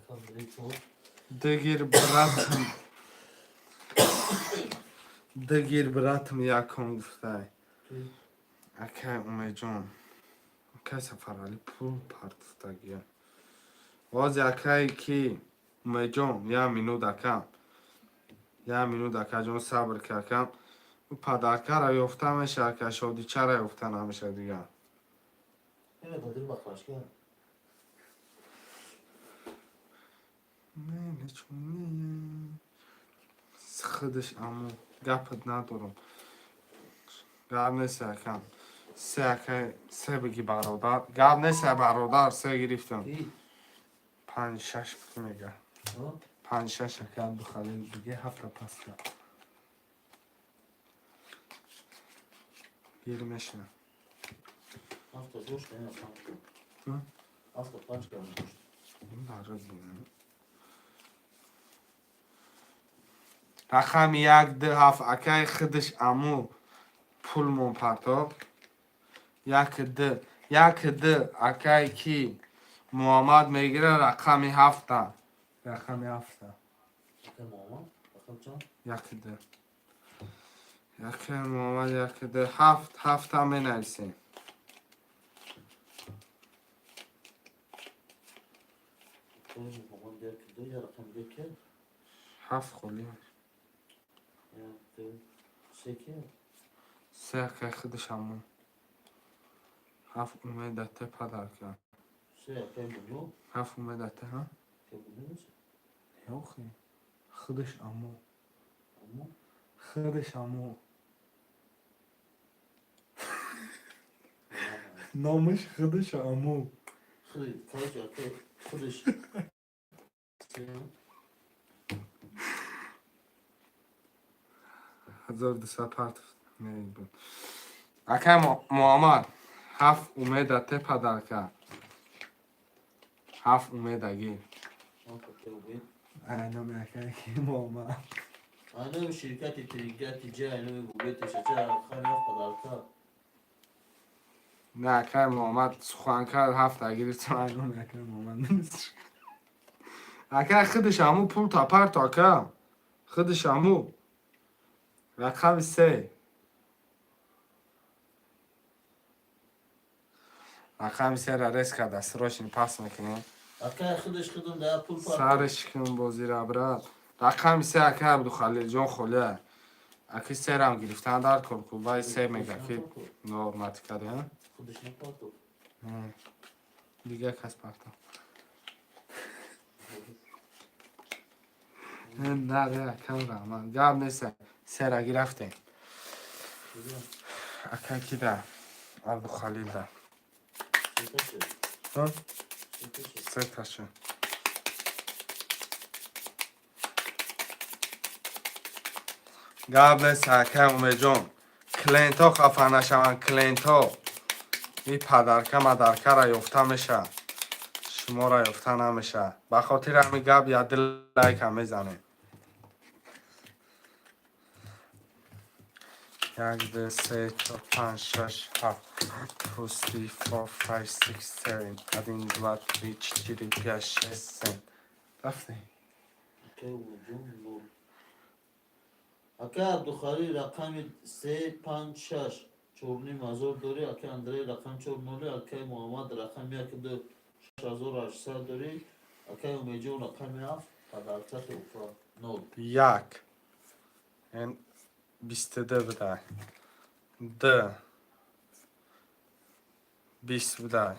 [SPEAKER 1] Андрей чор.
[SPEAKER 2] Дигир, братм. Дигир, братм, якум гуфтай. Акай Умеҷон. Акай Сафаралӣ пул партуфтагия. Бози акай ки Умеҷон, як минут, акам. Як минут, акаҷон, сабр ки, акам. Ӯ подаркара ёфта меша, ака, шодичара ёфта намеша дигар.
[SPEAKER 1] Ина дадир бахлашка.
[SPEAKER 2] Худаш аму гапат надорам. Гап нест, акам. Се, акай, се бигӣ, бародар. Гап нест, бародар, се гирифтам. Панҷ шаш бигӣ, мега. Панҷ шаш, ака Абдухалил биги, ҳафта паста. Гир мешина.
[SPEAKER 1] Ҳафта дошт, ҳафта панҷ кардам дошт.
[SPEAKER 2] Барои рақами як, ду, ҳафт, акай худаш аму пулмон партоб. Як, ду, як, ду, акай ки Муҳаммад мегира, рақами ҳафта.
[SPEAKER 3] Рақами ҳафта.
[SPEAKER 1] Акай Муҳаммад рақам чанд?
[SPEAKER 2] Як, ду. Акай Муҳаммад як, ду, ҳафт, ҳафта менависем.
[SPEAKER 1] Акай Муҳаммад як, ду, я рақам ду ки?
[SPEAKER 2] Ҳафт холӣ.
[SPEAKER 1] Як, ду, се ки?
[SPEAKER 2] Се, акай худаш аму. Ҳафт умедате подарка.
[SPEAKER 1] Се, акай Мунё.
[SPEAKER 2] Ҳафт умедате, ҳа?
[SPEAKER 1] Акай Мунё нест?
[SPEAKER 3] Ёхи. Худаш аму.
[SPEAKER 1] Аму?
[SPEAKER 3] Худаш аму. Номаш худаш аму.
[SPEAKER 1] Худи, короче, акай худаш. Се.
[SPEAKER 2] 1200 парт буд. Акай Муҳаммад, ҳафт умедате подарка. Ҳафт умеда гир.
[SPEAKER 1] Ҳафт, акай Умед.
[SPEAKER 3] Номи акай ки Муҳаммад.
[SPEAKER 1] Айноми ширкати Тринкати ҷа, айноми Губети шача, рақами ҳафт подарка.
[SPEAKER 2] Не, акай Муҳаммад сухан кард, ҳафта гирифтам.
[SPEAKER 3] Номи акай Муҳаммад нест.
[SPEAKER 2] Акай худаш аму пул тапарто, ака. Худаш аму. Рақами се. Рақами сера рез карда, срочно пас мекунем.
[SPEAKER 1] Акай худаш худум да пул парто.
[SPEAKER 2] Сараш кун бозира, брат. Рақами се, акай Абдухалилҷон холия. Аки серам гирифтан дар кор ку, вай се мега ки нормати карда, ҳа?
[SPEAKER 1] Худаш напарто.
[SPEAKER 2] Дигар кас парто. Не, акам раҳмат. Гап нест. Сера гирифтем. Акай кида? Абдухалилда.
[SPEAKER 1] Сеташа.
[SPEAKER 2] Ҳа?
[SPEAKER 1] Сеташа.
[SPEAKER 2] Сеташа. Гап нест, акай Умедҷон. Клиентҳо хафа нашаванд, клиентҳо. И подарка мадаркара ёфта мешавад. Шуморо ёфта намешавад. Ба хотири ҳамин гап як дил лайка мезанем. Як, ду, се, чор, панҷ, шаш, ҳафт. Two, three, four, five, six, seven. Один, два, три, четыре, пять, шесть, семь. Рафтем.
[SPEAKER 1] Акай Умедҷон нол. Акай Абдухалил рақами се, панҷ, шаш, 4500 дорӣ. Акай Андрей рақами чор ноли. Акай Муҳаммад рақами як, ду, 6800 дорӣ. Акай Умедҷон рақами ҳафт подарка туҳфа нол.
[SPEAKER 2] Як. Ин 22 будай. Д. 20 будай.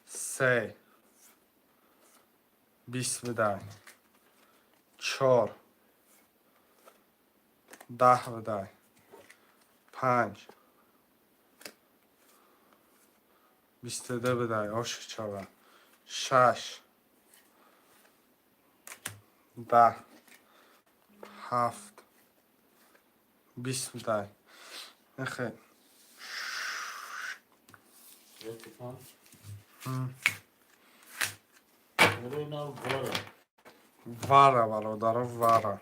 [SPEAKER 2] Се. 20 будай. Чор. 10 будай. Панҷ. 22 будай. Оши чава. Шаш. 10. Ҳафт. 20 будай. Нахе.
[SPEAKER 1] Яку панҷ. Барои нав вара.
[SPEAKER 2] Вара, бародаро, вара.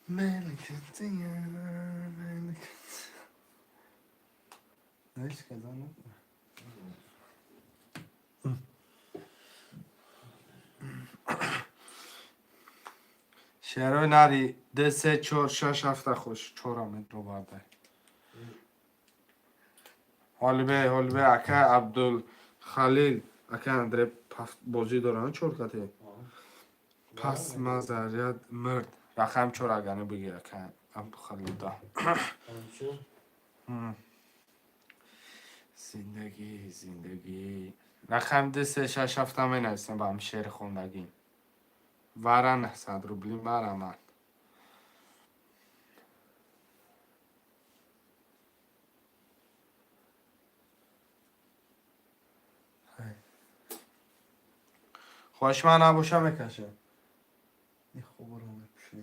[SPEAKER 3] Ҳа. Знаешь, казан?
[SPEAKER 2] Шерои нари д, се, чор, шаш, ҳафта хуш чора метро бардай. Ҳолибе, ҳолибе, ака Абдулхалил, ака Андре бозӣ доранд чор кате. Пас ма заряд мирд. Рақам чор агани бигир, ака Абдухалил да.
[SPEAKER 1] Панҷо.
[SPEAKER 2] Зиндагӣ, зиндагӣ. Рақами ду се шаш ҳафта менависем ба ҳами шеъри хондагӣ. Вара 900 рубли марамад. Хоҳиши ман набоша мекашем.
[SPEAKER 3] Ин хобро мепӯшӣ.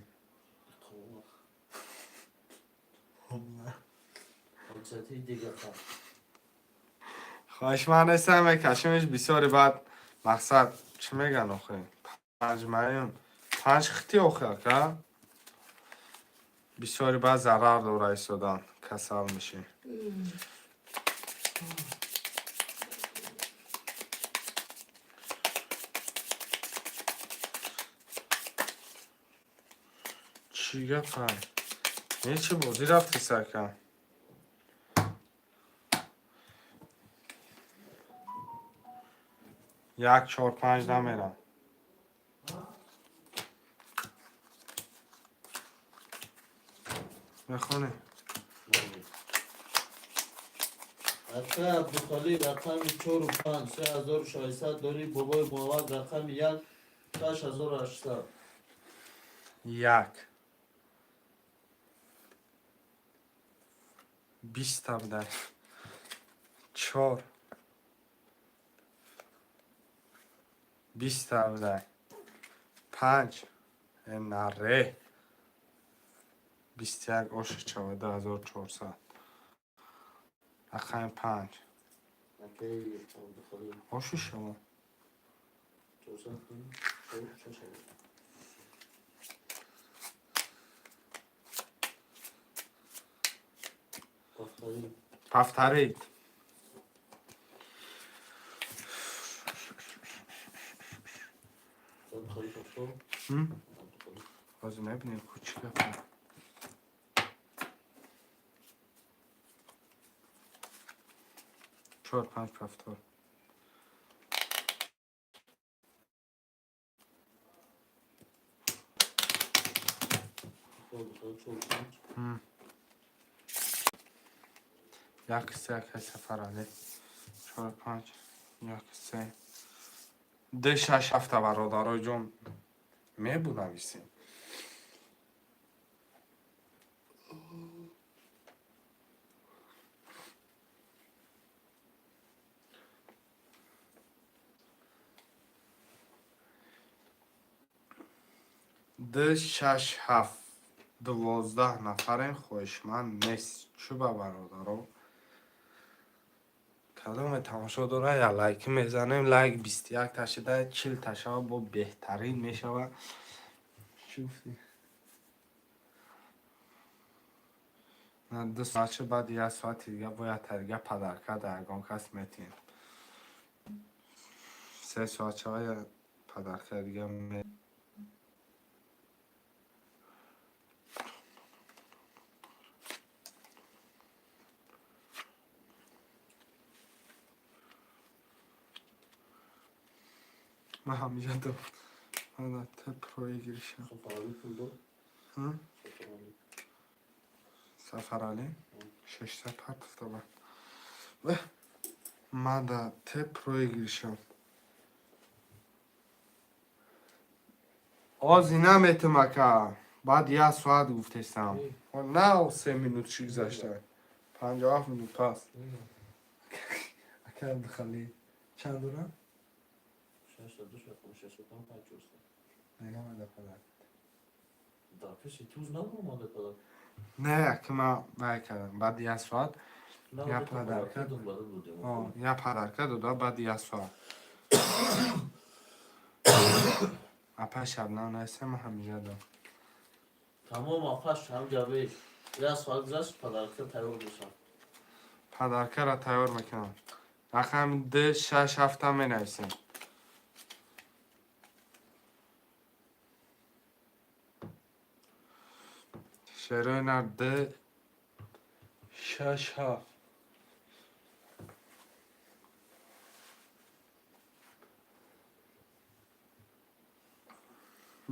[SPEAKER 1] Ҳодисати дигаха.
[SPEAKER 2] Хоҳиши ман неста мекашемш бисёри баъд мақсад чӣ меган охи? Панҷ маюн. Панҷ хити охи ака? Бисёри баъд зарар дора истодан. Касал мешӣ. Чӣ гапа? Не чӣ бозӣ рафтиса ака? Як чор панҷ намерам. Мехонӣ?
[SPEAKER 1] Акай Абдухалил рақами чору панҷ 3600 дорӣ, бобои Муҳаммад рақами як 6800.
[SPEAKER 2] Як. Биста будай. Чор. Биста будай. Панҷ. Э, наре. 21 оши чава 2400. Рақами панҷ.
[SPEAKER 1] Акай Абдухалил
[SPEAKER 2] Оши шава.
[SPEAKER 1] 400 чор 6000. Повтори.
[SPEAKER 2] Повторить.
[SPEAKER 1] Абдухалил повтор.
[SPEAKER 2] М?
[SPEAKER 1] Абдухалил.
[SPEAKER 2] Ҳозир мебинем ку чӣ гапа. Чор панҷ повтор.
[SPEAKER 1] Абдухалил чор панҷ.
[SPEAKER 2] Як се акай Сафаралӣ. Чор панҷ. Як се. Ду шаш ҳафта бародарои ҷон мебунависем. Ду шаш ҳафт 12 нафарем хоҳишманд нест. Чӯ ба бародаро? Кадоме тамошо дора я лайк мезанем, лайк 21 та шида, 40 та шава бо беҳтарин мешава.
[SPEAKER 3] Чӣ гуфтӣ?
[SPEAKER 2] На 2 соат шуд, баъди як соати дига бояд та дига подарка дар ягон кас метиҳем. 3 соат шава я подарка дига ме ман ҳамиша ду ман те проигрыша.
[SPEAKER 1] Сафаралӣ пул дод.
[SPEAKER 2] Ҳм?
[SPEAKER 1] Сафаралӣ.
[SPEAKER 2] Сафаралӣ 600 партофта ба. Ман да те проигрышам. Ози наметум ака. Баъд як соат гуфтесам. На 3 минут чӣ гузашта. 57 минут пас.
[SPEAKER 3] Акай Абдухалил чанд дорам?
[SPEAKER 1] Шашта ду рақами шашта панҷ 400.
[SPEAKER 3] Мегам ада падар.
[SPEAKER 1] Дар пеши туз набуромада падар.
[SPEAKER 2] Не, ака ман вай кардам. Баъди як соат
[SPEAKER 1] На
[SPEAKER 2] Я
[SPEAKER 1] дута
[SPEAKER 2] подарка.
[SPEAKER 1] подарка дод бада додем.
[SPEAKER 2] О, я подарка дода баъди як соат. Апа Шабнам наиса ман ҳамиҷа дам.
[SPEAKER 1] Тамом апаш ҳам ҷаве. Як соат гузашт подарка тайёр мешавад.
[SPEAKER 2] Подаркаро тайёр мекунам. Рақами ду шаш ҳафта менависем. Шерои нар ду шаш ҳафт.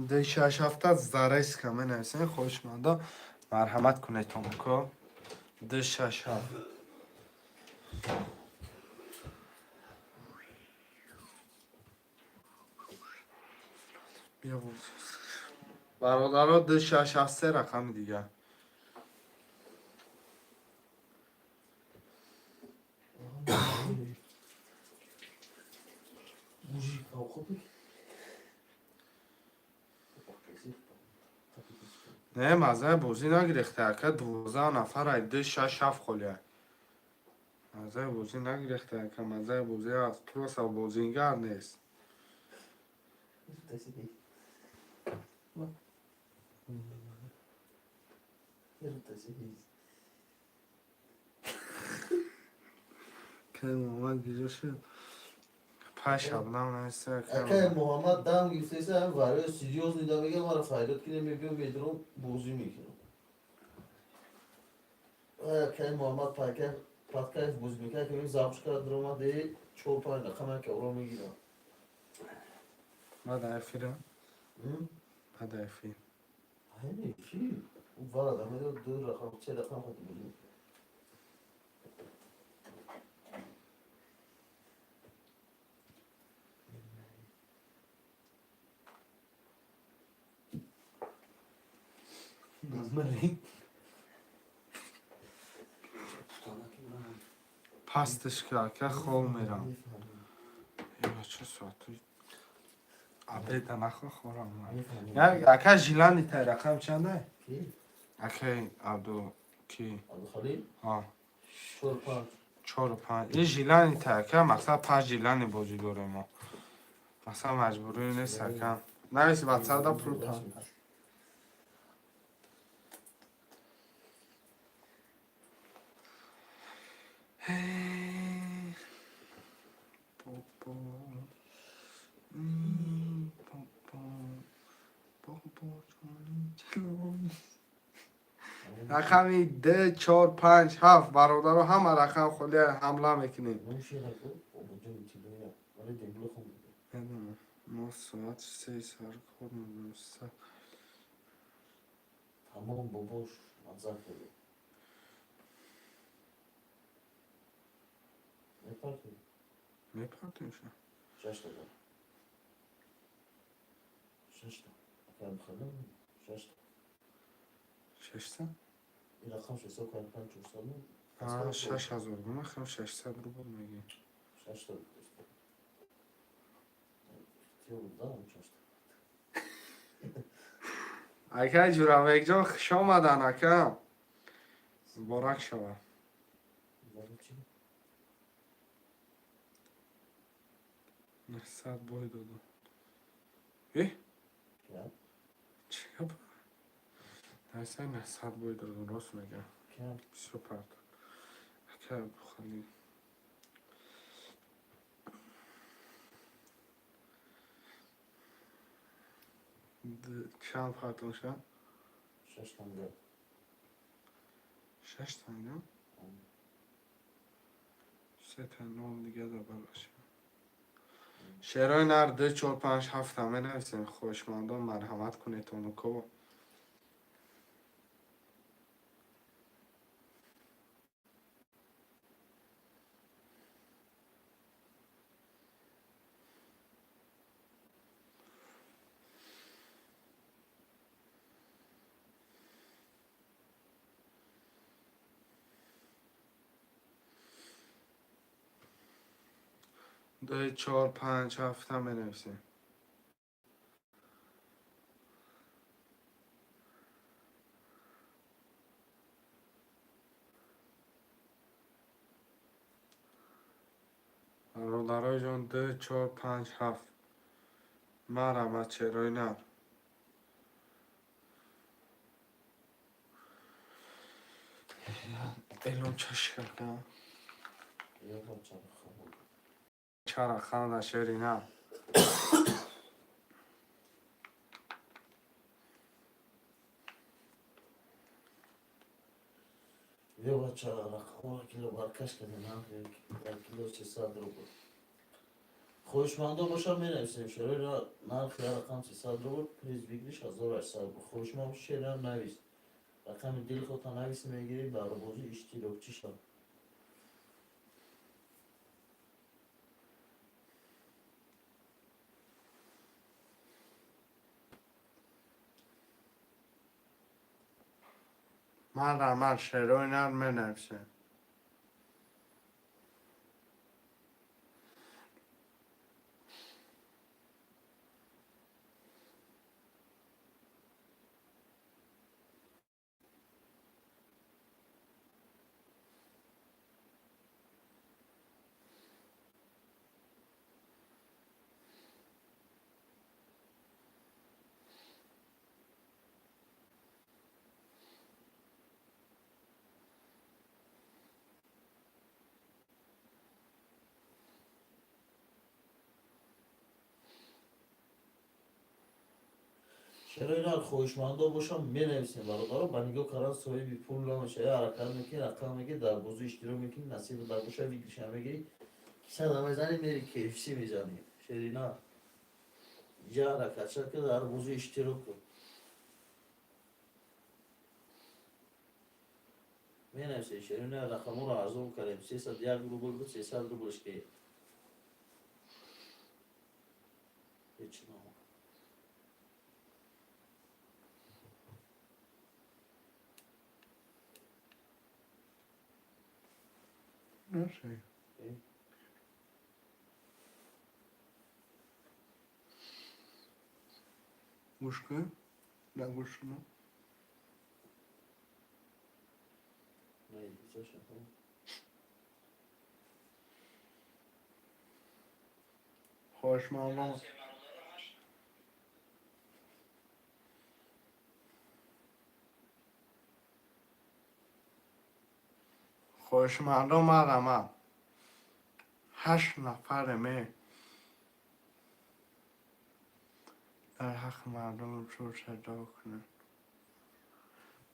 [SPEAKER 2] Ду шаш ҳафта зареска менависем хоҳишмандо марҳамат кунед томоко. Ду шаш ҳафт. Бия боз. Бародаро, 2 6 7 3 рақами дигар.
[SPEAKER 1] Мужик, а ухопи?
[SPEAKER 2] Не, мазаи бозӣ нагирехта, ака, 12 нафар ай 2 6 7 холия. Мазаи бозӣ нагирехта, ака, мазаи бозӣ аст, просто бозингар нест. Кай Муҳаммад гиҷо шуд? Пай Шабнам наиста,
[SPEAKER 1] Акай Муҳаммад дам гирифтеса, ҳам варои серьёзный да мега, мара файдот кинем, мебиём, медурам, бозӣ мекунам. Акай Муҳаммад пайкайф подкайф бозӣ мекунад, ки запуск кард, дуромад, чор панҷ рақам ки оро мегирам.
[SPEAKER 2] Баъд эфира? Баъд эфир.
[SPEAKER 1] Ҳайни эфир. У вара да медод ду рақам, се рақам хати бозӣ мекунад.
[SPEAKER 4] Назмари.
[SPEAKER 2] Пасташ ки, ака, хоб мерам. Ча соату обеда нахо хӯрам. Ака, жилани тай рақам чандай? Акай Абду ки?
[SPEAKER 1] Абдухалил?
[SPEAKER 2] Ҳа.
[SPEAKER 1] Чор панҷ.
[SPEAKER 2] Чору панҷ. Ин жилани тай, ака, мақсад панҷ жилани бозӣ дорем мо. Мақсад маҷбурӣ нест, ака. Нависи ватсапда пул та. Бобо, бобо, бобо ҷони. Рақами д чор панҷ ҳафт, бародаро, ҳама рақам холия, ҳамла мекунем. Мо соат 3 сар кор мекунем.
[SPEAKER 1] Тамом, бобош мазза кардӣ. Мепартем?
[SPEAKER 2] Мепартемша.
[SPEAKER 1] Шашта да. Шашта. Ака Абдухалил, шашта.
[SPEAKER 2] Шашта?
[SPEAKER 1] Ин рақам ҳисоб кардем, панҷ чорсад.
[SPEAKER 2] 6000 гуна, 600 рубл мегӣ.
[SPEAKER 1] Шашта. Ихтиёр дам шашта.
[SPEAKER 2] Ака Ҷурабекҷон, хуш омадан, ака. Муборак шавад.
[SPEAKER 1] Барои чӣ?
[SPEAKER 2] 900 бой додам.
[SPEAKER 1] Кия?
[SPEAKER 2] Чӣ гап? Найсай 900 бой додам, рост мегам.
[SPEAKER 1] Кия?
[SPEAKER 2] Бисёр парто. Ака Абдухалил. Чанд партон шуд?
[SPEAKER 1] Шаш танга.
[SPEAKER 2] Шаш танга? Се та нол дига да балаш. Шерои нар ду чор панҷ ҳафта менависем. Хоҳишмандон, марҳамат кунед, онуко. Ду чор панҷ ҳафта менависем. Бародарои ҷон, ду чор панҷ ҳафт. Марҳамат, шерои нар. Элон чаш кардам.
[SPEAKER 1] Як чанд рақам.
[SPEAKER 2] Ча рақам дар шери нар?
[SPEAKER 1] Ё бача рақамро кило баркаш кардем, як кило 300 рубл. Хоҳишмандо бошад, менависем шерои нархи як рақам 300 рубл, приз выигрыш 1800 рубл. Хоҳишманд боши, шерам навис. Рақами дили худта нависи, мегирӣ, бар бозӣ иштирокчӣ шав.
[SPEAKER 2] Марҳамат, шерои нар менависем.
[SPEAKER 1] Шерои нар, хоҳишмандо бошам, менависем, бародаро. Ба нигоҳ кардан соҳиби пул намеша. Я ҳаракат мекунӣ, рақам мегирӣ, дар бозӣ иштирок мекунӣ, насиб дар боша, выигрыша мегирӣ, кисада мезанӣ, мери KFC мезанӣ. Шерина я ҳаракатша ки дар бозӣ иштирок кун. Менависем, шерина. Рақаморо арзон кардем: 301 рубл буд, 300 рублш ки ҳеч наомад.
[SPEAKER 2] Наши. Гӯш кун. Да, гӯш кун.
[SPEAKER 1] Не, гузаштам.
[SPEAKER 2] Хоҳишмандон. Хоҳишмандон, марҳамат. Ҳашт нафаре ме дар ҳаққи мардуми Турсия дуо кунед.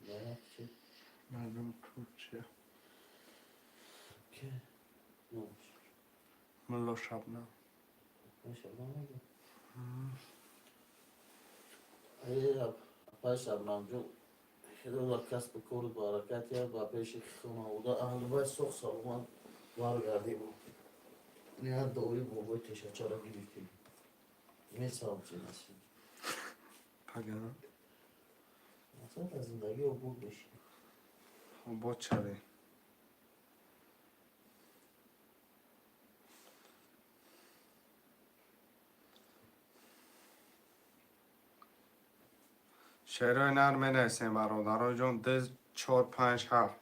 [SPEAKER 1] Дар ҳаққи чӣ?
[SPEAKER 2] Мардуми Турсия.
[SPEAKER 1] Ки номаш?
[SPEAKER 2] Мулло Шабнам.
[SPEAKER 1] Шабнам мегӯ? Апай Шабнамҷон, худо дар касбу кору баракат яд, ба пеши хонавода, аҳлу байт соғ саломат баргардем. Ниҳат дуои бобои тешачаро гирифтем, месавчи насиб.
[SPEAKER 2] Паган.
[SPEAKER 1] Мақсад, аз зиндагӣ обод бошӣ.
[SPEAKER 2] Обод шавем. Шерои нар менависем, бародаро ҷон: д, чор, панҷ, ҳафт.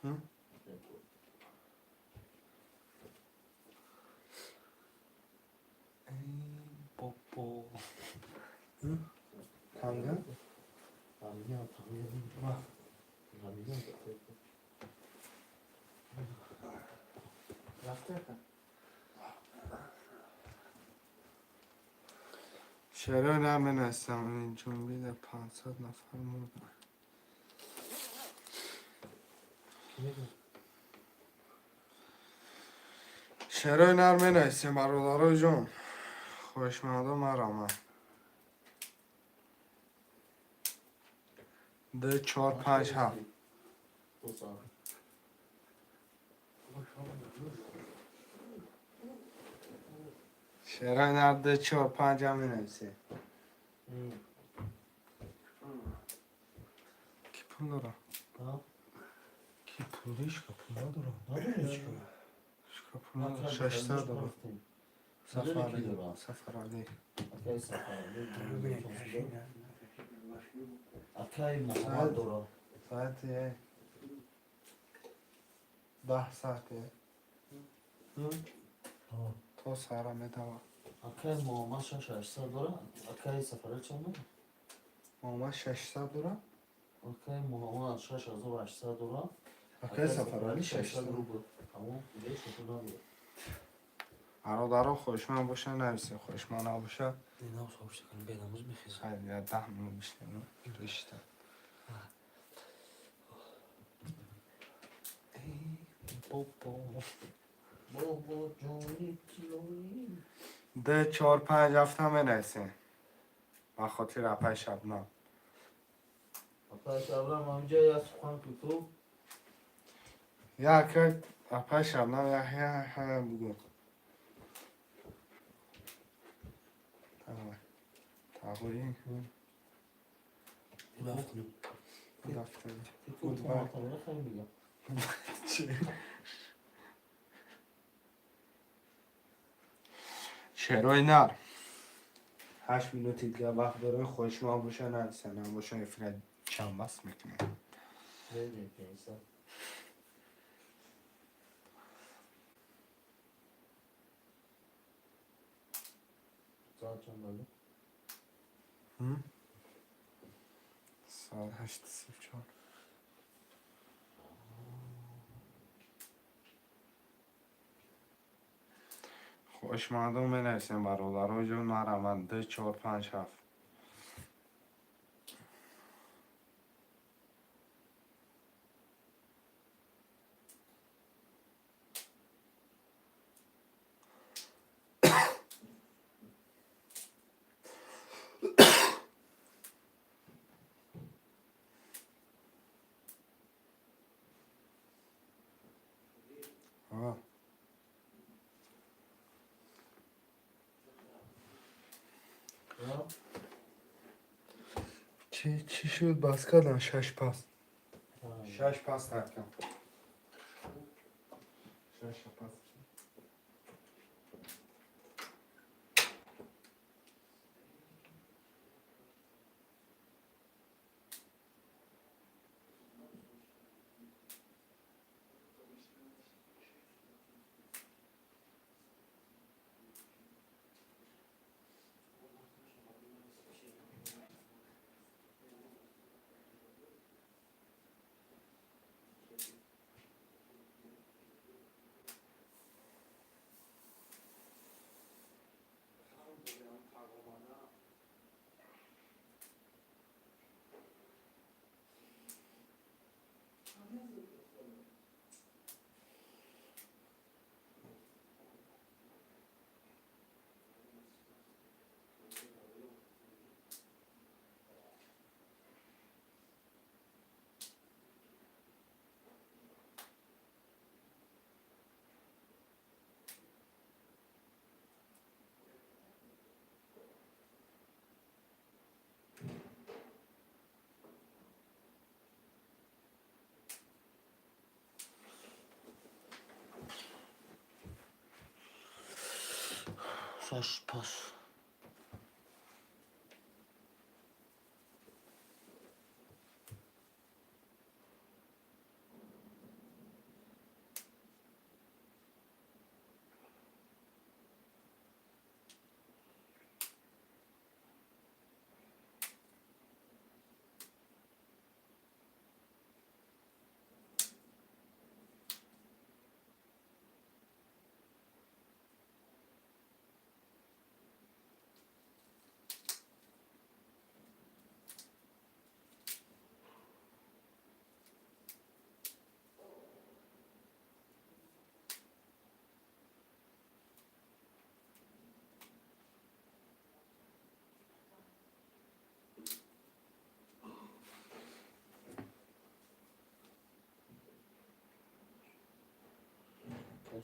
[SPEAKER 2] Ҳм? Бобо. Танга?
[SPEAKER 1] Фаҳмидам, фаҳмидам.
[SPEAKER 2] Ва.
[SPEAKER 1] Фаҳмидам.
[SPEAKER 2] Рафта? Шерои нар менависам. Ин ҷунбида 500 нафар мурданд.
[SPEAKER 1] Ки мегӯ?
[SPEAKER 2] Шерои нар менависем, бародарои ҷон. Хоҳишмандон, марҳамат. Д, чор, панҷ, ҳафт.
[SPEAKER 1] То сар.
[SPEAKER 2] Шерои нар, д, чор, панҷ ҳам менависем. Ки пул дора?
[SPEAKER 1] А?
[SPEAKER 3] Ки пул, ҳечка пул надорам.
[SPEAKER 1] Надорӣ ҳечка?
[SPEAKER 2] Ҳечка пул надора. 600 дора.
[SPEAKER 1] Сафарали.
[SPEAKER 2] Сафарали.
[SPEAKER 1] Акаи Сафарали. Акаи Муҳаммад дора.
[SPEAKER 2] Соати 10 соати то сара медавад.
[SPEAKER 1] Акаи Муҳаммад 6800 дора. Акаи Сафарали чанд дора?
[SPEAKER 2] Муҳаммад 600 дора.
[SPEAKER 1] Акаи Муҳаммад 6800 дора.
[SPEAKER 2] Акаи Сафарали 600.
[SPEAKER 1] Рубл. Тамом, дига ҳеч пул надора.
[SPEAKER 2] Бародаро, хоҳишманд боша, нависем, хоҳишманд набоша.
[SPEAKER 4] Намоз хобшта кунем, бе намоз мехезам.
[SPEAKER 2] Хайр, я 10 минут бишнем, ришта.
[SPEAKER 3] Бобо.
[SPEAKER 1] Бобо ҷони тилоӣ.
[SPEAKER 2] Д, чор, панҷ, ҳафта менависем ба хотири апаи Шабнам.
[SPEAKER 1] Апай Шабнам, ҳамҷа як сухан ки ку.
[SPEAKER 2] Як апай Шабнам, як як бугу. Давай. Тағои. Дафтар. Goodbye. Чӣ? Шерои нар. 8 минути дига вақт дорем, хоҳишманд боша, нависа, набоша, эфира чамбаст мекунем.
[SPEAKER 1] Бедем пенса. Соат чанд бале?
[SPEAKER 2] Соат 8:34. Хоҳишмандон, менависем, бародаро ҷон, марҳамат, ду, чор, панҷ, ҳафт. А.
[SPEAKER 1] А?
[SPEAKER 3] Чӣ, чӣ шуд, бас кардам, шаш пас.
[SPEAKER 2] Шаш пас кардам. Шаш пас.
[SPEAKER 1] Шаш пас.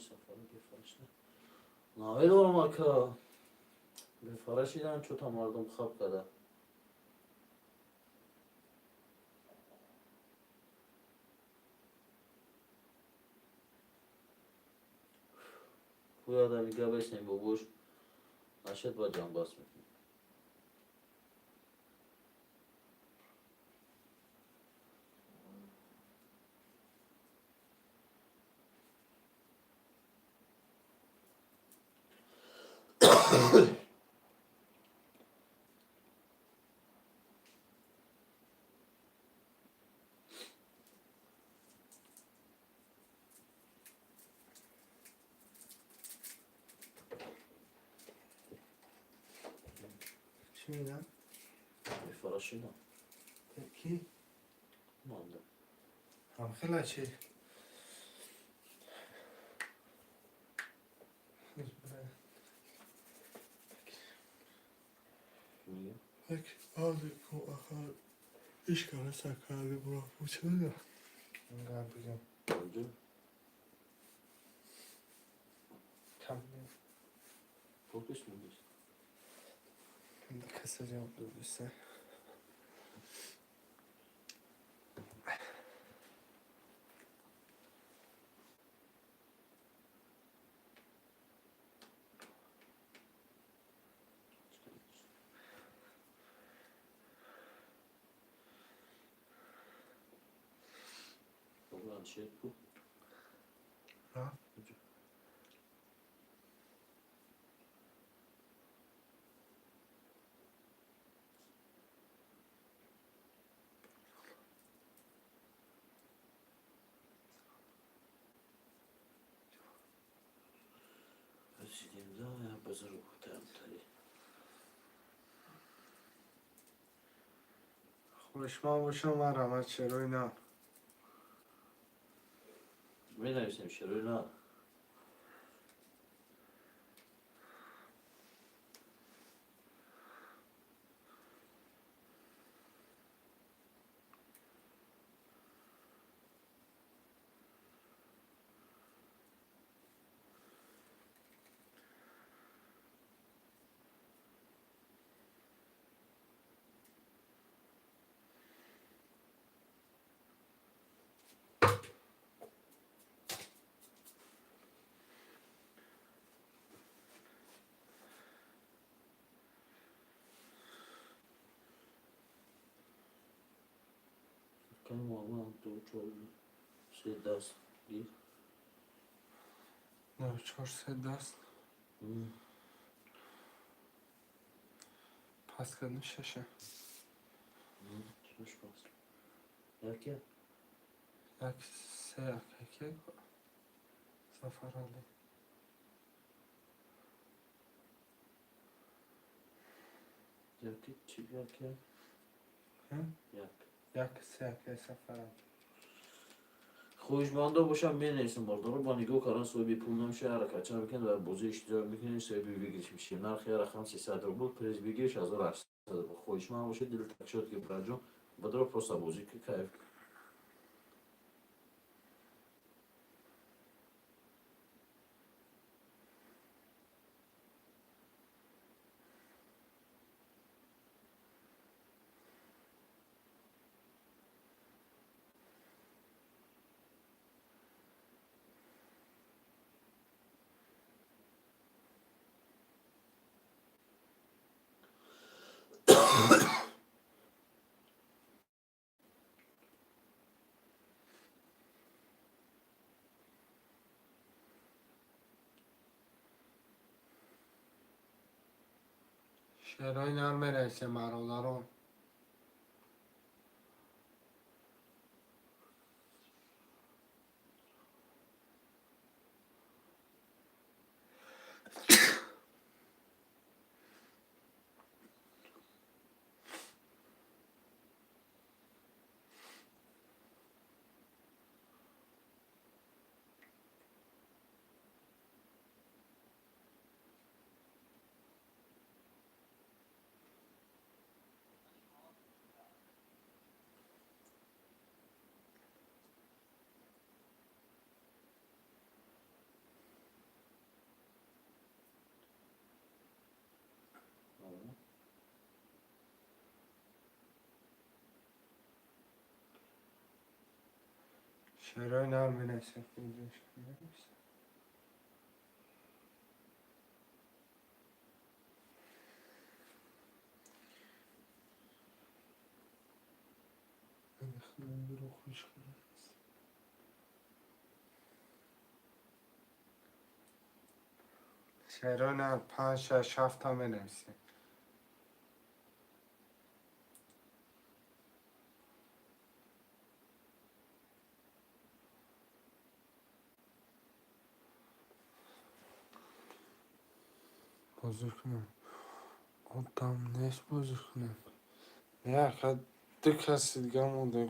[SPEAKER 1] Сафари бефараш намедонам, ака, бефарашидан чӯта мардум хаб када. Кӯяда нига беснем, бобош нашед, ба ҷамбаст мекунем.
[SPEAKER 3] Чӣ мегӯям?
[SPEAKER 1] Бефарашидан.
[SPEAKER 3] Ки?
[SPEAKER 1] Манда.
[SPEAKER 3] Ҳамхела чи?
[SPEAKER 1] Мегӯям.
[SPEAKER 3] Як баъзе ку ахар. Ишкара сакади бура.
[SPEAKER 2] Гап бигем. Кам
[SPEAKER 1] Фокус мудис.
[SPEAKER 2] каса ҷавоб додиса.
[SPEAKER 3] Рафт.
[SPEAKER 2] Хоҳишманд бошам, марҳамат, шерои нар.
[SPEAKER 1] Менависем шерои нар. Кани Муҳаммад ду чор се даст гир.
[SPEAKER 2] Ду чор се даст. Пас кардем шаша.
[SPEAKER 1] Шаш пас. Як як.
[SPEAKER 2] Як се як як як. Сафаралӣ.
[SPEAKER 1] Як чи як як? Як.
[SPEAKER 2] Як се як як Сафаралӣ.
[SPEAKER 1] Хоҳишмандо бошам, менависем, бардоро ба нигоҳ кардан соҳиби пул намеша, ҳаракатча мекунед ва бозӣ иштирок мекунед, соҳиби выигрыш мешед. Нархи ҳар рақам 300 рубл, приз выигрыш 1800 рубл. Хоҳишманд бошед, дил такшод ки браҷон, бадро просто бозӣ ки кайф.
[SPEAKER 2] Шерои нар менависем, бародарон. Шерои нар менависем. Шерои нар панҷ шаш ҳафта менависем. Бозӣ кунем. Одам нест, бозӣ кунем. Не, ака, ду каси дига мондем.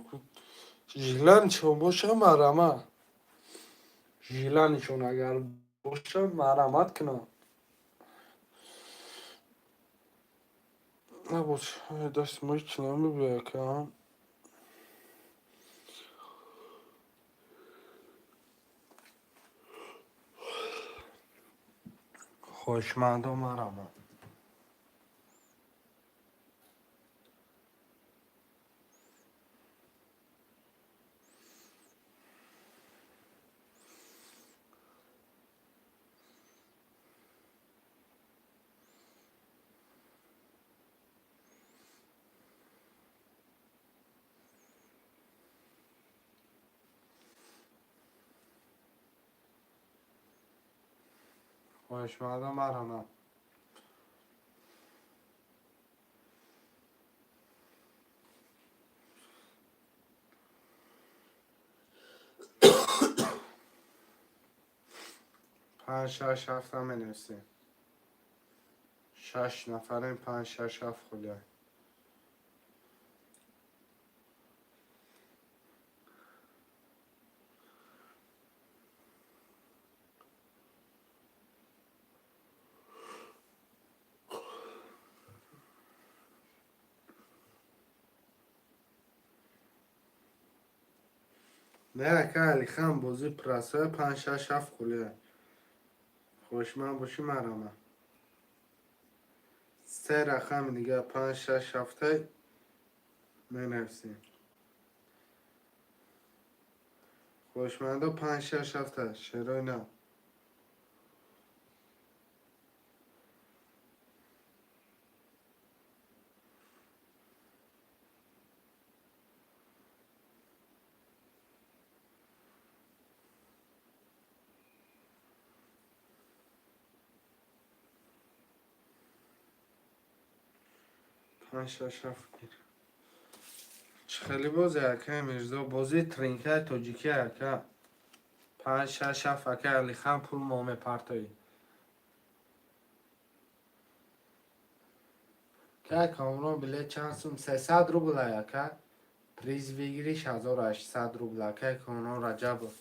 [SPEAKER 2] Желание боша, марҳамат. Желание шон агар боша, марҳамат кунам. Набош, дасти мо ҳеч намебиёяд, ака. Хоҳишмандо, марҳамат. Хоҳишмандо, марҳамат. Панҷ, шаш, ҳафта менависем. Шаш нафарем, панҷ, шаш, ҳафт хулия. Не, ака Алихан, бозӣ прасоя, панҷ, шаш, ҳафт хулия. Хоҳишманд бошӣ, марҳамат. Се рақами дигар, панҷ, шаш, ҳафтай менависем. Хоҳишмандо, панҷ, шаш, ҳафта, шерои нав. Панҷ, шаш, ҳафт гир. Чӣ хеле бозе, акаи Мирзо, бозии тринкаи тоҷикӣ, ака. Панҷ, шаш, ҳафт, акаи Алихан, пул мо мепартоӣ. Кай Комрон, билет чанд сум? 300 рубл, ака. Приз выигрыш 1800 рубл, акаи Комрон Раҷабов.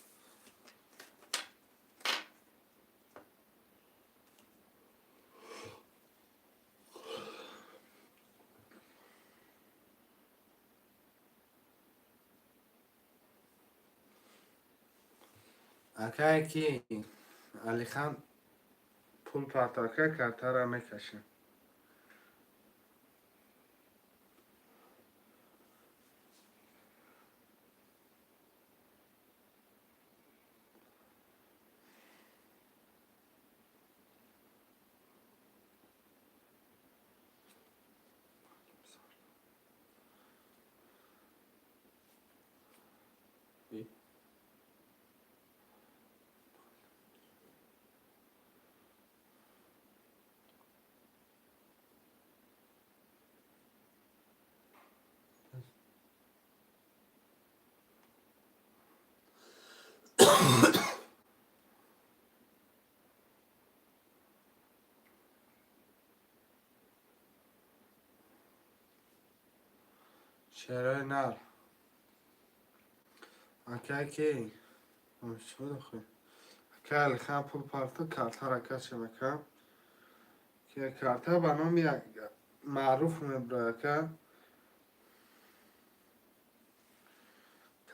[SPEAKER 2] Акае ки Алихан пул парто, ака, картара мекашем. Шерои нар. Акай ки? Акай Алихан, пул парто, картара кашем, ака. Ки карта ба номи маъруф мебурад, ака.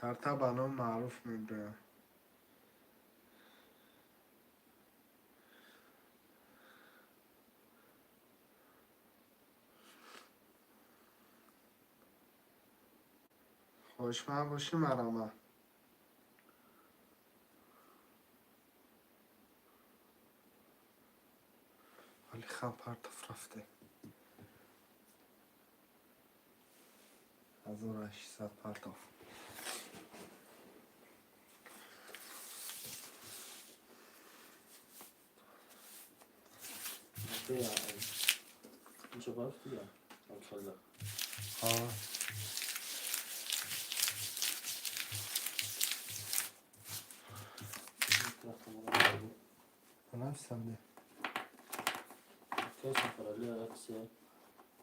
[SPEAKER 2] Карта ба номи маъруф мебурад. Хоҳишманд бошӣ, марҳамат. Алихан партов рафте. 1800 партов.
[SPEAKER 1] Инҷо бафти я? Абдухалиқ.
[SPEAKER 2] Ҳа. Нависам де.
[SPEAKER 1] Акаи Сафаралӣ, як се.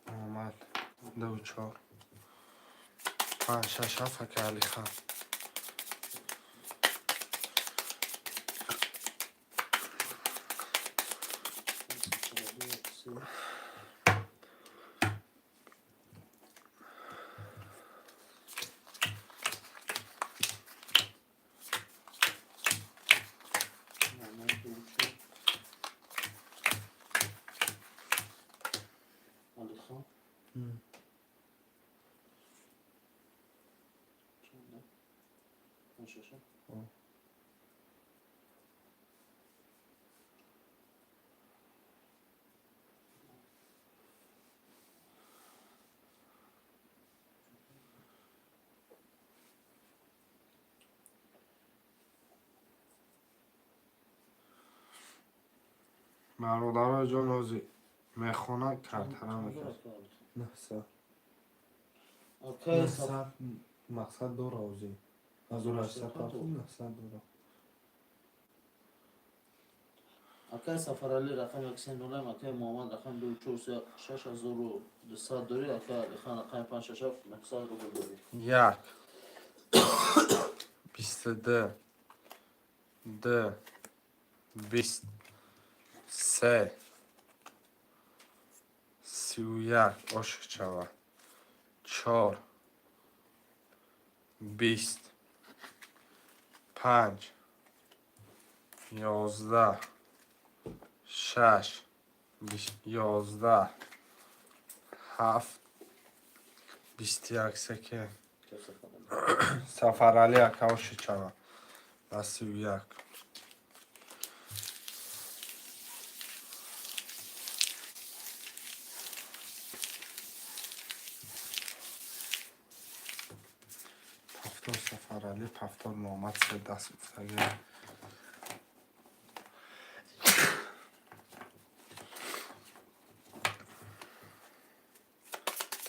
[SPEAKER 2] Омад. Ду, чор. Панҷ, шаш, ҳафт, ака Алихан.
[SPEAKER 1] Сафаралӣ, як се. Мамад, ду, чор.
[SPEAKER 2] Бародарои ҷон, ҳозир мехона картара мекард.
[SPEAKER 3] 900.
[SPEAKER 1] Акай
[SPEAKER 3] 900 мақсад дора ҳозир. 1800 партов, 900 дора.
[SPEAKER 1] Акай Сафарали рақами 130, акай Муҳаммад рақами 2 4 6200 дорӣ, акай Алихан рақами 5 6 7 900 рубл дорӣ.
[SPEAKER 2] Як, 22, ду, 20, се, 31 ошиқ шава, чор, 20, панҷ, 11, шаш, 11, ҳафт, 21, секе. Сафарали ака ошиқ шава ба 31. Пафтор Сафарали, пафтор Муҳаммад, се даст гуфтага.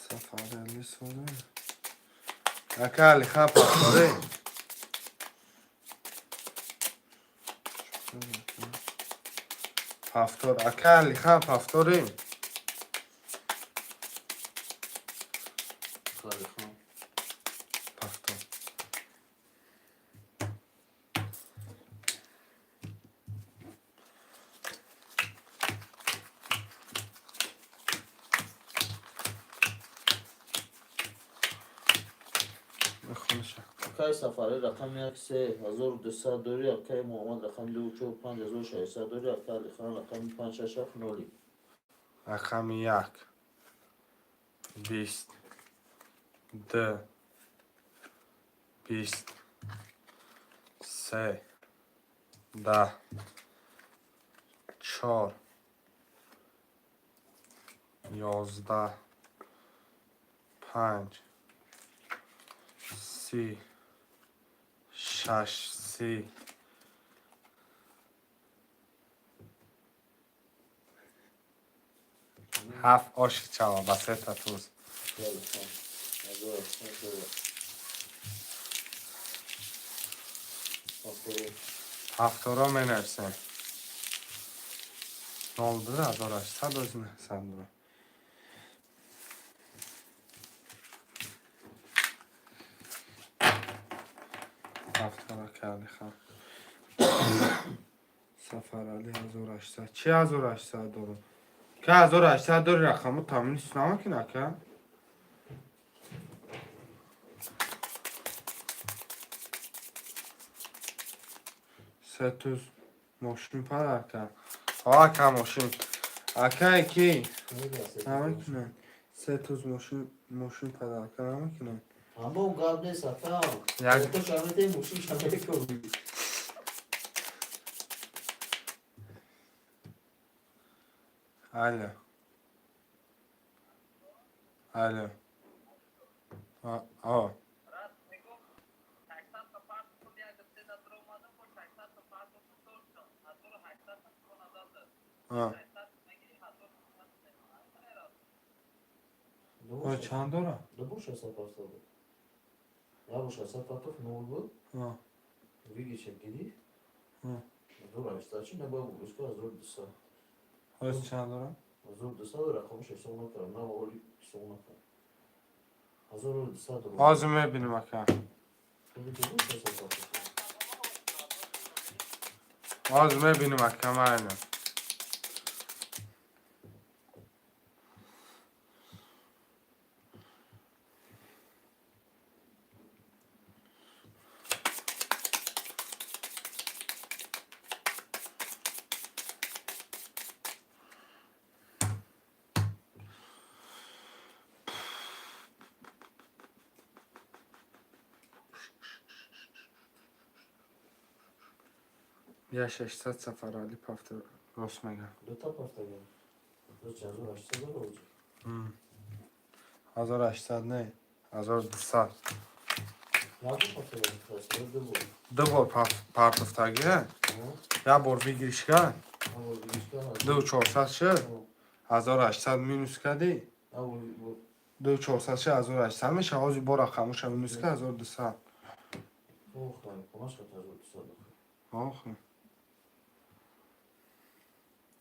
[SPEAKER 2] Сафарали сода. Ака Алихан пафторе. Пафтор. Ака Алихан пафторе.
[SPEAKER 1] Алихан.
[SPEAKER 2] Пафтор. Мехониша.
[SPEAKER 1] Акай Сафарали рақами 1 3 1200 дорӣ, акай Муҳаммад рақами 2 4 5600 дорӣ, акай Алихан рақами 5 6 7 0.
[SPEAKER 2] Рақами як, 20, ду, 20, се, 10, чор, 11, панҷ, 30, шаш, 30, ҳафт ошиқ шава ба сета туз.
[SPEAKER 1] Алихан. 1800. Пафтор.
[SPEAKER 2] Ҳафторо менависем. 02 1800 ози 900 дора. Ҳафтора Алихан. Сафарали 1800. Чи 1800 дорам? Ка 1800 дори, рақаму тамин намекунӣ, ака? Се туз мошин подарка. Ака, мошин. Акае ки намекунад. Се туз мошин подарка намекунад.
[SPEAKER 1] Аммо гап нест, ака.
[SPEAKER 2] Як
[SPEAKER 1] То шамете мошин шамете кунӣ.
[SPEAKER 2] Алло. Алло. А, о. А. О, чанд дора?
[SPEAKER 1] Дубор 600 партов буд. Як бор 600 партов нол буд.
[SPEAKER 2] А.
[SPEAKER 1] Вигиша гирифт.
[SPEAKER 2] А.
[SPEAKER 1] 1800 чи набояд гузошт 1200.
[SPEAKER 2] Ҳоз чанд дора?
[SPEAKER 1] 1200 рақамаш ҳисоб накардам. На, оли ҳисоб накардам. 1200 рубл.
[SPEAKER 2] Ҳозир мебинем, ака.
[SPEAKER 1] Дубор 600 партов.
[SPEAKER 2] Ҳозир мебинем, ака, майна. 1600 Сафарали пафта, рост мегам.
[SPEAKER 4] Дута пафтага. 1800 дора оҷа.
[SPEAKER 2] 1800 не, 1200.
[SPEAKER 4] Як бор пафтага просто ду бор.
[SPEAKER 2] Ду бор партофтагия, як бор выигрыш кард.
[SPEAKER 1] Як бор выигрыш кард.
[SPEAKER 2] 2400 шуд, 1800 минус кардӣ.
[SPEAKER 1] Як бор
[SPEAKER 2] 2400 шуд, 1800 мешавад. Ҳозир бо рақамоша минус кард, 1200.
[SPEAKER 1] Охай, камаш хат 1200.
[SPEAKER 2] Охе.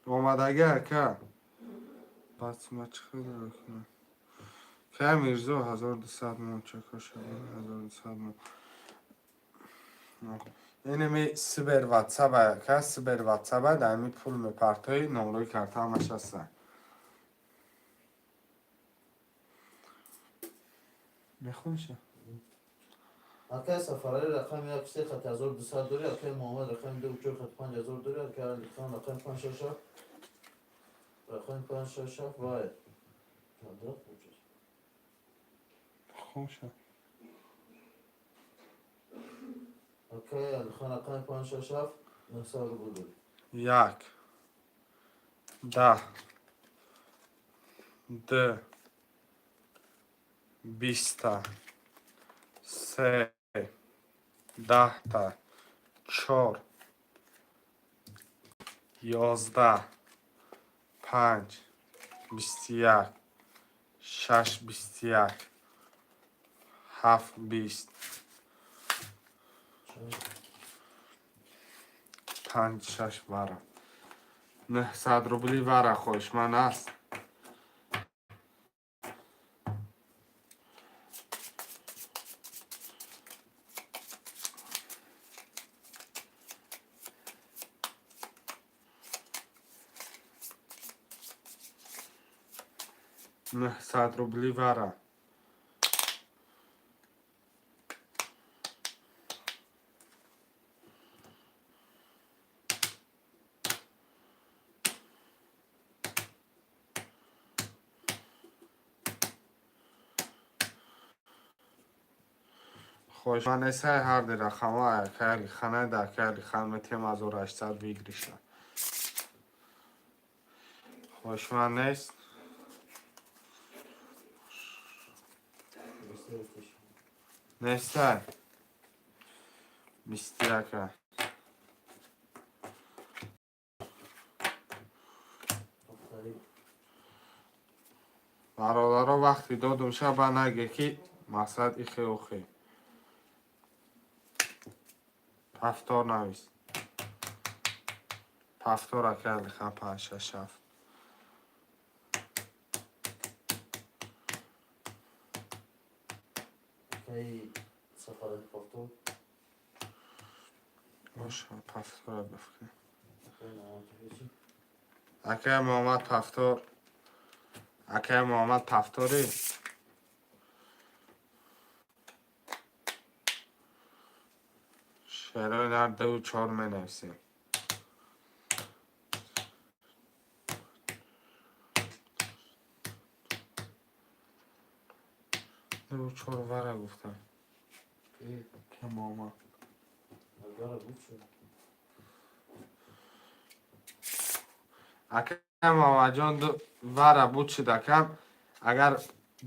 [SPEAKER 2] Омадагӣ, ака. Баъд ма чӣ хел кунам? Кай Мирзо, 1200 мон чакоша, 1200 мон. Инеми Сбер Ватсап, ака, Сбер Ватсап, дар ҳами пул мепартои, номрои карта ҳамаш ҳастанд.
[SPEAKER 3] Мехониша?
[SPEAKER 1] Акай Сафарали рақами як се хат 1200 дори, акай Муҳаммад рақами ду чор хат 5000 дори, акай Алихан рақами панҷ шаш ҳафт, рақами панҷ шаш ҳафт вай. Чандра хуб.
[SPEAKER 3] Хомша.
[SPEAKER 1] Акай Алихан рақами панҷ шаш ҳафт 900 рубл дори.
[SPEAKER 2] Як, 10, ду, 20-та, се, 10-та, чор, 11, панҷ, 21, шаш, 21, ҳафт, 20, панҷ, шаш вара. 900 рубли вара хоҳишманд аст? 900 рубли вара. Хоҳишманд нестай ҳарди рақамҳо, акай Алихана да акай Алихан метиҳем 1800 выигрыш а. Хоҳишманд нест? Нестай? 21-а.
[SPEAKER 1] Офарин.
[SPEAKER 2] Бародаро, вақти додум шаба наге ки мақсад ихе ухе. Пафтор навис. Пафтор, акай Алихан, панҷ шаш ҳафт.
[SPEAKER 1] Акай Сафарали пафтор.
[SPEAKER 2] Боша, пафтора бифкр.
[SPEAKER 1] Акай Муҳаммад ҳечи.
[SPEAKER 2] Акай Муҳаммад пафтор. Акай Муҳаммад пафтори. Шерои нар ду чор менависем. Ду чор вара гуфтам.
[SPEAKER 3] Ки Муҳаммад.
[SPEAKER 1] Агара гуфт шуд.
[SPEAKER 2] Акай Муҳаммадҷон, ду вара буд шуд, акам. Агар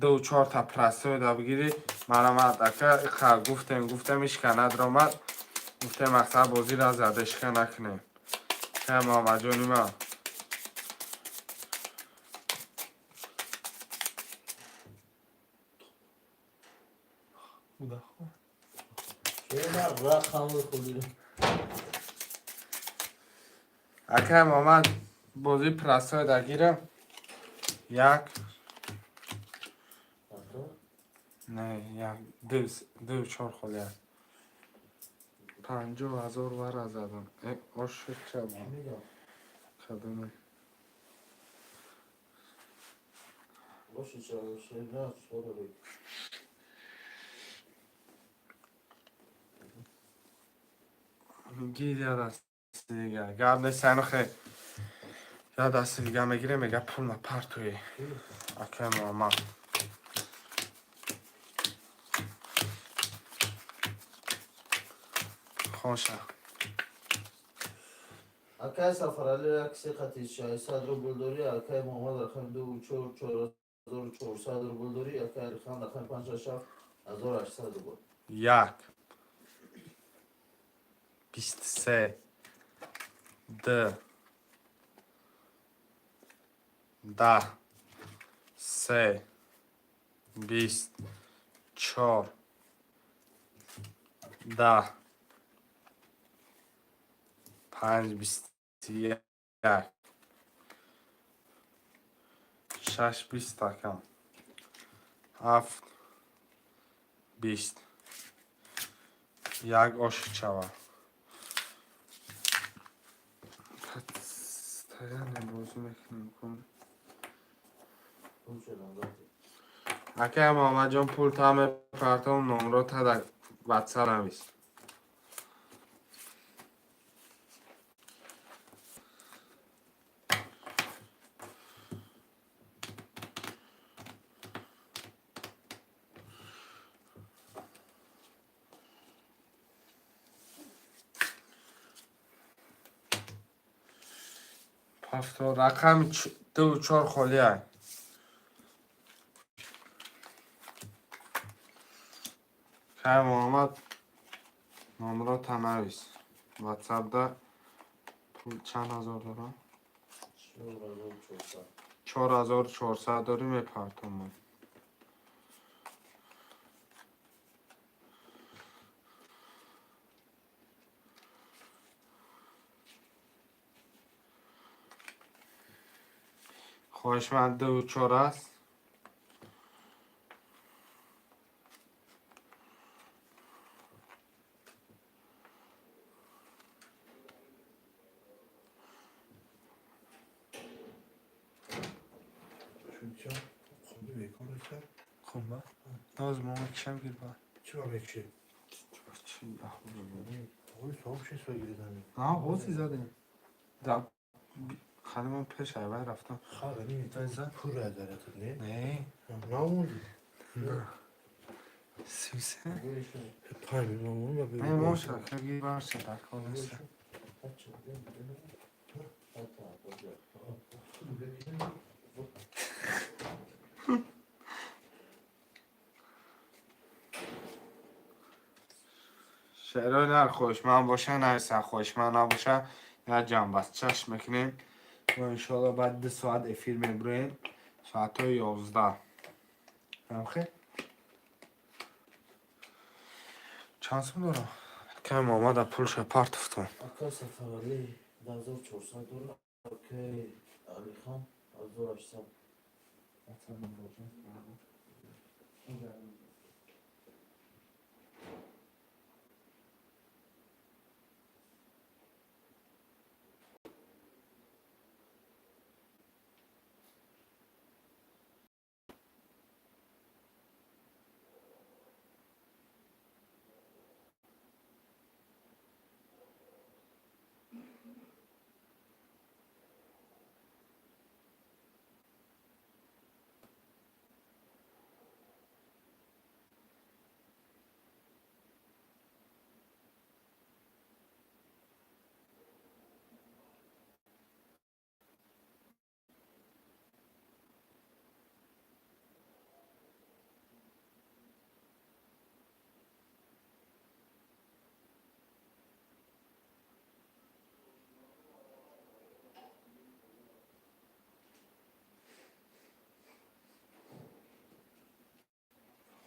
[SPEAKER 2] ду чорта простой да бигирӣ, марамат, ака, иқа гуфтем, гуфтем, ишка надромад. Гуфтем, мақсад бозиро задешка накунем. Акай Муҳаммадҷони ман.
[SPEAKER 3] Буда хо.
[SPEAKER 1] Чера рақамҳои худиро.
[SPEAKER 2] Акай Муҳаммад, бозии простой да гирам. Як,
[SPEAKER 1] Пафтор?
[SPEAKER 2] Не, як, ду, ду чор холи аст. 50 000 вара задам. Э, ош шуд чабон.
[SPEAKER 1] Мегам.
[SPEAKER 2] Кадоме?
[SPEAKER 1] Боши чера чора.
[SPEAKER 2] Гир я дасти дига. Гап нест, айно хе. Я дасти дига мегирем, мега пул на партуи. Акай Муҳаммад. Хоша.
[SPEAKER 1] Акай Сафарали як се қати 600 рубл дорӣ, акай Муҳаммад рақами ду чор 4400 рубл дорӣ, акай Алихан рақами панҷ шаш ҳафт 1800 рубл.
[SPEAKER 2] Як, 23, д, 10, се, 20, чор, 10, панҷ, 21, шаш, 20 акам, ҳафт, 20, як ошиқ шава. Постоянно бозӣ мекунем кун.
[SPEAKER 1] Пул шудам гафти.
[SPEAKER 2] Акай Муҳаммадҷон, пул та мепартом, номро та дар ватсап навис. Ҳафто рақами дуву чор холиай. Хай, Муҳаммад, номро та навис ватсапда. Пул чанд ҳазор дорам?
[SPEAKER 1] 4400.
[SPEAKER 2] 4400 дорӣ, мепартом ман. Хоҳишманд дуву чор аст.
[SPEAKER 5] Чун хунди бекор аст.
[SPEAKER 3] Хунба? Ноз мо мекишам, гирба.
[SPEAKER 5] Чӣ ба мекишӣ? Ой, соҳиб ши сои гиридами.
[SPEAKER 2] На, ҳози задем. Да, хали ман пеш айвай рафтам.
[SPEAKER 5] Хара, ними пур даратад, не?
[SPEAKER 2] Не.
[SPEAKER 5] Намонди.
[SPEAKER 3] 33.
[SPEAKER 5] 5 миллион ба.
[SPEAKER 2] Не, моша, хаги барша дар кор нест. Шерои нар хоҳишманд боша, нависа, хоҳишманд набоша, як ҷамъбаст чашм мекунем ва иншоалло баъд 2 соат эфир мебуроем, соатҳои 11. Амхе чанд сум дорам? Каме омада пулша партофтам.
[SPEAKER 1] Ака Сафарали 1400 дорад, акай Алихан 1800.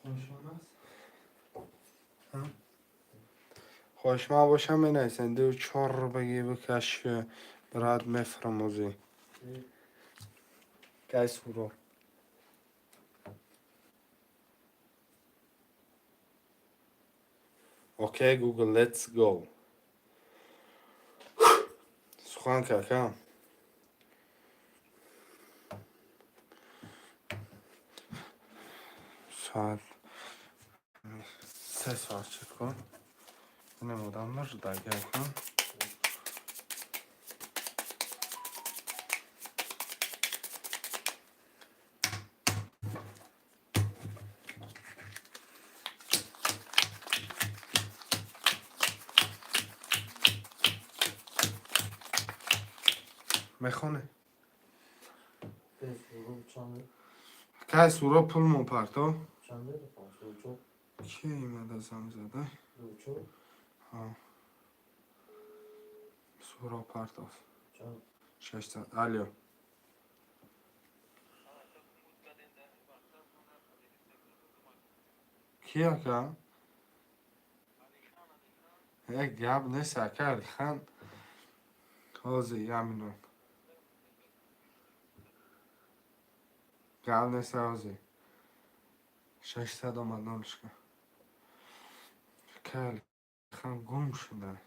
[SPEAKER 2] Хоҳишманд аст, хоҳишманд бошам, менависем. Ду чор баги бикаш, брат, мефаромозӣ кай суро. Окей, Google, let's go. Сухан какам. Соат 3 соат шуд кун. Инам одам мурдага кун. Мехоне.
[SPEAKER 1] Акаи Суроб чанд?
[SPEAKER 2] Кай Суроб пул мо парто.
[SPEAKER 1] Чанд рақам? Ду чор.
[SPEAKER 2] Ки имада занг зада?
[SPEAKER 1] Ду чор.
[SPEAKER 2] Ҳа. Суроб партоф.
[SPEAKER 1] Чанд?
[SPEAKER 2] 600. Алё. Ки, ака? Як гап нест, ака Алихан. Ҳозир, як минут. Гап нест, ҳозир. 600 омад нолишка. Ака Алихан гум шуда.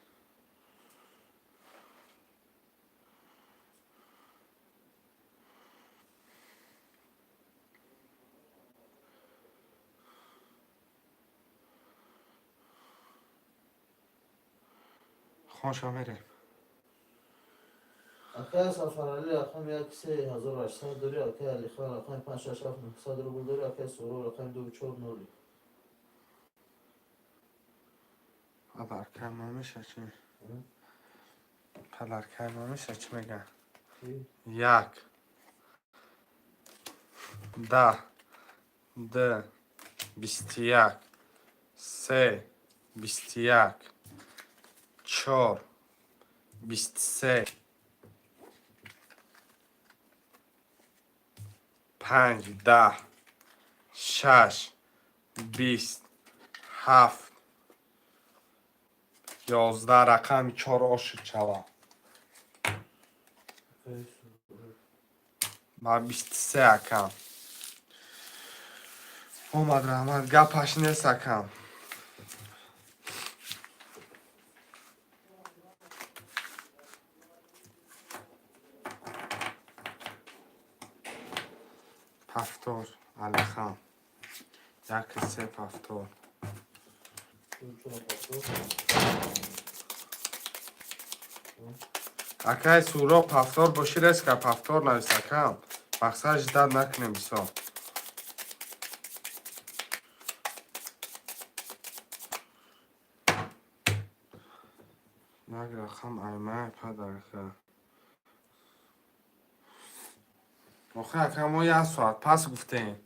[SPEAKER 2] Хонша мерем.
[SPEAKER 1] Акаи Сафаралӣ рақами як 3800 дорӣ, акаи Алихан рақами панҷ шаш ҳафт 900 рубл дорӣ, акаи Суроб рақами ду чор ноли.
[SPEAKER 2] Падаркай мамиша чӣ? Падаркай мамиша чӣ мегӯяд? Як, 10, 2, 21, 3, 21, 4, 23, 5, 10, 6, 20, 7, 11. Рақами чор ошид шавад.
[SPEAKER 1] Акаи Суроб.
[SPEAKER 2] Ба 23, акам. Омад, раҳмат, гапаш нест, акам. Повтор, Алихан. Як се повтор.
[SPEAKER 1] Ду чор повтор.
[SPEAKER 2] Акай Суроб, повтор боши, резко повтор навис, акам. Мақсад ждать накунем бисёр. Як рақам аймай падарка. Охи, ака, мо як соат пас гуфтем.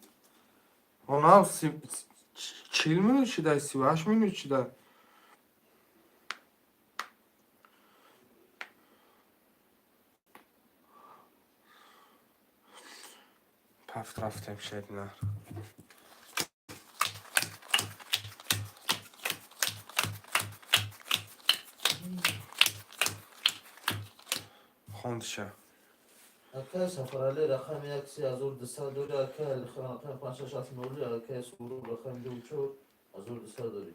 [SPEAKER 2] Онам 40 минут шида, 38 минут шида. Пафт рафтем шеднар. Хондиша.
[SPEAKER 1] Акаи Сафаралӣ рақами як 3200 дорӣ, акаи Алихан рақами панҷ шаш ҳафт ноли, акаи Суроб рақами ду 4200 дорӣ.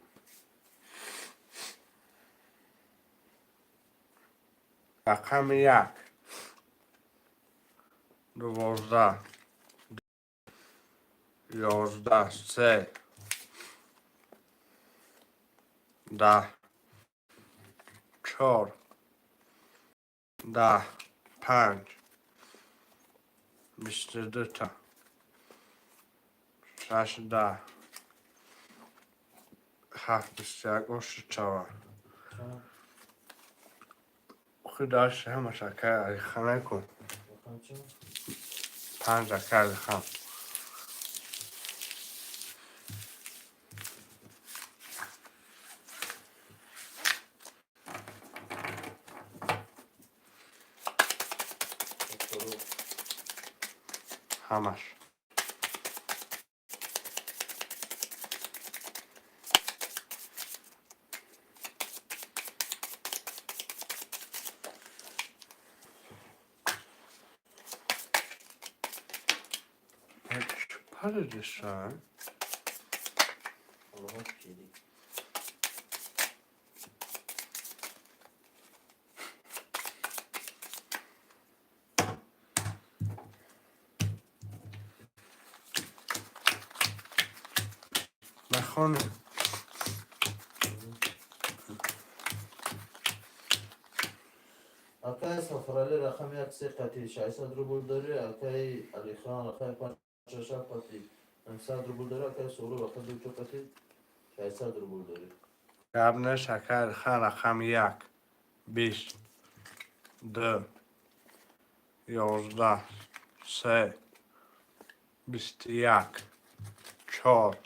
[SPEAKER 2] Рақами як. 12. 11. 3. 10. 4. 10. 5. 22-та. 6 10. 7 21 ошид шавад.
[SPEAKER 1] Чанд?
[SPEAKER 2] Охи дашт ҳамаш акай Алихан накун.
[SPEAKER 1] Рақам чанд?
[SPEAKER 2] 5, акай Алихан.
[SPEAKER 1] Суроб.
[SPEAKER 2] Ҳамаш. Чӣ паридаша?
[SPEAKER 1] Аллоҳ кирӣ.
[SPEAKER 2] Мехонем.
[SPEAKER 1] Акаи Сафаралӣ рақами як се қатӣ 600 рубл дорӣ, акаи Алихан рақами панҷ шаш ҳафт қатӣ 900 рубл дорӣ, акаи Суроб рақами ду чор қатӣ 600 рубл дорӣ.
[SPEAKER 2] Гап нест, акай Алихан, рақами як. 20. 2. 11, се, 21, чор,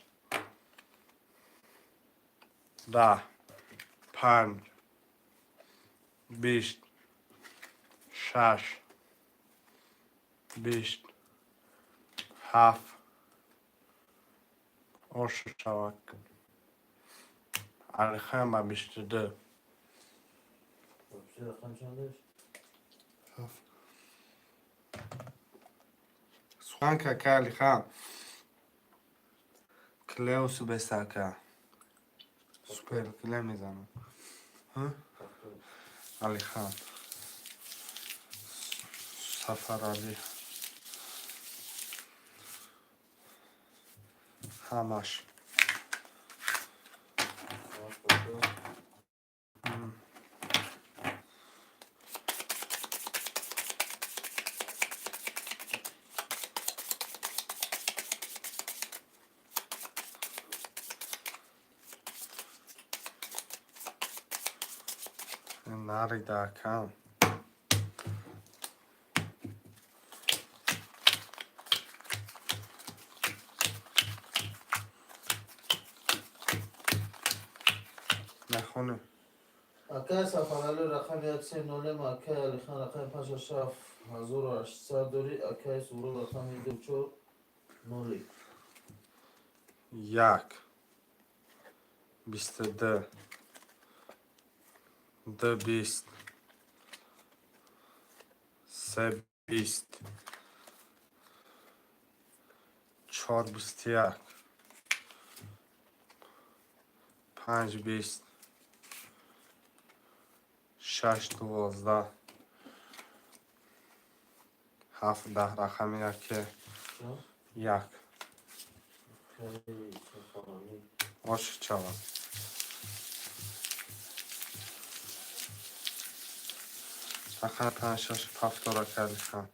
[SPEAKER 2] 10, панҷ, 20, шаш, 20, ҳафт, ошу шавад. Алихан ба 22.
[SPEAKER 1] Вообще рақам чанд дошт?
[SPEAKER 5] Ҳафт.
[SPEAKER 2] Сухан кака, Алихан. Клеусу бесака. Супер кле мезанам. Алихан. Сафаралӣ. Ҳамаш. Нарида, акам. Нахонем.
[SPEAKER 1] Акай Сафаралӣ рақами як се нолем, акай Алихан рақами панҷ шаш ҳафт 1800 дорӣ, акай Суроб рақами ду чор ноли.
[SPEAKER 2] Як. 22. Ду 20. Се 20. Чор 21. Панҷ 20. Шаш 12. Ҳафт 10, рақами яке. Як.
[SPEAKER 1] Акай Сафаралӣ.
[SPEAKER 2] Ош чавад. Рақами панҷ шаш ҳафтора Алихан.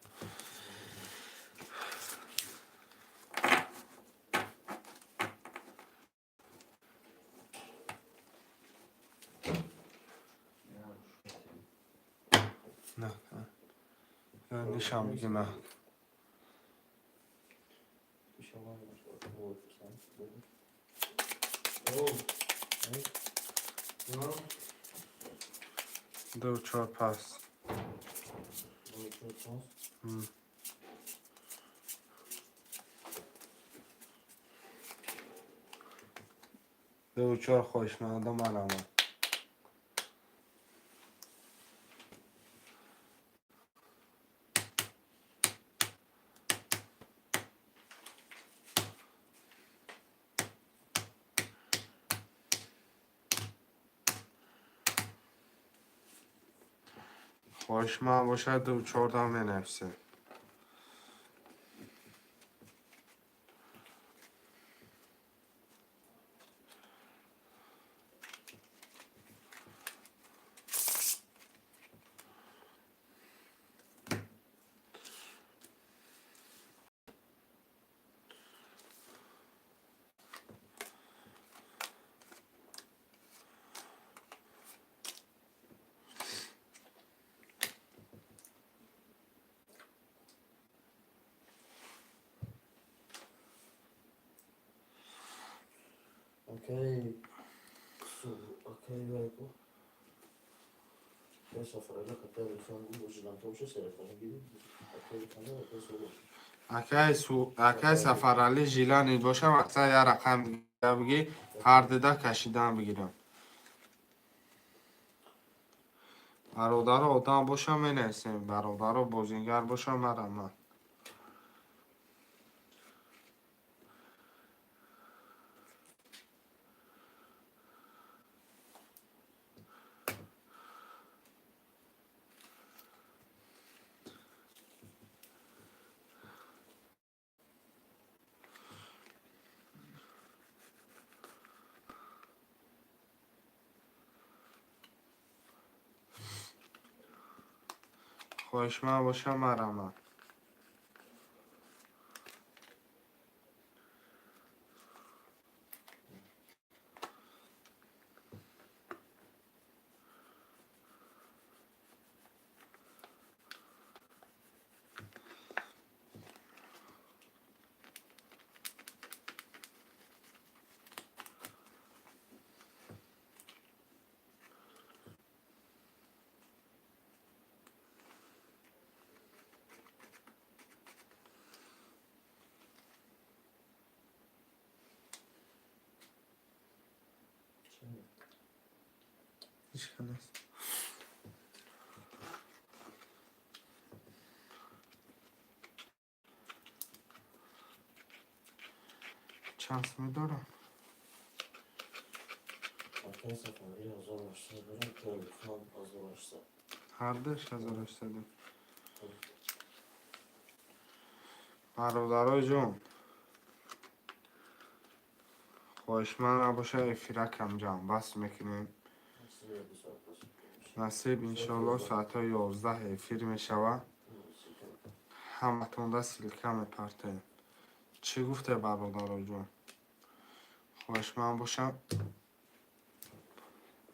[SPEAKER 2] На, нишон бигӣ ман.
[SPEAKER 4] О, ну,
[SPEAKER 2] Ду чор пас. Ду чор хоҳишмандо манамад. Хоҳишманд бошад, ду чорда менависем.
[SPEAKER 1] Акай акай вайко. Акай Сафаралӣ акай Алихан гу жиланка боша се рақами гирӣ. Акай Алихан акай Суроб.
[SPEAKER 2] Акай Сафаралӣ жилани боша, мақсад як рақам дига бигӣ, ҳар дида кашидан бигирам. Бародаро одам боша менависем, бародаро бозингар боша марамад. Хоҳишманд боша марамад.
[SPEAKER 3] Ҳеч кас нест.
[SPEAKER 2] Чанд сумӣ дорам?
[SPEAKER 1] Акаи Сафарали 1800 дорад, Алихан 1800.
[SPEAKER 2] Ҳардуш 1800. Бародаро ҷон, хоҳишманд набоша, эфира кам ҷамъбаст мекунем. Насиб, иншоалло, соатҳои 11 эфир мешавад. Ҳаматонда ссылка мепартоем. Чӣ гуфте, бародаро ҷон? Хоҳишманд бошам,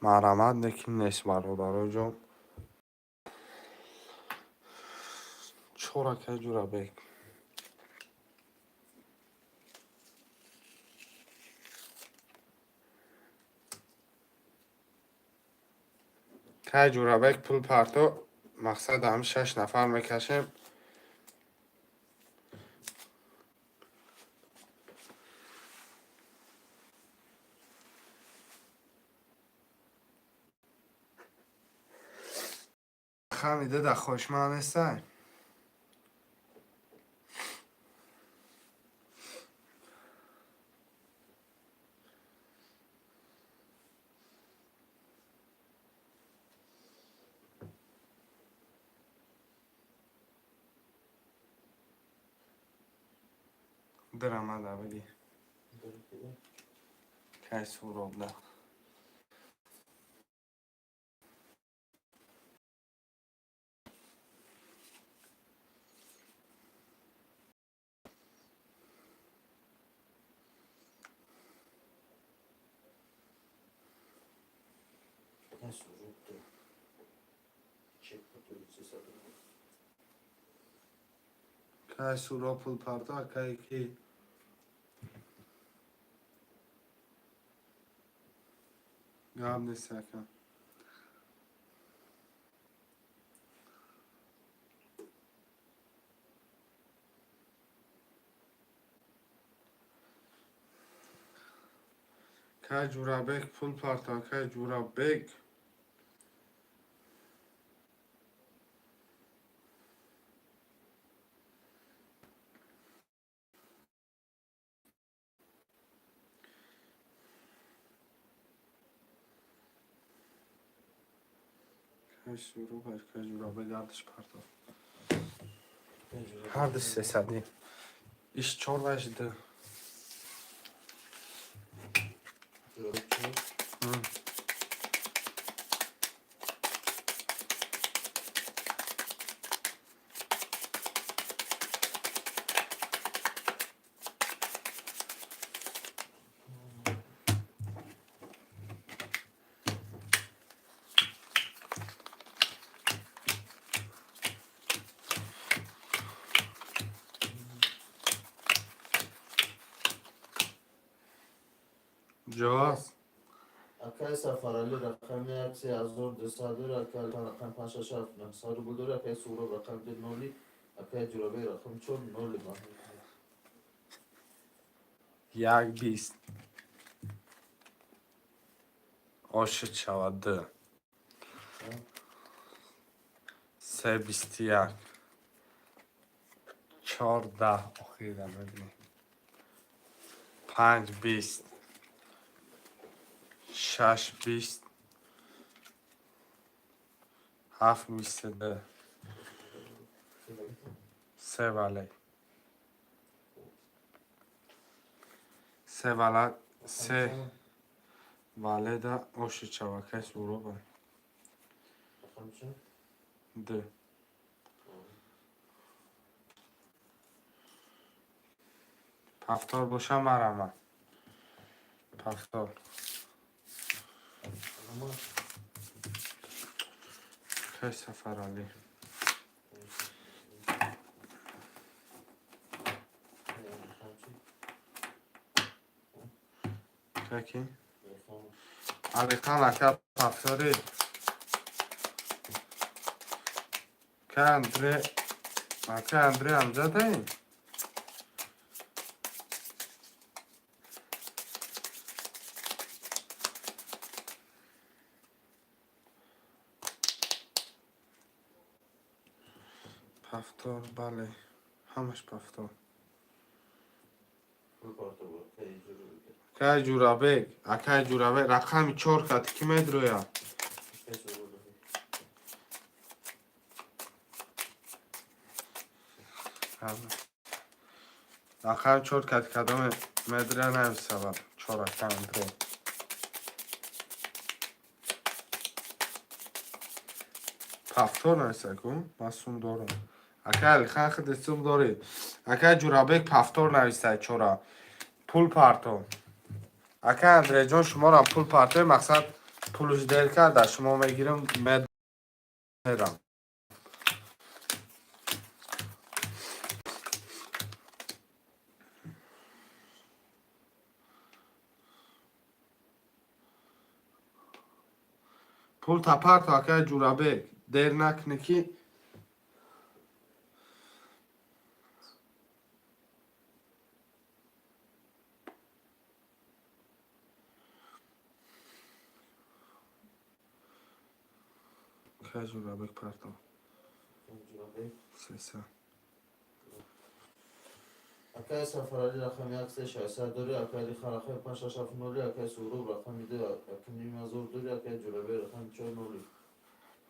[SPEAKER 2] марҳамат, лекин нест, бародаро ҷон. Чор, акаи Ҷурабек. Кай Ҷурабек пул парто, мақсад ҳами шаш нафар мекашем. Хамида да хоҳишманд нестай? Дирамада биги. Кай Суробда.
[SPEAKER 1] Акаи Суроб ду. Чек путури 300 рубл.
[SPEAKER 3] Кай Суроб пул парто, акай ки?
[SPEAKER 2] Гап нест, ака. Кай Ҷурабек пул парто, акай Ҷурабек. Кай Суроб, акай Ҷурабек ҳардуш парто. Ҳардуш сесадӣ. Иш чор ва иш ду.
[SPEAKER 1] Ҷурабек чор.
[SPEAKER 2] Ҷоз.
[SPEAKER 1] Акаи Сафаралӣ рақами як 3200 дорад, акаи Алихан рақами панҷ шаш ҳафт 900 рубл дорад, акаи Суҳроб рақами ду ноли, акаи Ҷурабек рақами чор ноли.
[SPEAKER 2] Як бист. Ошид шавад ду. Се бисту як. Чор даҳ охира мебинӣ. Панҷ бист. Шаш бист. Ҳафт бисту ду. Се вале. Се вала се валеда ошид шавад акаи Суҳроба.
[SPEAKER 1] Рақами чанд?
[SPEAKER 2] Ду. Повтор боша, марҳамат. Повтор.
[SPEAKER 1] Ама
[SPEAKER 2] Акаи Сафаралӣ.
[SPEAKER 1] Рақами чи?
[SPEAKER 2] Каки?
[SPEAKER 1] Алихан.
[SPEAKER 2] Алихан ака повтори. Ка Андре, ака Андре амҷадаи? Повтор, бале, ҳамаш повтор. Акай Ҷурабек, акай Ҷурабек, рақами чор кати ки медроя? Рақами чор кати кадоме медроя, нависавад. Чор, ака Андрей. Повтор нависа ку, ман сум дорам. Акай Алихан, худат сум дорӣ. Акай Ҷурабек, повтор нависай чора. Пул парто. Акай Андрейҷон, шуморам пул партои, мақсад пулш дер карда, шумо мегирам, мерам. Пул тапарто, акай Ҷурабек, дер накунӣ ки. Акай Ҷурабек, парто. 300.
[SPEAKER 1] Акай Сафаралӣ, рақами як се 600 дорӣ, акай Алихан, рақами панҷ шаш ҳафт ноли, акай Суҳроб, рақами ду 1500 дорӣ, акай Ҷурабек, рақами чор ноли.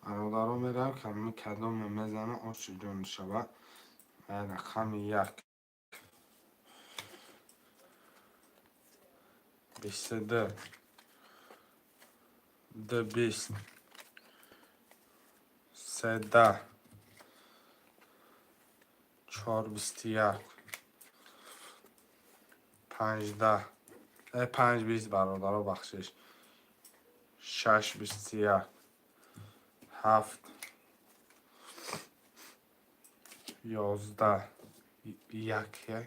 [SPEAKER 2] Бародаро, меравам, кадоме кадоме мезана, оши ҷон шава. Рақами як. 22. Д 20. Се 10. Чор 21. Панҷ 10. Панҷ 20, бародаро, бахшиш. Шаш 21. Ҳафт 11. Як як.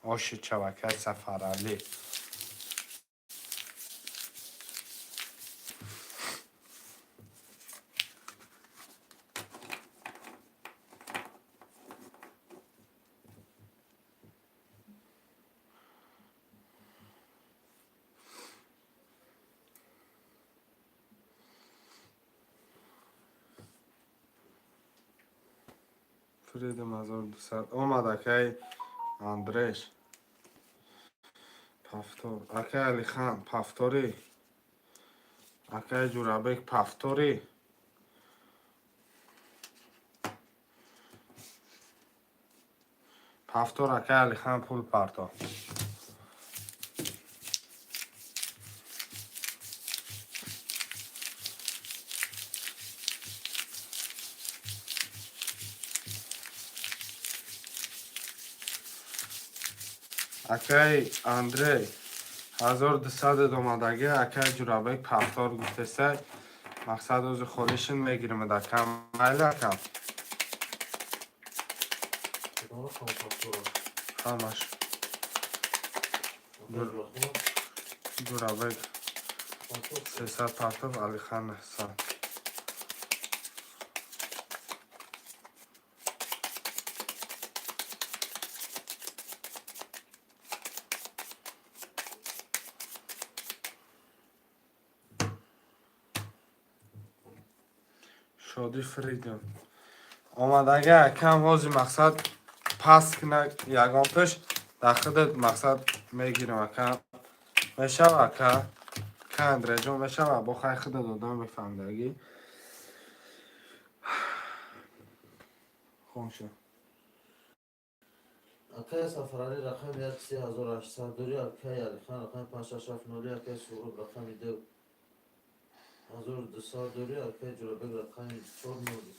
[SPEAKER 2] Оши чавакай Сафаралӣ. Фридом 1200 омад, акай Андреш. Повтор. Акай Алихан, повторӣ. Акай Ҷурабек, повторӣ. Повтор, акай Алихан, пул парто. Акай Андрей, 1200 омадагӣ, акай Ҷурабек повтор гуфтесай, мақсад ӯзи холишин мегирим, акам, майли, акам? Ҳамаш. Ҷурабек 300 партов, Алихан 900. Шодӣ Фридом. Омадагӣ, акам, ҳозир мақсад пас кина ягон пеш дар худат, мақсад мегирам, акам. Мешава, ака? Ка Андреҷон, мешава? Бо хай худат одам мефаҳмидагӣ. Хонша.
[SPEAKER 1] Акай Сафаралӣ, рақами як 3800 дорӣ, акай Алихан, рақами панҷ шаш ҳафт ноли, акай Суҳроб, рақами ду 1200 дорӣ, акай Ҷурабек, рақами чор ноли.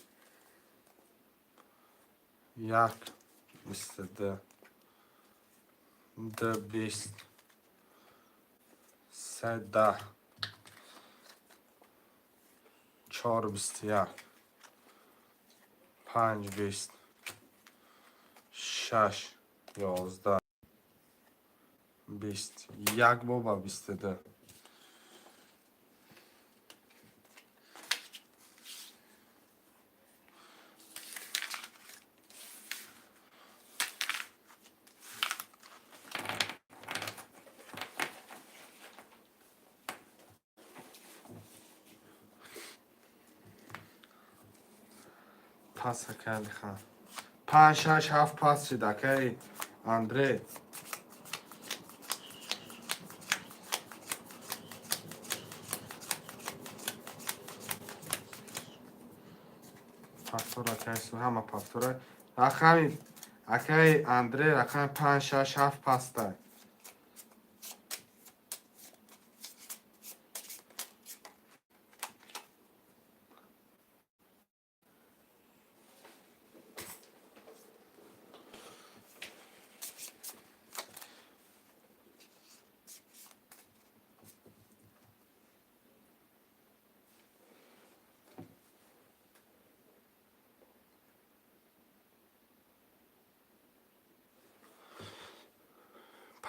[SPEAKER 2] Як 22. Д 20. Се 10. Чор 21. Панҷ 20. Шаш 11. 20. Як боба 22. Пас, акай Алихан. Панҷ, шаш, ҳафт пас шид, акай Андрей. Повтор, акай Су, ҳама повтора. Рақами акай Андрей рақами панҷ, шаш, ҳафт пастай.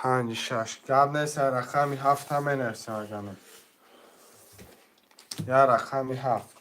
[SPEAKER 2] Панҷ, шаш. Гап нест, рақами ҳафта менависем агана. Я рақами ҳафт.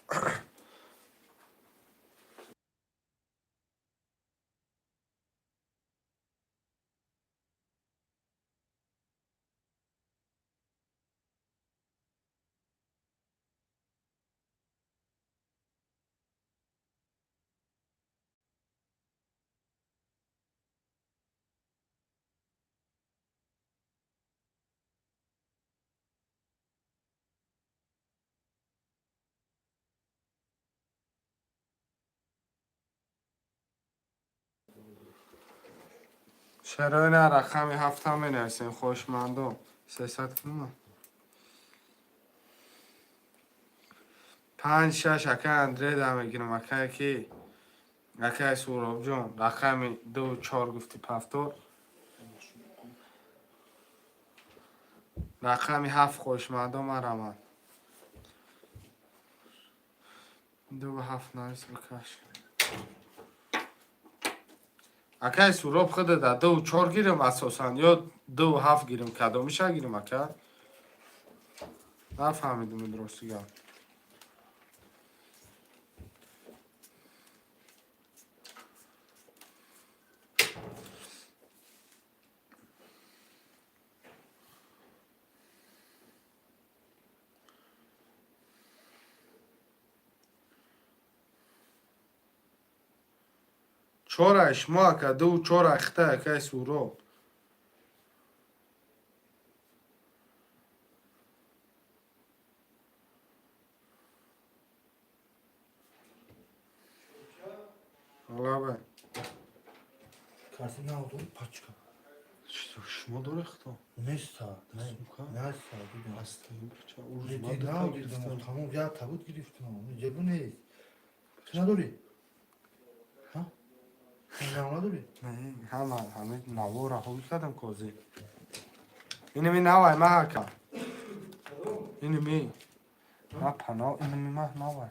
[SPEAKER 2] Чаро ина рақами ҳафта менависем, хоҳишмандон? 300 кунма. Панҷ, шаш, акай Андрей да мегирам, акай ки? Акай Суробҷон, рақами ду, чор гуфти повтор. Рақами ҳафт, хоҳишмандон, марамад. Ду ҳафт навис, бикаш. Акай Суроб, худада ду чор гирам асосан ё ду ҳафт гирам, кадомиша гирам, ака? Нафаҳмидум рости гап. Чорай шумо, ака, ду чорай хитай, акай Суроб. Лабай.
[SPEAKER 5] Карти нав дори пачка.
[SPEAKER 3] Шумо дори хито?
[SPEAKER 5] Неста.
[SPEAKER 3] Сумка?
[SPEAKER 5] Неста. Дидам.
[SPEAKER 3] Аста, ча
[SPEAKER 5] Не,
[SPEAKER 3] урз
[SPEAKER 5] ти нав дидам. Тамом я табут гирифтам. Ҷебу нест. Ту надорӣ? Ҳа? Ту нав надорӣ?
[SPEAKER 2] Не, ҳама ҳами навора ҳои кардам кози. Инами навай ма, ака. Инами. Ма пано, инами ма навай.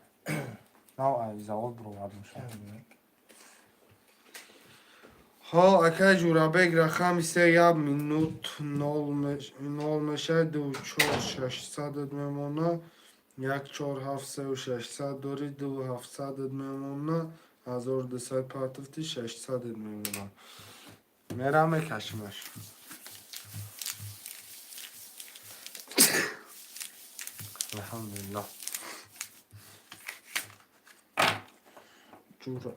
[SPEAKER 2] Нав ай завод бировардам ша. Ҳо, акай Ҷурабек, рақами се як минут нол мешавад, ду чор шашсадат мемона, як чор ҳафт сеу шашсад дорӣ, ду ҳафтсадат мемона, 1200 партофти, 600-ат мемона. Мерам мекашимаш. Алҳамдулиллаҳ. Ҷура.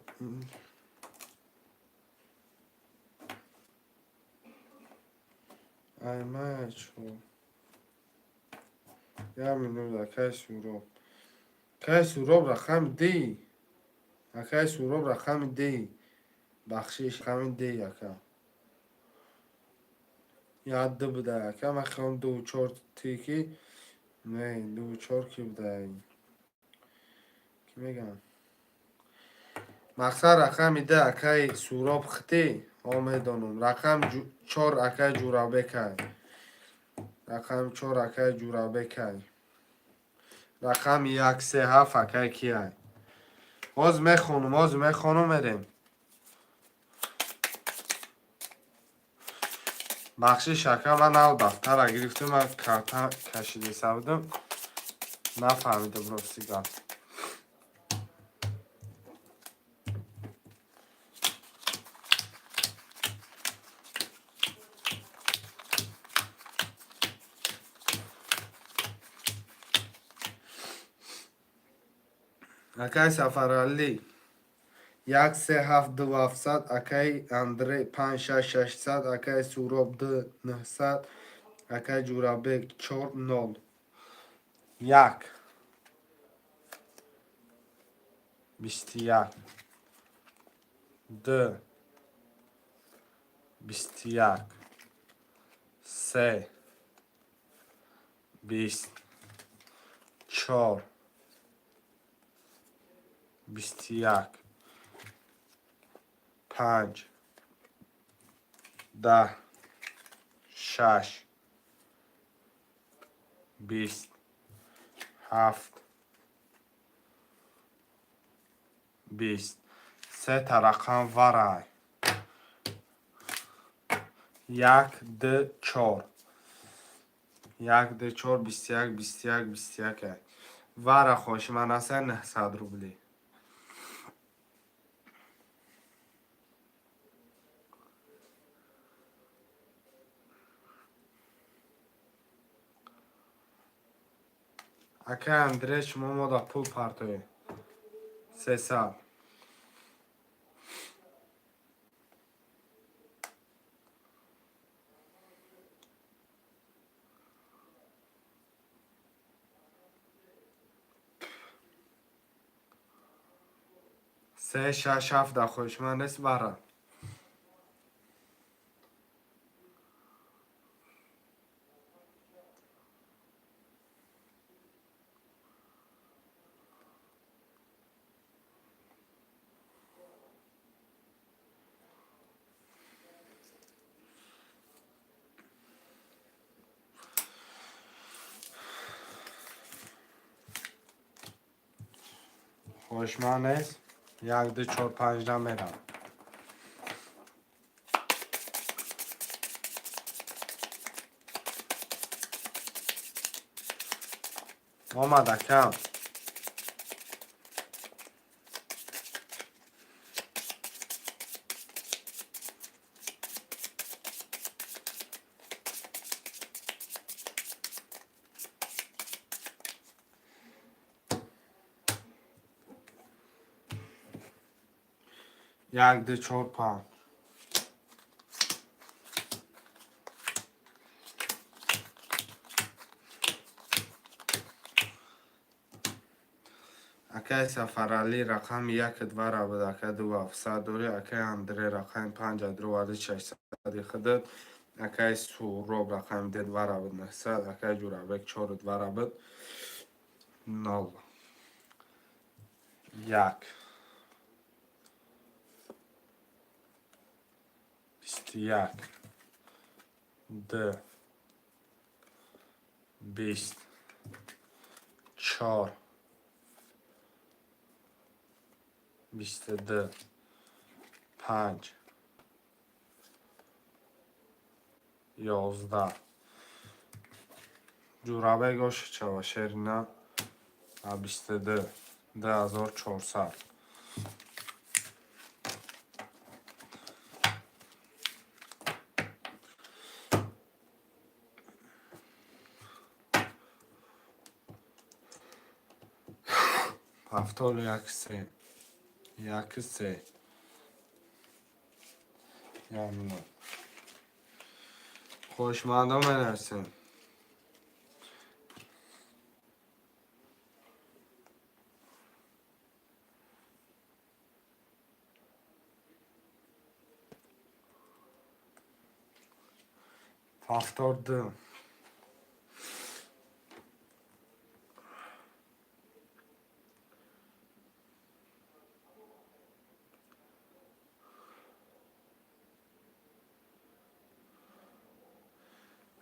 [SPEAKER 2] Ай мачо. Як минут, акай Суроб. Акай Суроб, рақами ди. Акай Суроб, рақами ди. Бахшиш, рақами ди, ака. Як ду буда, ака, ман хелам ду чор ти ки. Не, ду чор ки буда. Ки мегам? Мақсад рақами ду, акай Суроб хити. Ҳо, медонам. Рақами чор акай Ҷурабекай. Рақами чор акай Ҷурабекай. Рақами як се ҳафт акай кияй? Ҳозир мехонум, ҳозир мехонум, мерем. Бахшиш, ака, ман нав дафтара гирифтам, ман карта кашидеса будам. Нафаҳмидам рости гап. Акай Сафаралӣ. 1 3 7 2 700, акаи Андрей 5 6 600, акаи Суроб 2 900, акаи Ҷурабек 4 0.
[SPEAKER 3] 1 21 2 21 3 20 4 21 5 10 6 20 7 20. Сета рақам варай. 1 2 4 1 2 4 21 21 21. Вара хоҳишманд ҳастед, 900 рубли. Акай Андрей, шумо мода пул партоед. 300. Се шаш ҳафт да хоҳишманд нест, бара. Хоҳишманд нест? Як ду чор панҷ намерам. Омад, акам. Як ду чор панҷ. Акаи Сафаралӣ рақами яку двара буд, ака ду ҳафтсад дорӣ, акаи Андрей рақами панҷ адровади шашсади худат, акаи Суроб рақами ду двара буд 900, акаи Ҷурабек чору двара буд нол. 1 21 2 20 4 22 5 11. Ҷурабек Ошичава Шерина 22 2400. 71 3 1 3 1 минут. Хоҳишмандо менависем. 72.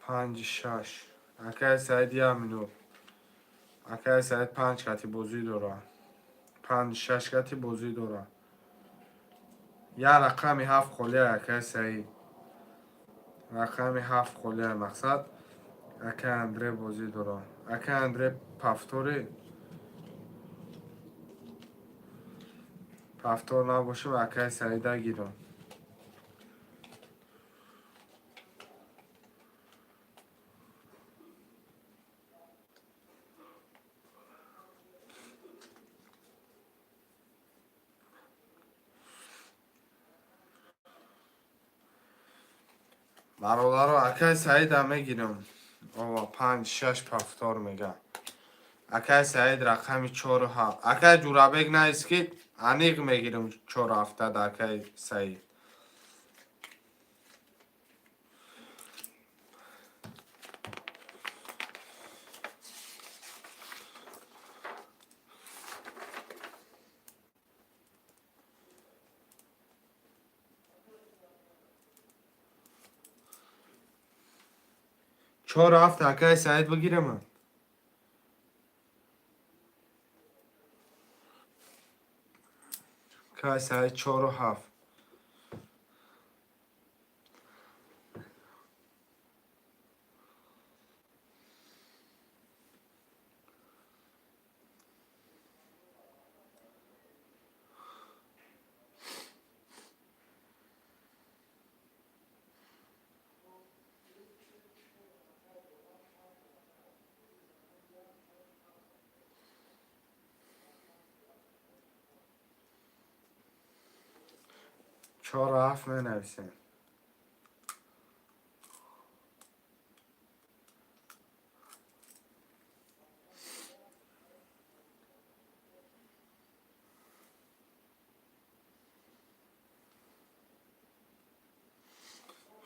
[SPEAKER 3] 5 6. Акаи Саид, як минут. Акаи Саид панҷ кати бозӣ дора. Панҷ шаш кати бозӣ дора. Як рақами ҳафт холия, акаи Саид. Рақами ҳафт холия, мақсад акаи Андрей бозӣ дора. Акаи Андрей повтори повтор набошем, акаи Саида гирам. Бародаро, акай Саида мегирам. Ова, панҷ шаш повтор мега. Акай Саид рақами чору ҳафт. Акай Ҷурабек наист, ки аниқ мегирам чору ҳафтада, акай Саид. Чору ҳафт, акай Саид, бигирама. Акай Саид, чору ҳафт. Чору ҳафт менависем.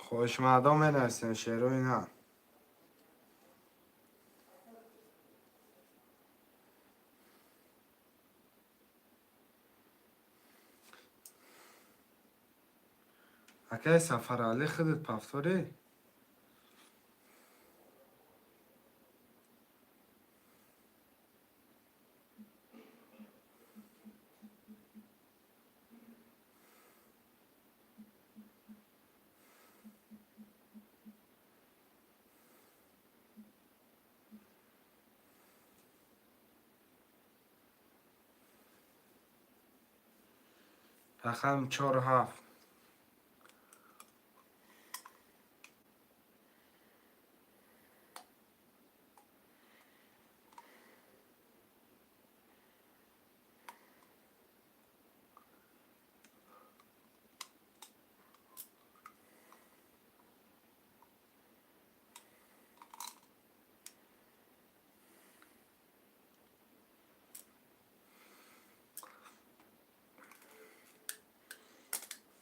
[SPEAKER 3] Хоҳишмардон, менависем, шерои на. Акай Сафаралӣ, худат повторӣ? Рақами чору ҳафт.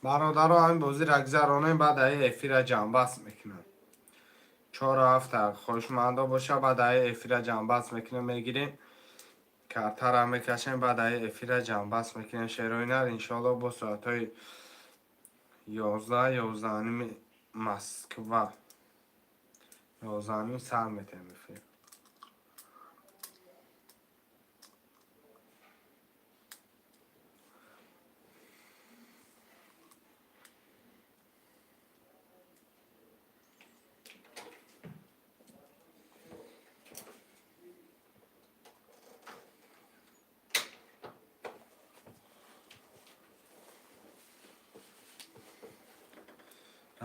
[SPEAKER 3] Бародаро, ҳамин бозиро гузаронем, баъд аи эфира ҷамъбаст мекунам. Чору ҳафта хоҳишмандо боша, баъд аи эфира ҷамъбаст мекунем, мегирем, картара мекашем, баъд аи эфира ҷамъбаст мекунем. Шероинар, иншоалло, бо соатҳои 11, 11:30 Москва, 11:30 сар метаҳем эфир.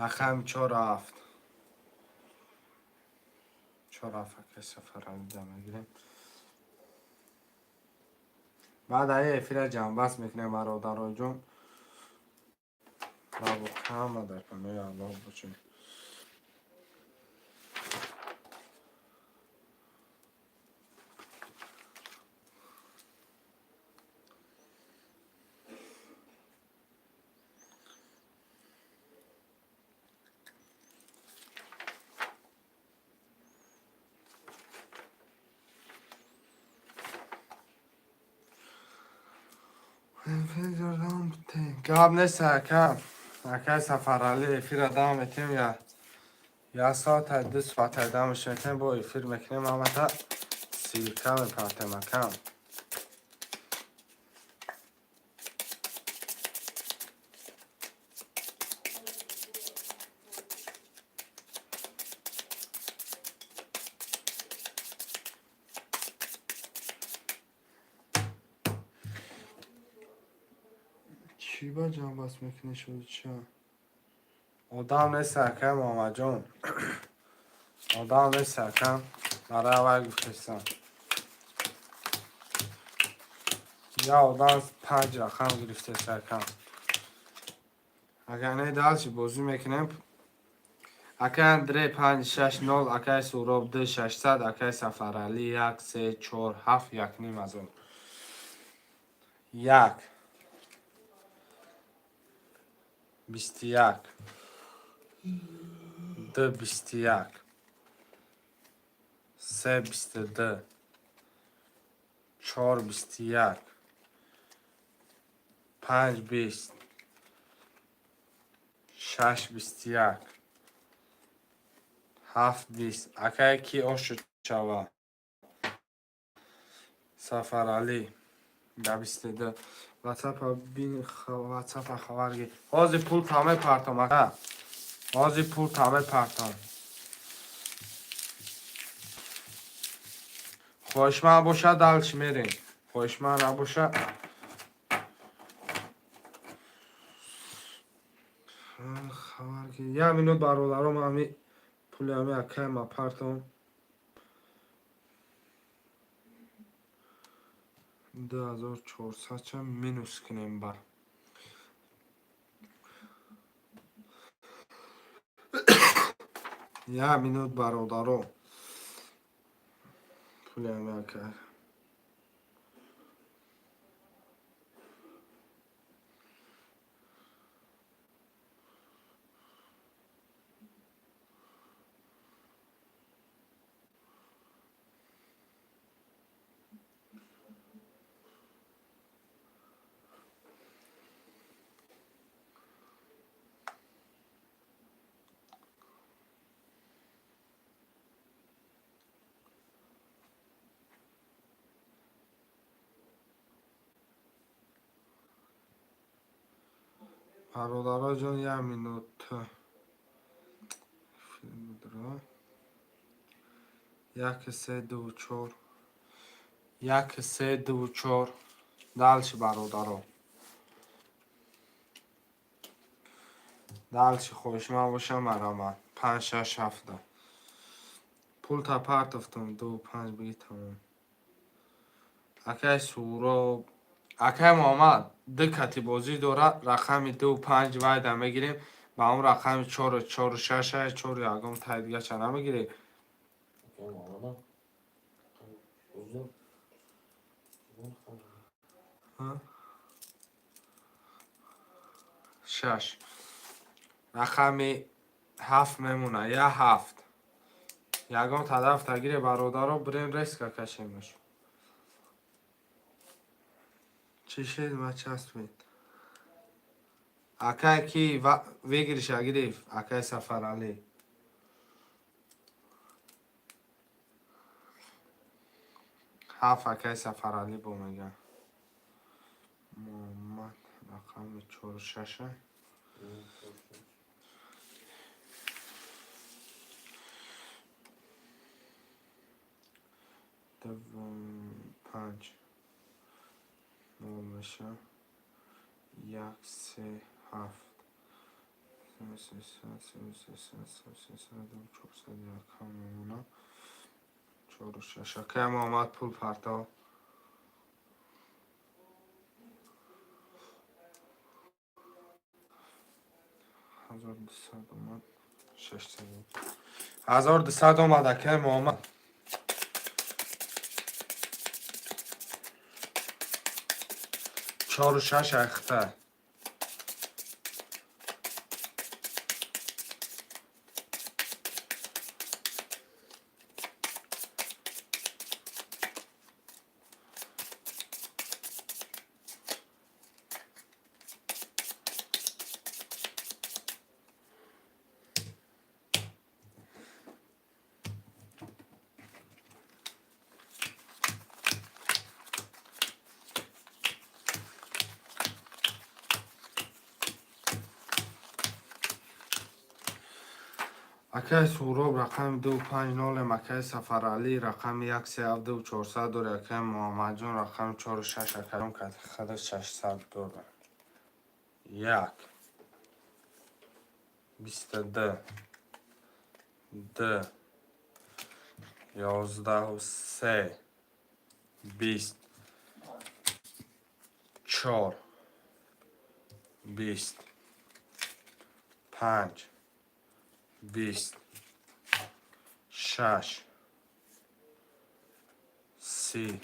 [SPEAKER 3] Рақами чору ҳафт, чору ҳафт, акай Сафаралида мегирем, баъд аи эфира ҷамъбаст мекунем. Бародароҷон, ҳама дар паноҳи Аллоҳ бошед. Гап нест, ака, акай Сафаралӣ, эфира давом метиҳем, я соата, 2 соата давомаш метиҳем, бо эфир мекунем, ҳамата ссылка мепартем, акам. Чӣ ба ҷамъбаст мекунӣ шуди? Ча одам нест, акай Муҳаммадҷон, одам нест, акам, барои аввал гуфтестам, я одам панҷ рақам гирифтест, акам. Агар не, дальше бозӣ мекунем.
[SPEAKER 2] Акай Андрей 5 6 0, акай Суроб 2 600, акай Сафаралӣ 1 3 4 7 1 ним ҳазор. 1 21 2 21 3 22 4 21 5 20 6 21 7 20. Акай ки ошу чава? Сафаралӣ да 22. Ватсапа бин, ватсапа хабар гир. Ҳозир пул таме партом, ака. Ҳозир пул таме партом. Хоҳишманд боша, дальше мерем. Хоҳишманд набоша, хабар гир. Як минут, бародаром, ҳами пули ҳами акай ма партом. 2400 ча минус кунем бар. Як минут, бародаро. Пули ҳами акай. Бародаро ҷон, як минут. Филм 1 3 2 4 1 3 2 4. Дальше, бародаро. Дальше хоҳишманд бошам, марҳамат. 5 6 7. Пул та партофтам, 2 5 биги, тамом. Акай Суроб, акай Муҳаммад ду кати бозӣ дорад, рақами 2 5 вайда мегирем, ба он рақами 4 4 6 4 ягон тай дигача намегирем.
[SPEAKER 1] Акай Муҳаммадам. Узор.
[SPEAKER 2] Ҳа? Шаш. Рақами ҳафт мемона, я ҳафт. Ягон тараф тагире, бародаро, бирем резко кашемаш. Чӣ шед, ма часпед. Акай ки выигрыша гирифт, акай Сафаралӣ. Ҳафт акай Сафаралӣ бо мега. Муҳаммад рақами чору шаша. Дуввум панҷ нол меша. Як се ҳафт. Сесад сесад сесад чорсад якам мемона. Чору шаш. Акай Муҳаммад пул партов. 1200 омад. 600. 1200 омад, акай Муҳаммад. Чору шаш айхта. Акай Суроб рақами ду панҷ нолем, акай Сафаралӣ рақами як се ҳафт ду чорсад дорӣ, акай Муҳаммадҷон рақами чору шаш, акаҷон хада 600 дорад. Як 22 ду 11 3 20 чор 20 5.
[SPEAKER 3] 20, 6, 30,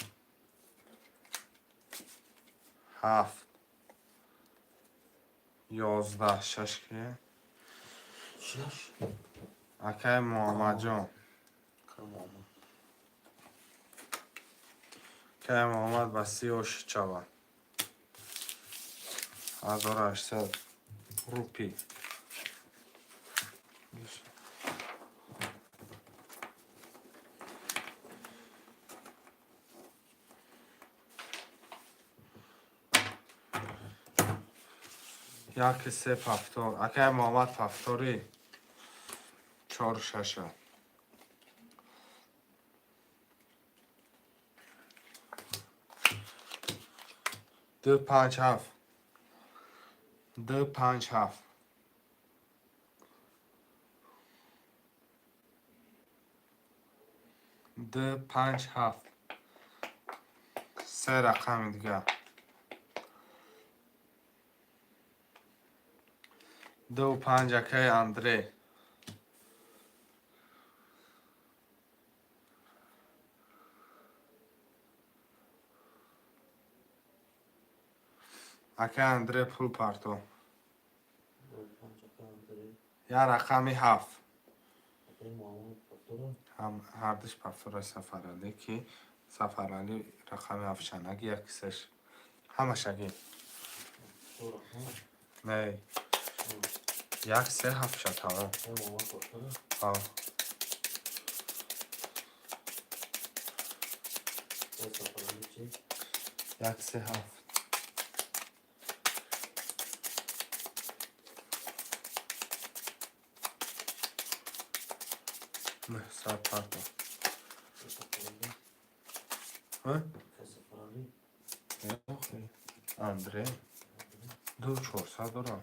[SPEAKER 3] 7, 11, 6 ки.
[SPEAKER 1] 6.
[SPEAKER 3] Акай Муҳаммадҷон.
[SPEAKER 1] Муҳаммад.
[SPEAKER 3] Акай Муҳаммад ба 30 ошид шавад. 1800 рупӣ. Яки се повтор. Акай Муҳаммад, повтори чор шаша. Ду панҷ ҳафт. Ду панҷ ҳафт. Ду панҷ ҳафт. Се рақами дигар. Ду панҷ, акаи Андрей. Акаи Андрей, пул парто.
[SPEAKER 1] 5, акаи Андрей.
[SPEAKER 3] Я рақами ҳафт.
[SPEAKER 1] Акаи Муҳаммад повтора.
[SPEAKER 3] Ҳардуш повтора. Сафаралӣ, ки Сафаралӣ рақами ҳафтшанаги, як сеш ҳамашаги.
[SPEAKER 1] Чор рақам.
[SPEAKER 3] Не, як се ҳафтша, тамом.
[SPEAKER 1] Акаи Муҳаммад повтора.
[SPEAKER 3] Ҳа.
[SPEAKER 1] Акаи Сафаралӣ чӣ?
[SPEAKER 3] Як се ҳафт. 900 парто.
[SPEAKER 1] Акаи Сафаралӣ.
[SPEAKER 3] Ҳа?
[SPEAKER 1] Акаи Сафаралӣ.
[SPEAKER 3] Андрей ду 400 дорам.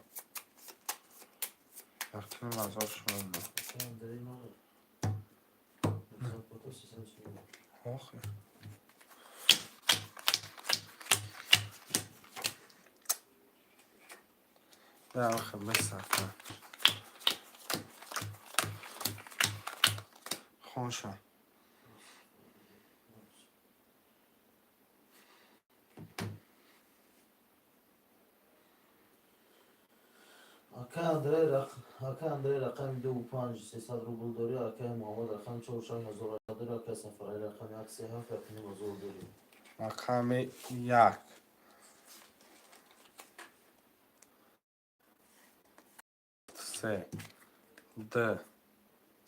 [SPEAKER 3] Якним ҳазор шумо.
[SPEAKER 1] Акаи Андрей надор. 900 парто, 300 сомон.
[SPEAKER 3] Охи. Да, охи, месафа. Хонша.
[SPEAKER 1] Акаи Андрей рақами дуву панҷ 300 рубл дорӣ, акаи Муҳаммад рақами чор шаш ҳазор дорӣ, акаи Сафаралӣ рақами як се ҳафт 1,5 ҳазор дорӣ.
[SPEAKER 3] Рақами як. Се. Д.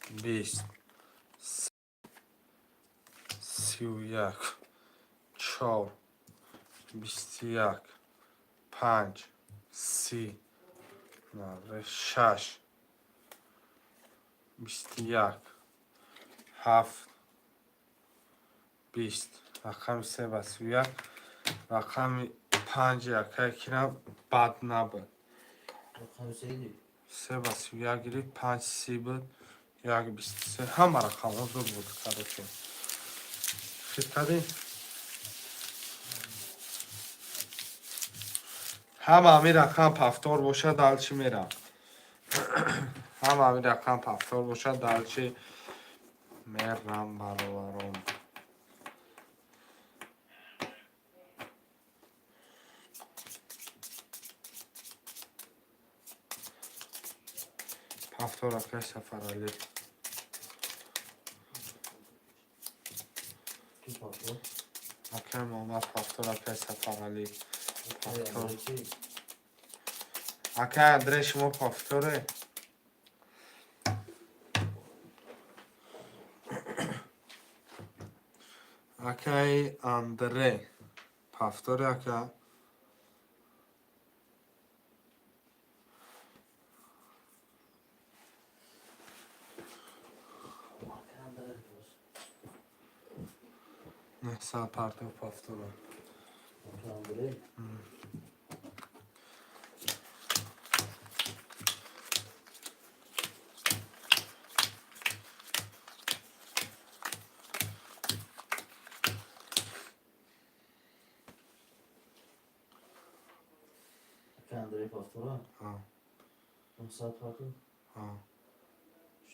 [SPEAKER 3] 20. 31. Чор. 21. Панҷ. 30. 6. 21. Ҳафт. 20. Рақами се ба 31. Рақами панҷ якае кирам бад набуд.
[SPEAKER 1] Рақами сеиди.
[SPEAKER 3] Се ба 31 гирифт, панҷ 30 буд, як 23. Ҳама рақамҳо зуд буд, короче. Хит кардӣ? Ҳама ҳамин рақам повтор бошад, дальше мерам. Ҳама ҳамин рақам повтор бошад, дальше мерам, бародарон. Повтор, акай Сафаралӣ.
[SPEAKER 1] Ки повтор?
[SPEAKER 3] Акай Муҳаммад повтор, акай Сафаралӣ.
[SPEAKER 1] Акаи Андрей чӣ?
[SPEAKER 3] Акай Андрей, шумо повторе? Акай Андрей повторе, ака.
[SPEAKER 1] Акаи Андрей боз.
[SPEAKER 3] 900 партов повтора.
[SPEAKER 1] Акаи Андрей. Акаи Андрей повтора.
[SPEAKER 3] Ҳа.
[SPEAKER 1] 900 партов.
[SPEAKER 3] Ҳа.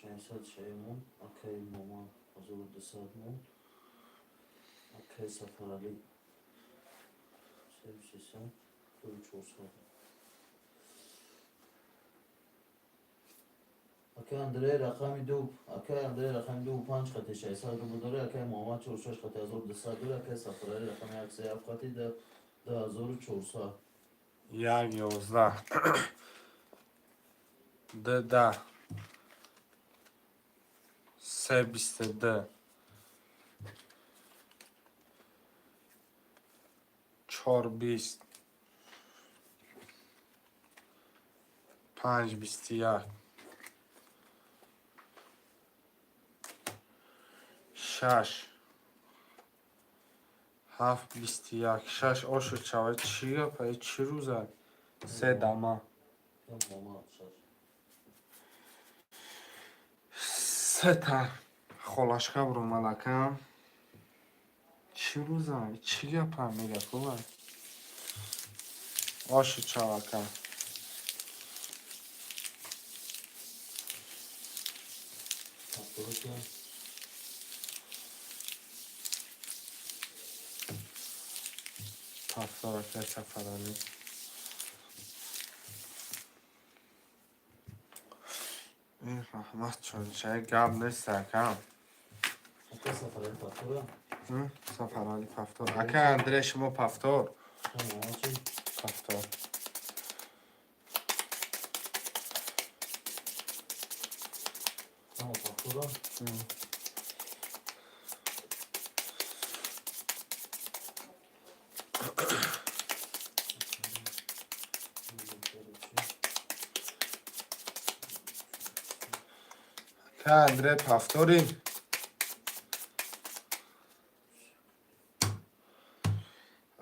[SPEAKER 1] 600 шаймон, акаи Момад 1200 мон, акаи Сафаралӣ 300, 400. Акаи Андрей рақами ду, акаи Андрей рақами ду панҷ хати 600 рубл дорӣ, акаи Муҳаммад чор шаш хати 1200 дорӣ, акаи Сафаралӣ рақами як се ҳафт хати 2400.
[SPEAKER 3] Як 11, ду 10, се 22, чор 20, панҷ 21, шаш ҳафт 21, шаш ошуд шавад. Чӣ гапа, чӣ рӯза? Се дама.
[SPEAKER 1] Муҳаммад шаш.
[SPEAKER 3] Сета холашка буромад, акам. Чӣ рӯза, чӣ гапа мегапова? Ошуд шав, ака.
[SPEAKER 1] Ҳафтоду.
[SPEAKER 3] Ҳафтод, акай Сафаралӣ. Ин раҳмат, чончаи гап нест, акам.
[SPEAKER 1] Акаи Сафаралӣ повтора.
[SPEAKER 3] Сафаралӣ повтор. Акай Андрей, шумо повтор.
[SPEAKER 1] Муҳаммад чӣ?
[SPEAKER 3] Повтор.
[SPEAKER 1] Ҳама повтора.
[SPEAKER 3] Акай Андрей, повторӣ.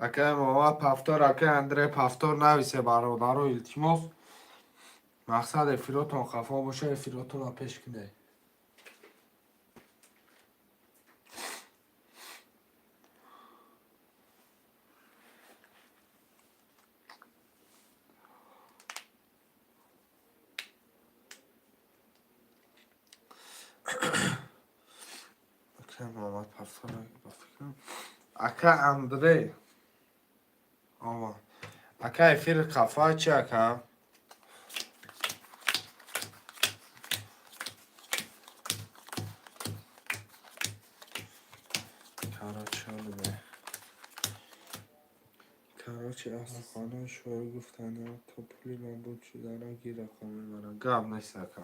[SPEAKER 3] Акай Муҳаммад повтор, акай Андрей повтор нависе, бародаро, илтимос. Мақсад эфиротон хафо боша, эфиротонро пеш кунед. Акай Муҳаммад повтор, ба фикрам. Ака Андрей. Ова. Ака, эфир хафа чи, ака? Короче, олибе. Короче, аз суханои шоир гуфтани то пули нобуд шудана гир рақами мара. Гап нест, ака.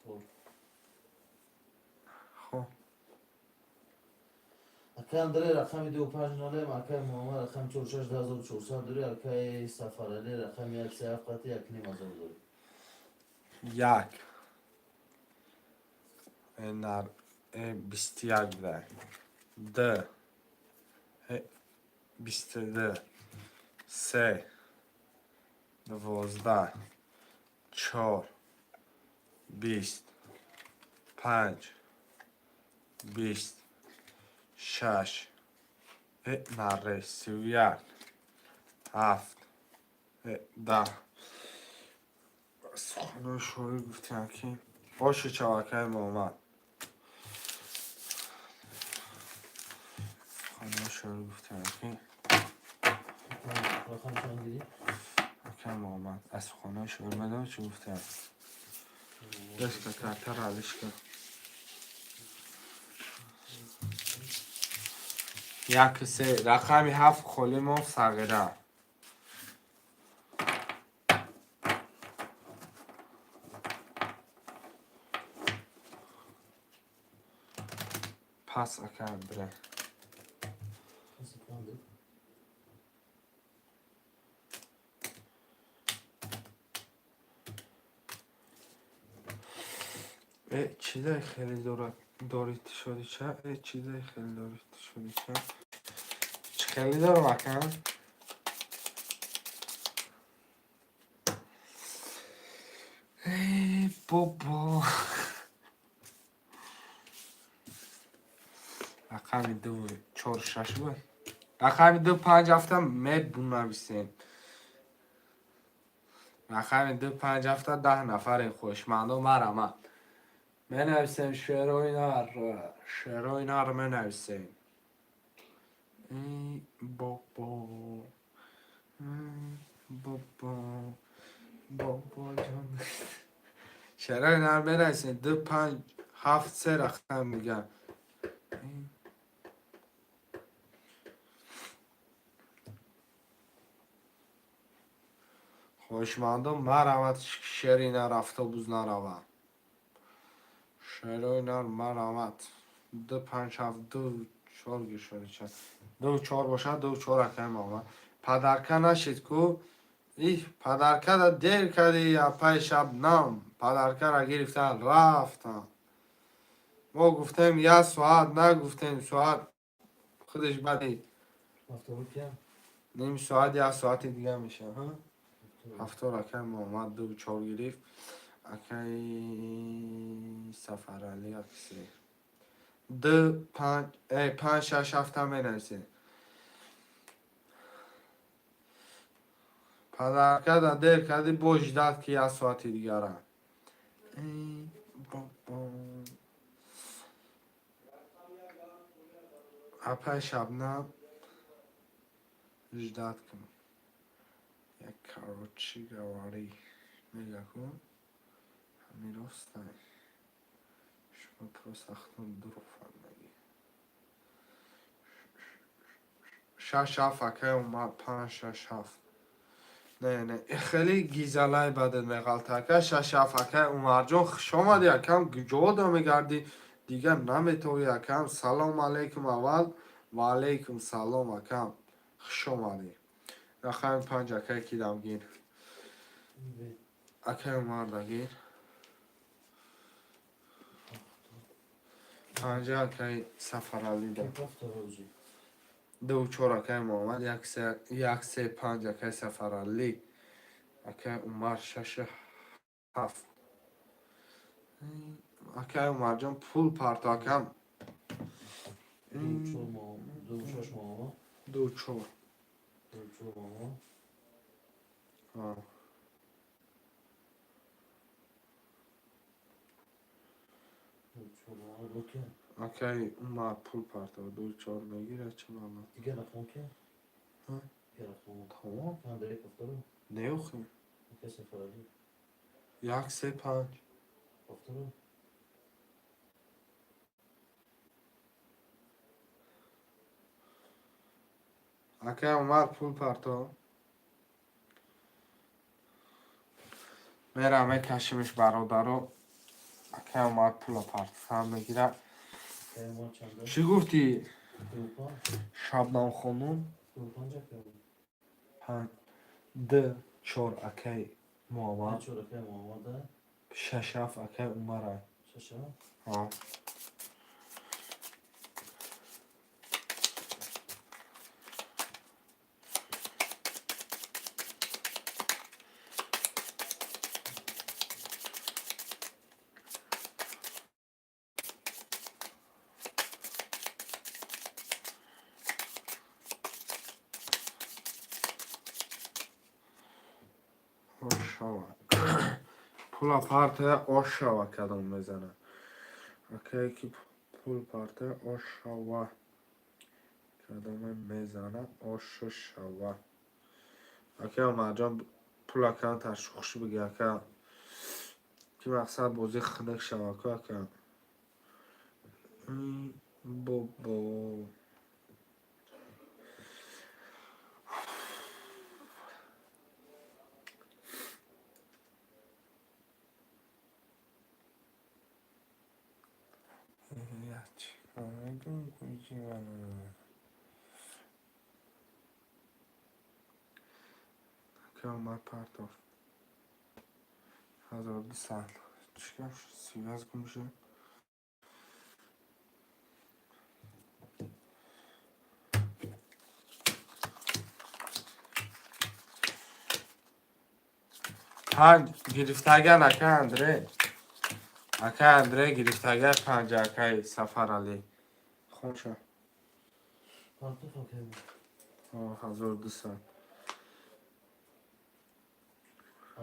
[SPEAKER 3] Хоб.
[SPEAKER 1] Акаи Андрей рақами ду панҷ нолем, акаи Муҳаммад рақами чор шаш 2400 дорӣ, акаи Сафаралӣ рақами як се ҳафт хати 1500 дорӣ.
[SPEAKER 3] Як. Нар 21 буда. Д. 22. Се. 12. Чор. 20. Панҷ. 20. Шаш. Наре, 31. Ҳафт. 10. Суханои шоир гуфтем ки оши чав, акаи Муҳаммад. Суханои шоир гуфтем ки
[SPEAKER 1] Рақам чанд дидӣ?
[SPEAKER 3] Акаи Муҳаммад, аз суханои шоир медонӣ чӣ гуфтем? Дастка картара алишка. Як се, рақами ҳафт холӣ мо сағира. Пас, ака Андре.
[SPEAKER 1] Каси чанд дид?
[SPEAKER 3] Чизай хеле дорад дорӣ шуди ча? Чизай хеле дорӣ шуди ча? Чӣ хеле дорам, ака? Бобо. Рақами ду чор шаш буд. Рақами ду панҷ ҳафта мебунависем. Рақами ду панҷ ҳафта 10 нафаре хоҳишмандо, марама.
[SPEAKER 2] Менависем шерои нар, шерои нар менависем. Эй бобо, эй бобо, бобоҷон. Шерои нар менависем. Ду, панҷ, ҳафт, се рақам дигар. Хоҳишмандон, маравад, шери нар, автобус наравад. Шерои нар маравад. Ду, панҷ, ҳафт, ду, чор гиршоди. Ду, чор бошад, ду, чор, акай Муҳаммад. Подарка нашид ку? Их, подаркада дер кардӣ, апай Шабнам. Подаркара гирифтан рафтан. Мо гуфтем як соат, нагуфтем соат. Худаш баъди ним соат, як соати дига мешавад. Ҳафтор, акай Муҳаммад ду, чор гирифт. Акай Сафаралӣ як, се. Ду, панҷ, панҷ, шаш, ҳафта менависем. Подаркада дер кардӣ, бо ждать ки як соати дигара. Эй бобо. Апай Шабнам, ждать кун. Як, короче говори, мега ку ҳами ростай. Шумо просто ахтон дурӯғ фаҳмидагӣ. Шаш, ҳафт, акай омад, панҷ, шаш, ҳафт. Не, не, хеле гизалай бадат меғалта, ака. Шаш, ҳафт, акай Умарҷон, хуш омадӣ, акам. Куҷо мегардӣ? Дигар наметавӣ, акам. Салом алейкум аввал. Ва алейкум салом, акам. Хуш омадӣ. Рақами панҷ, акай кидам гир. Акай Умар дагир. Панҷа акай Сафаралӣ да. Ду, чор, акай Муҳаммад, як, се, панҷ, акай Сафаралӣ. Акай Умар шашу ҳафт. Акай Умарҷон, пул парто, акам. Ду, чор. Ду, акай Умар пул парто, ду, чор мегирад, чӣ маъно? Тамом. Не, охи. Як, се, панҷ. Акай Умар, пул парто. Мерам, мекашимиш, бародаро. Акай Умар пула партофтан мегирад. Чӣ гуфтӣ, Шабнам хонум? Панҷ, д, чор, акай Муҳаммад. Шаш, ҳафт, акай Умарай. Ҳа. Ошава. Пула партая, ошава кадом мезана. Акае ки пул партая, ошава. Кадоме мезана, ошшава. Акай Умарҷон, пула камтар шухш биги, ака. Ки мақсад бозӣ хунук шава ку, ака. Бобо. Мегум куҷи Ака Умар партоф. 1200. Чӣ гап шуд? Связь гум шуд? Панҷ гирифтаган, ака Андрей. Ака Андрей гирифтаган панҷ, акай Сафаралӣ. Хонша. 1200.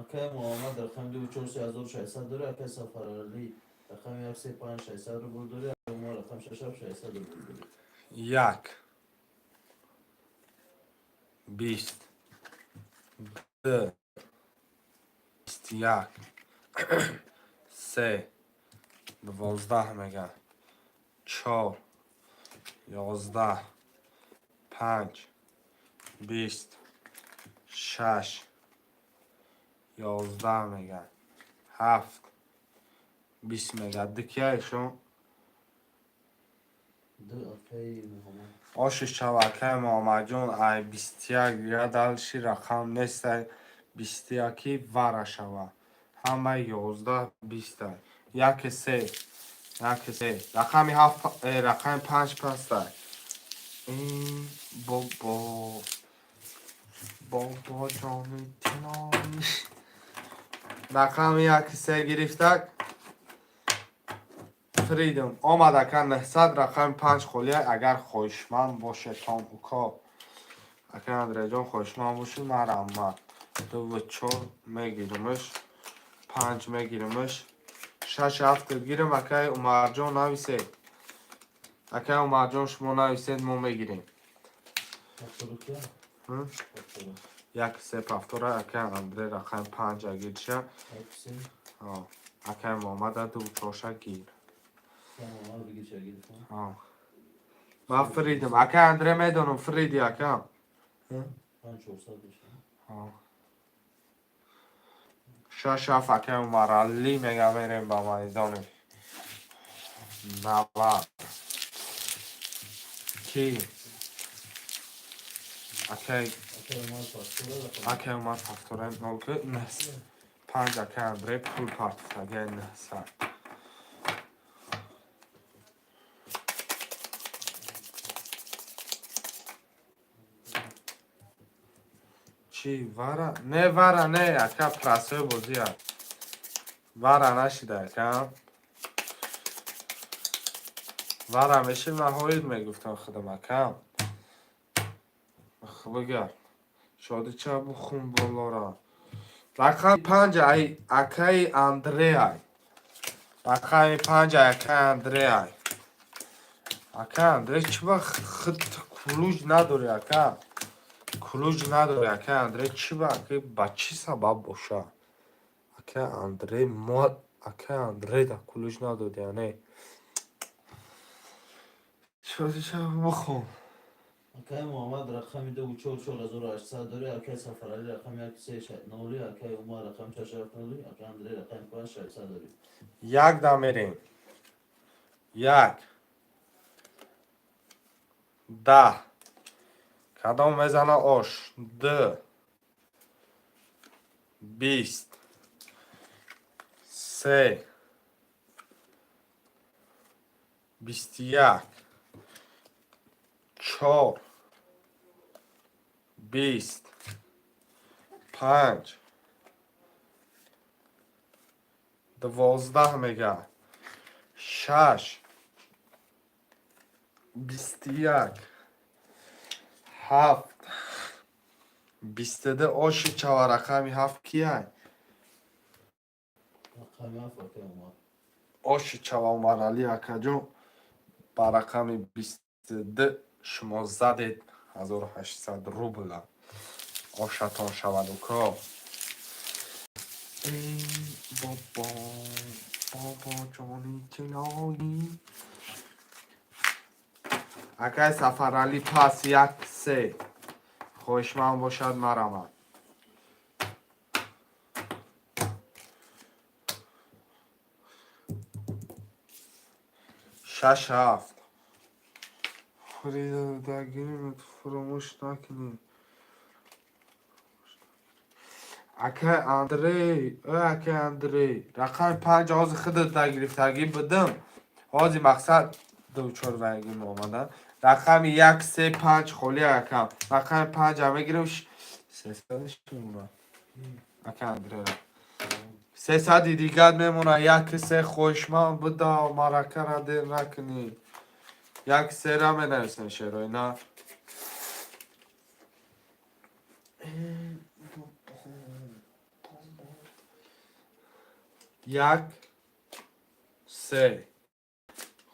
[SPEAKER 1] Акай Муҳаммад рақами ду, чор, се, 1600 дора. Акай Сафаралӣ Рақами як се панҷ 600 рубл дорӣ, Умар рақами шаш ҳафт 600 рубл дорӣ.
[SPEAKER 2] Як, 20, ду, 21, се, 12 мега, чор, 11, панҷ, 20, шаш, 11 мега, ҳафт, 20 мега. Дикияшон?
[SPEAKER 1] Ду, акаи Муҳаммад.
[SPEAKER 2] Оши шавакаи Муҳаммадҷон, ай 21 я дальше рақам нестай. 21-и вара шава. Ҳамаи 11, 20-ай. Яки се, яки се. Рақами ҳафт, рақами панҷ пастай. Ин бобо, бобоҷони тинони. Рақами яки се гирифтак. Фридом. Омад, ака, 900, рақами панҷ холия, агар хоҳишманд бошетон, уко. Ака Андреҷон, хоҳишманд бошед, марҳамат. Дуву чор мегиримш, панҷ мегиримш, шаш ҳафт гирим, акаи Умарҷон нависед. Акаи Умарҷон, шумо нависед, мо мегирем.
[SPEAKER 1] Повтору кия?
[SPEAKER 2] Ҳм?
[SPEAKER 1] Повтору.
[SPEAKER 2] Як се повтора, акаи Андре рақами панҷ гирша.
[SPEAKER 1] Як се.
[SPEAKER 2] Акаи Муҳаммада дуву чорша гир.
[SPEAKER 1] Муҳаммад бигир, ча гирифтам.
[SPEAKER 2] Ман фридам. Акаи Андре, медонам, фриди, акам.
[SPEAKER 1] Панҷ 400 мешавад.
[SPEAKER 2] Шаш ҳафт, акаи Умаралӣ мега, мерем ба майдони 90. Ки? Акаи
[SPEAKER 1] Акаи Умар повтора рақам.
[SPEAKER 2] Акаи Умар повтора нол ки панҷ, акаи Андре пул партофтагиай 900. Чӣ вара? Не, вара не, ака, прасои бозия. Вара нашида, ака. Вара мешид, ман ҳоид мегуфтам худам, ака. Бигар. Шоди ча бухун болора. Рақами панҷ ай акаи Андреай. Рақами панҷ ай акаи Андреай. Ака Андре, чӣ ба худ ключ надорӣ, ака? Ключ надорӣ, ака Андре, чӣ ба, ака, ба чӣ сабаб боша? Ака Андре, мо ака Андре да ключ надодӣ, не? Шоди ча бухун.
[SPEAKER 1] Акаи Муҳаммад рақами дуву чор 4800 дорӣ, акаи Сафаралӣ рақами як се ноли, акаи Умар рақами шаш ҳафт ноли, акаи Андрей рақами панҷ 600 дорӣ.
[SPEAKER 2] Як дам мерем. Як. 10. Кадом мезана ош? Ду. 20. Се. 21. Чор. 20. Панҷ. 12 мега. Шаш. 21. Ҳафт. 22, оши чава, рақами ҳафт кияй?
[SPEAKER 1] Рақами ҳафт акаи Умар.
[SPEAKER 2] Оши чава, Умаралӣ акаҷон, ба рақами 22 шумо задед 1800 рубла. Ошатон шавад, уко. Эй бобо, бобоҷони тилоӣ. Акаи Сафаралӣ, пас як се. Хоҳишманд бошад, марамад. Шаш ҳафт. Фаромӯш накунед. Акай Андрей, ой акай Андрей, рақами панҷ ҳозир худат нагирифтагӣ будам. Ҳозир мақсад дучор вайгим омада. Рақами як, се, панҷ холӣ, акам. Рақами панҷа мегирем, 300 мемонад. Акай Андрей. 300-и дигар мемонад, як се хоҳишманд буда, маракара дер накунӣ. Як сера менависем, шерои на. Як, се.
[SPEAKER 3] се.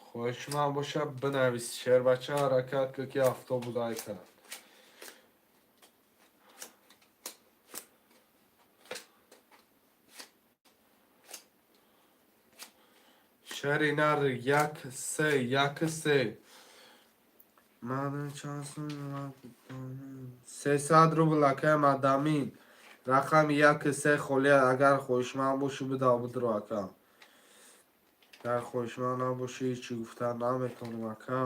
[SPEAKER 3] Хоҳишманд боша, бинавис. Шербача, ҳаракат кӣ, ки автобус ай кард. Шери нар 1 3 1 3. 300 рубл, акай Мадамин. Рақами 1 3 холия. Агар хоҳишманд бошӣ, бидав, бидро, ака. Агар хоҳишманд набошӣ, ҳечи гуфтан наметавонам, ака.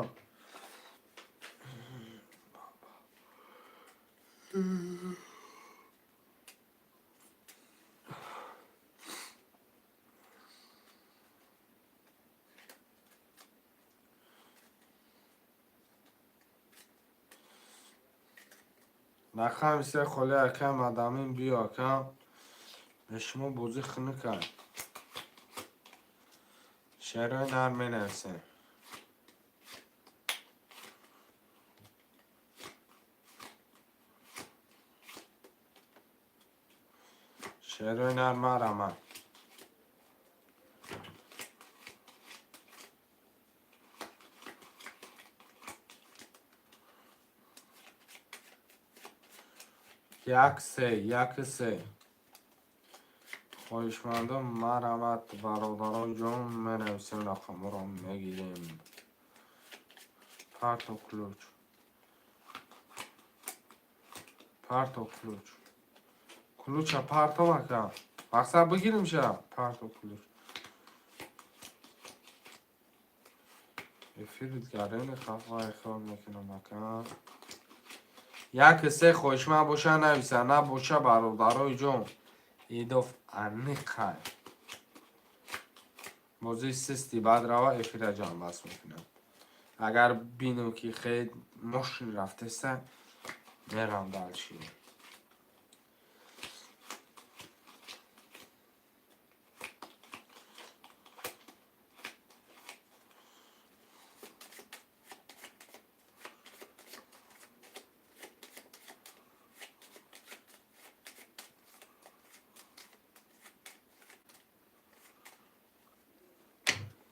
[SPEAKER 3] Рақами се холия, ака Мадамин, биё, ака. Ба шумо бозӣ хунукай. Шерои нар менависем. Шерои нар, марамад. 1 3 1 3. Хоҳишмандон, марҳамат, бародарон ҷон, менависем, рақамҳоро мегирем. Парто ключ, парто ключ, ключа парто, ака. Мақсад бигирим ша, парто ключ. Эфирит гарени хафа хел мекунам, ака. 1 3 хоҳишманд боша, нависа, набоша, бародарои ҷон, идоф аниқай. Бозии систи баъд рава, эфира ҷамъбаст мекунам. Агар бинам, ки хел мошин рафтеста, мерам дальше.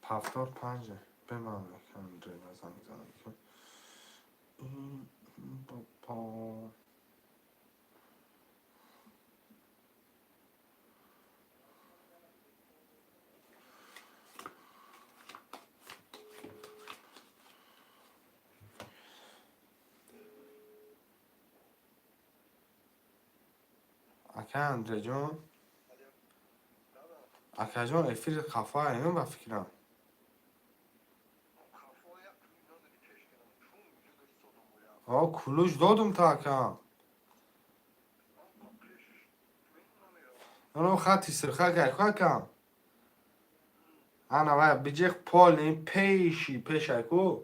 [SPEAKER 3] Повтор панҷа беман занг занг. Бобо. Ака Андреҷон, акаҷон, эфири хафа ем, ба фикрам. О, ключ додум та, ака. Оно хати сирха гайку, ака. Ана вай биҷех полни пеши пешайку.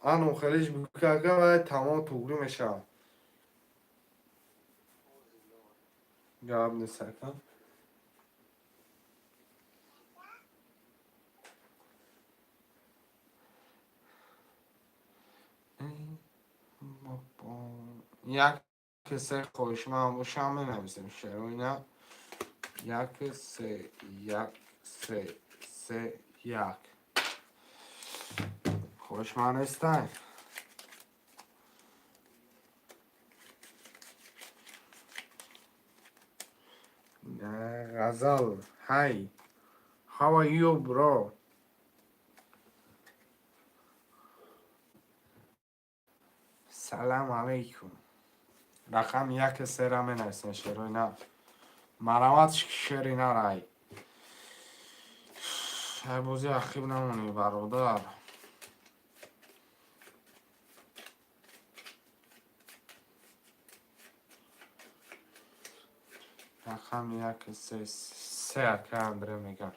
[SPEAKER 3] Ану хелиш бика, ака, вай тамом туғрӣ мешавад. Гап нест, ака. 1 3 хоҳишманд бошам, менависем, шероина. 1 3 1 3 3 1. Хоҳишманд нестай. Ғазал, hi, how are you, bro? Салам алейкум. Рақам 1 3-ра менависем, шероина. Марамат, шери нарай. Ай, бози ахиб намонӣ, бародар. Рақами 1 3 3, ака Андре мегам.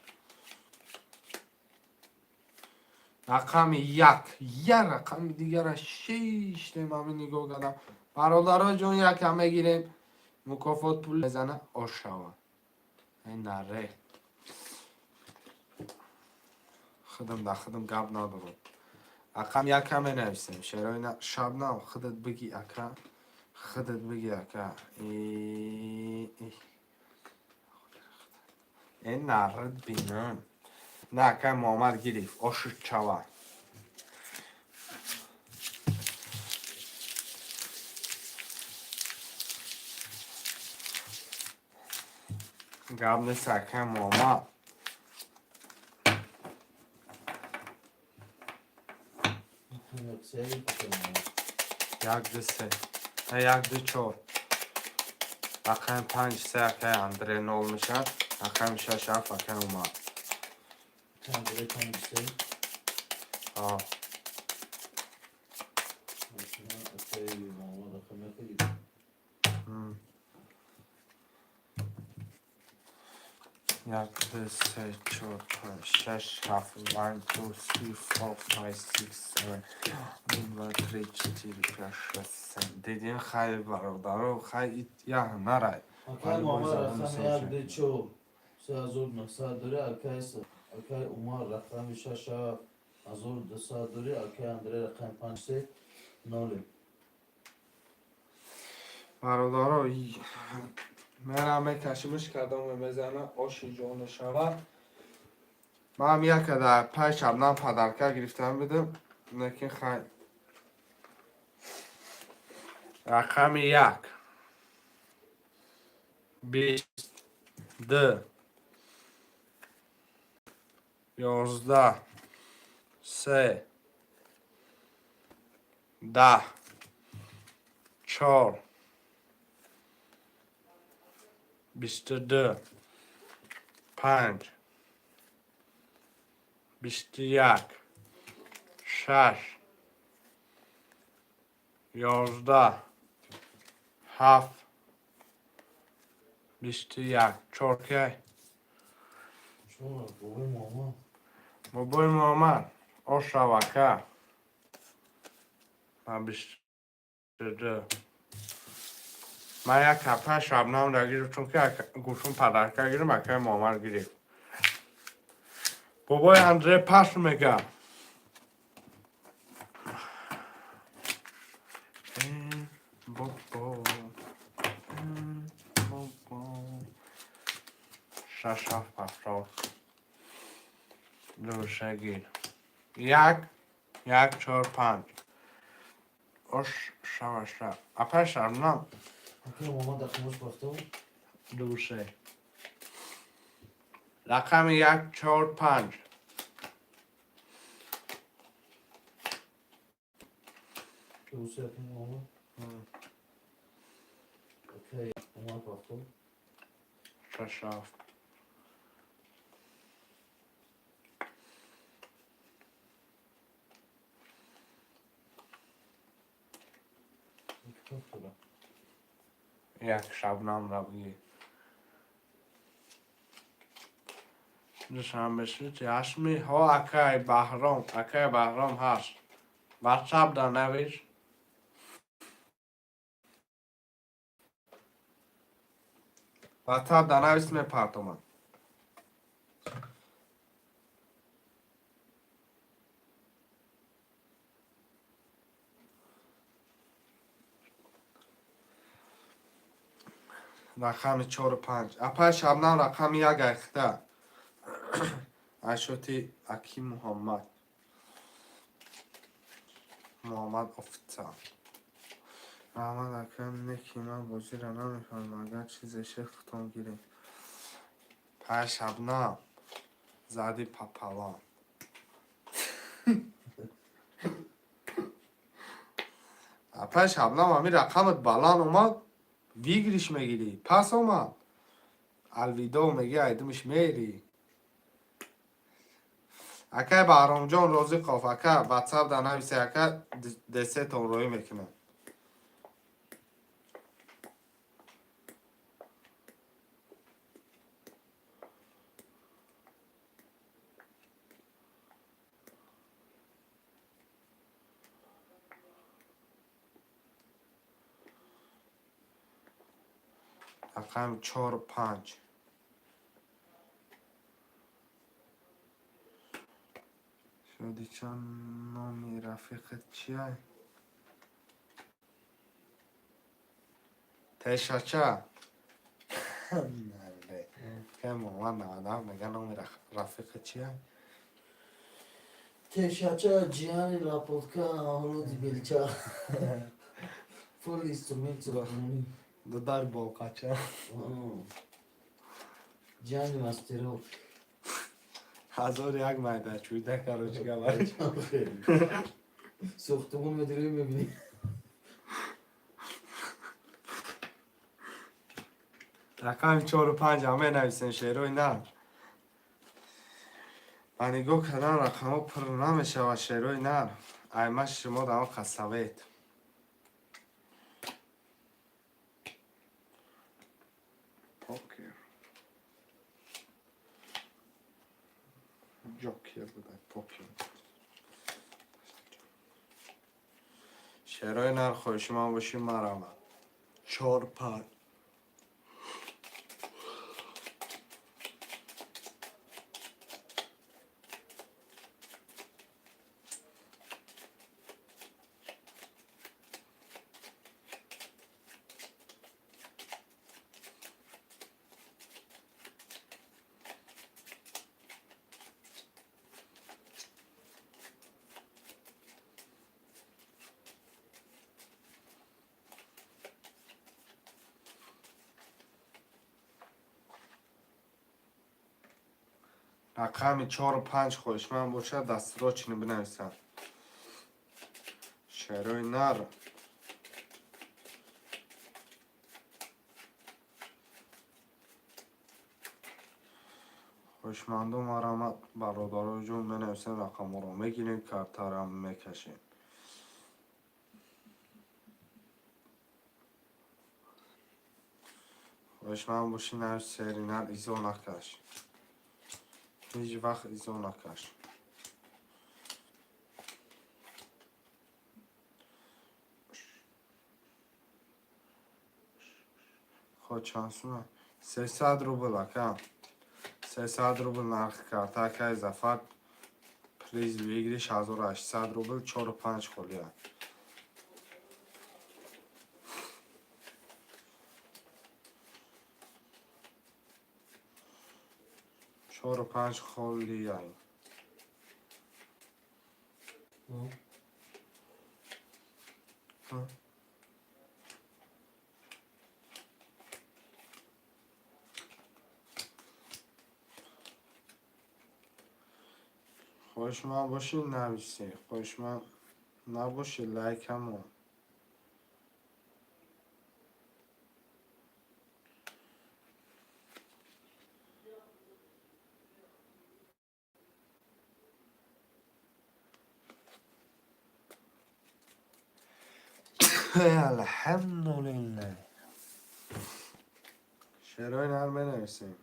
[SPEAKER 3] Рақами як, як рақами дигара шиштем, ҳамин нигоҳ кардам. Бародаро ҷон, якам мегирем. Мукофот пул мезана ошава. Наре. Худам да худам гап надорам. Рақам якам менависем. Шерои Шабнам, худат биги, ака. Худат биги, ака. Э, нарад бинам.
[SPEAKER 2] На, акай Муҳаммад гирифт. Ошу чава. Гап нест, акай Муҳаммад.
[SPEAKER 1] Як се, акай Муҳаммад.
[SPEAKER 2] Як, ду, се. Як, ду, чор. Рақами панҷ, се, акай Андре нол мешавад. Рақами шаш, ҳафт, акай Умар.
[SPEAKER 1] Акай Андрей панҷ се.
[SPEAKER 2] А.
[SPEAKER 1] Акай Муҳаммад рақами як гирифт.
[SPEAKER 2] Як, ду, се, чор, панҷ, шаш, ҳафт. One, two, three, four, five, six, seven, один, два, три, четыре, пять, шесть, семь. Дидем, хай, бародаро, хай, як ҳунарай.
[SPEAKER 1] Акай Муҳаммад рақами як, ду, чор. 3900 дорӣ, акай Умар рақами шаш, ҳафт, 1200 дорӣ, акай Андрей рақами панҷ, се, ноле.
[SPEAKER 2] Бародаро, мерам мекашимш, кадоме мезана, оши ҷон шавад. Ман яка дар пай Шабнам подарка гирифтан будам, лекин хай. Рақами як, бист, ду, 11, се, 10, чор, 22, панҷ, 21, шаш, 11, ҳафт, 21. Чоркай.
[SPEAKER 1] Чор, бобои Муҳаммад.
[SPEAKER 2] Бобои Муҳаммад, ошавака. Ман 22. Ман як ҳафта Шабнамра гирифтум, ки гуфтум подарка гирим, акай Муҳаммад гирифт. Бобои Андрей пас мега. Бобо. Бобо. Шаш, ҳафт, 70. Ду, се, гир. Як, як, чор, панҷ. Ош шава ша. Апай Шабнам.
[SPEAKER 1] Акай Муҳаммад рақамош бафтов.
[SPEAKER 2] Ду, се. Рақами як, чор, панҷ.
[SPEAKER 1] Ду, се, акай Муҳаммад. Акай Умар бафтов.
[SPEAKER 2] Шаш, ҳафт.
[SPEAKER 1] Ҳафт дора.
[SPEAKER 2] Як Шабнамра бигир. Душанбе шуд ҳаштми. Ҳо, акай Баҳром, акай Баҳром ҳаст. Ватсап да навис. Ватсап да навис, мепартомам. Рақами чору панҷ. Апай Шабнам, рақами як айхта. Айшоти аки Муҳаммад. Муҳаммад официал. Раҳмат, ака, неки ман бозиро намефаҳмам, агар чизе шед, худтон гиред. Пай Шабнам зади пополам. Апай Шабнам, ҳамин рақамат баланд омад, выигрыш мегирӣ, пас омад. Алвидоъ мегӣ, айдумиш мерӣ. Акай Баҳромҷон Розиқов, ака, ватсап да нависе, ака, десетон роӣ мекунам. Рақами чору панҷ. Шодичон, номи рафиқат чия? Тешача. Кай Муҳаммад 97 мега, номи рафиқат чия?
[SPEAKER 1] Тешача ҷияни лапотка ҳолоди белча. Фул инструмент сохтмонӣ.
[SPEAKER 2] Дудар болқача.
[SPEAKER 1] Ҷияни мастерок.
[SPEAKER 2] Ҳазор як майда чӯйда, короче говоря.
[SPEAKER 1] Сохтмон медири, мебинӣ.
[SPEAKER 2] Рақами чору панҷ ҳам менависем, шерои нар. Ба нигоҳ кардан рақамҳо пур намешавад, шерои нар. Айма шумо дао қасавет. Покер. Ҷокер буда, покер. Шерои нар, хоҳишманд бошӣ, марамад. Чор панҷ. Рақами чору панҷ хоҳишманд бошад, дастрочни бинависад. Шерои нар. Хоҳишманду марамат, бародарои ҷон, менависем рақамҳоро, мегирем, картарам мекашем. Хоҳишманд бошӣ, навис, сери нар, изо накаш. Ҳеҷ вақт изо накаш. Хо, чанд сума? 300 рубл, ака. 300 рубл нархи карта, акаи Зафар. Приз выигрыш 1800 рубл, чору панҷ холия. Чору панҷ холия.
[SPEAKER 1] Ну,
[SPEAKER 2] Ҳа? Хоҳишманд бошӣ, нависӣ. Хоҳишманд набошӣ, лайкамо. Алҳамдулиллаҳ. Шерои нар менависем.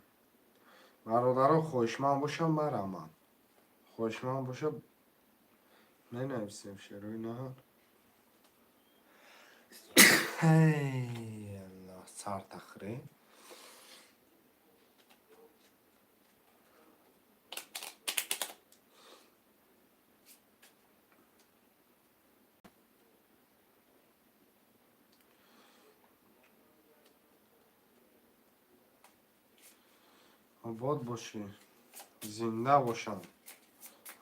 [SPEAKER 2] Бародаро, хоҳишманд бошам, марамад. Хоҳишманд боша, менависем шерои нар. Эй Аллоҳ, сартахрӣ. Обод бошӣ, зинда бошам,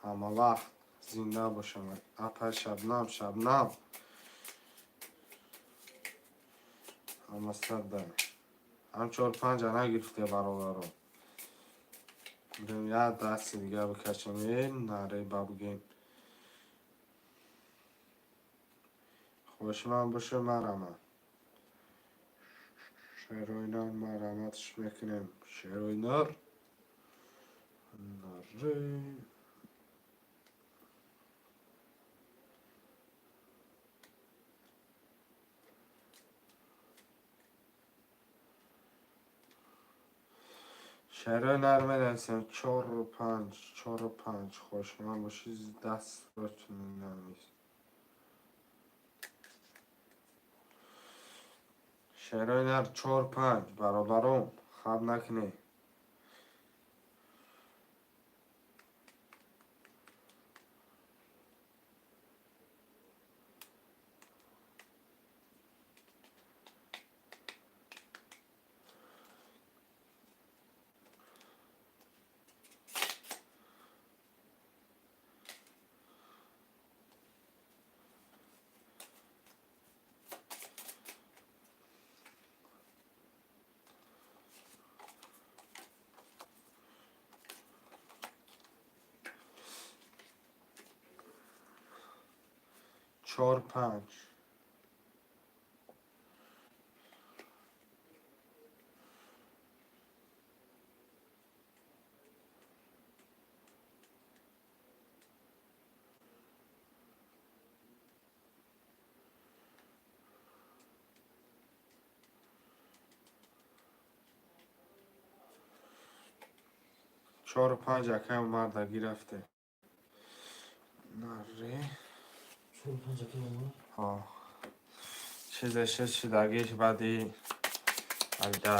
[SPEAKER 2] ҳама вақт зинда бошам. Апа Шабнам, Шабнам. Ҳама сада. Ҳам чор панҷа нагирифте, бародаро. Будем як дасти дига бикашем, э наре ба бигем. Хоҳишманд боша, марамад. Шерои нар мараматш мекунем. Шерои нар. Наре. Шерои нар менависем чору панҷ, чору панҷ. Хоҳишманд бошӣ, дастро навис. Шерои нар чор панҷ, бародарон, хаб накунед.
[SPEAKER 3] Чор панҷ. Чору панҷ акай Умар да гирифте. Наре.
[SPEAKER 1] Чору панҷ акай Умар.
[SPEAKER 3] Ҳо. Чизе шуд шидагиш баъди айда.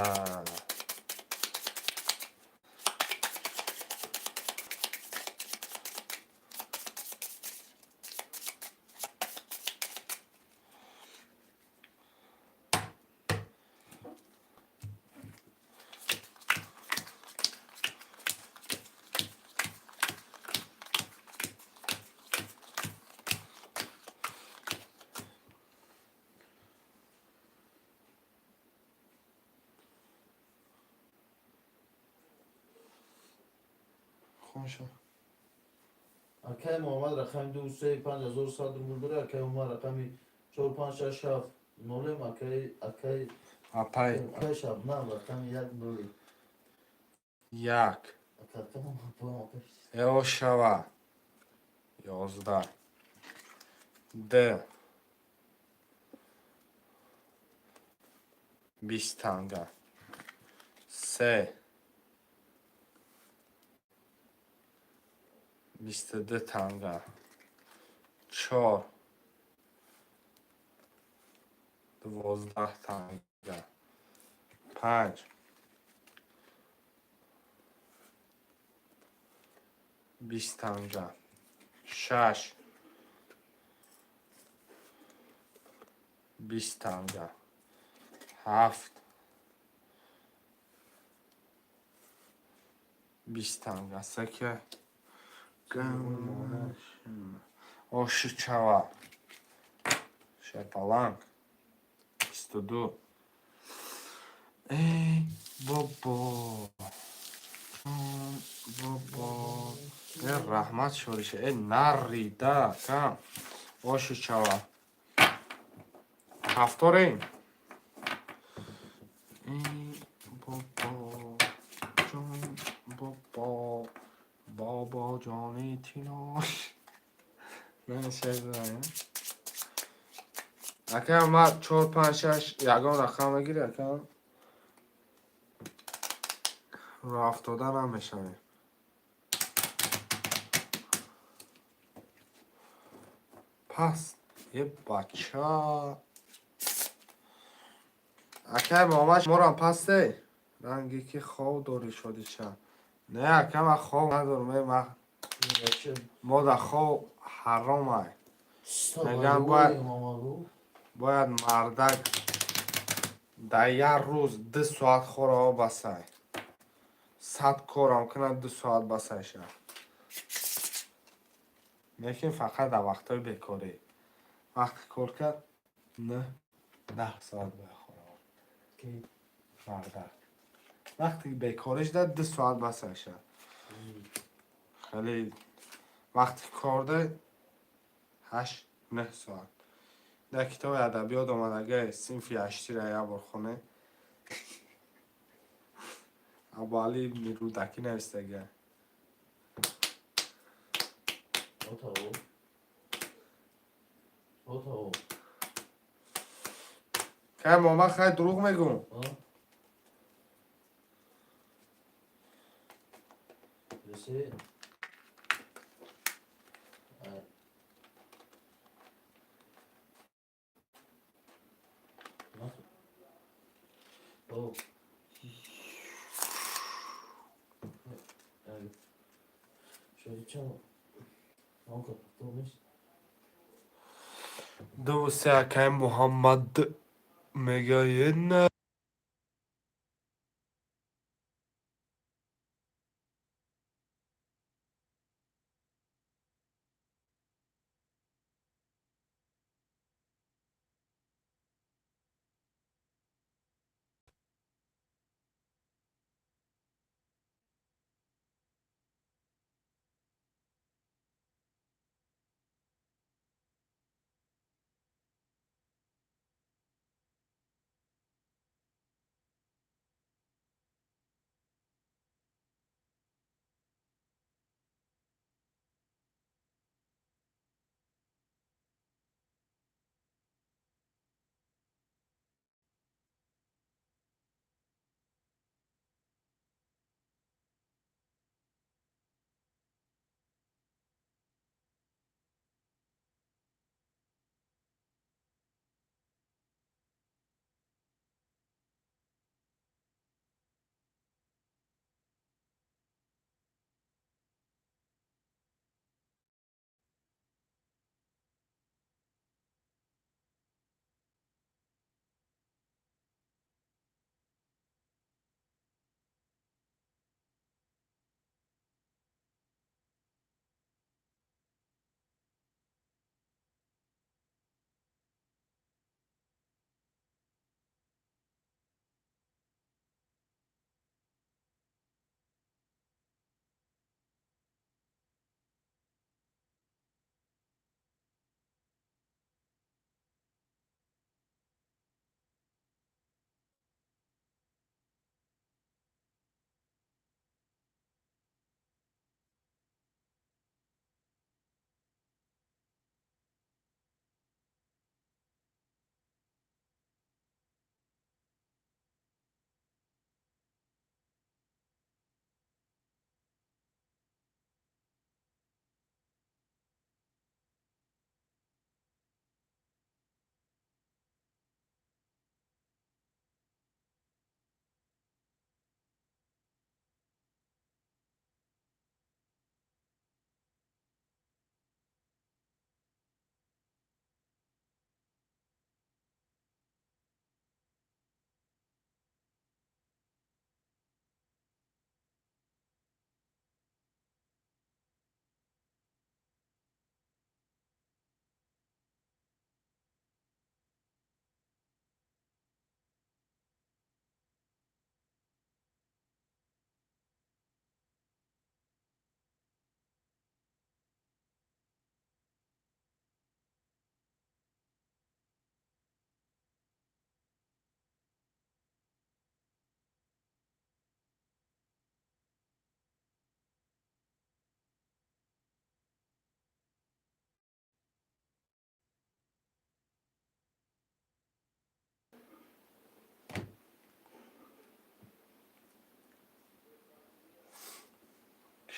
[SPEAKER 3] Хонша.
[SPEAKER 1] Акай Муҳаммад рақами 2 3 5100 рубл дора. Акай Умар рақами 4 5 6 7 нолем. Акай
[SPEAKER 3] Апай.
[SPEAKER 1] Акай Шабнам рақами 1 0.
[SPEAKER 3] Як.
[SPEAKER 1] Акай Муҳаммад.
[SPEAKER 3] Эо шава. 11. Д. 20 танга. Се. 22 танга. Чор. 12 танга. Панҷ. 20 танга. Шаш. 20 танга. Ҳафт. 20 танга. Секе. Оши чава. Шерпаланг. 22. Эй, бобо. Бобо. Э, раҳмат шориша. Э, нарида, кам. Оши чава. Ҳафторем. Эй, бобо. Ҷон, бобо. Бобо ҷони тинош. Ман шер. Ака ма 4 5 6 ягон рақам мегири, ака? Роҳ афтода намешавем. Пас, е бача. Акай Муҳаммад морам пасте? Ранге ки хов дорӣ шодича. Не, ака ман хов надорам, е ма мо да хов ҳаромай. Мегам бояд мардак дар як рӯз 2 соат хорао басай. 100 корам кунад 2 соат басай ша. Лекин фақат дар вақтҳои бекорӣ. Вақти кор кард 9 10 соат бояд хорао. Мардак. Вақти бекориш дар 2 соат басай ша. Хеле вақти корда 8 9 соат. Дар китоби адабиёт омадагай синфи ҳаштира як бор хоне. Абуали ибни Рӯдакӣ навистагай.
[SPEAKER 1] Отао. Отао.
[SPEAKER 3] Кай Муҳаммад хай дурӯғ мегӯм.
[SPEAKER 1] Се. О. Шодича. Онко, ту нест.
[SPEAKER 3] Ду се акай Муҳаммад мегӯяд на.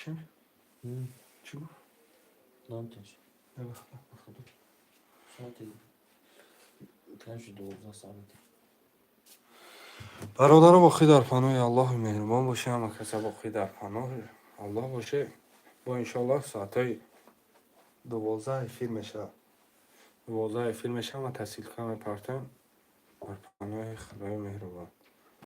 [SPEAKER 2] Чӣ? Чӣ гуфт?
[SPEAKER 1] Намтеш.
[SPEAKER 2] Нагуфта.
[SPEAKER 1] Соати 5:12 сар метем.
[SPEAKER 2] Бародаро, боқӣ дар паноҳи Аллоҳи меҳрубон боше. Ҳама каса боқӣ дар паноҳи Аллоҳ боше. Бо иншоаллоҳ соатҳои 12 эфир мешавад. 12 эфир мешавад, ма та ссылка мепартоем. Дар паноҳи Худои меҳрубон.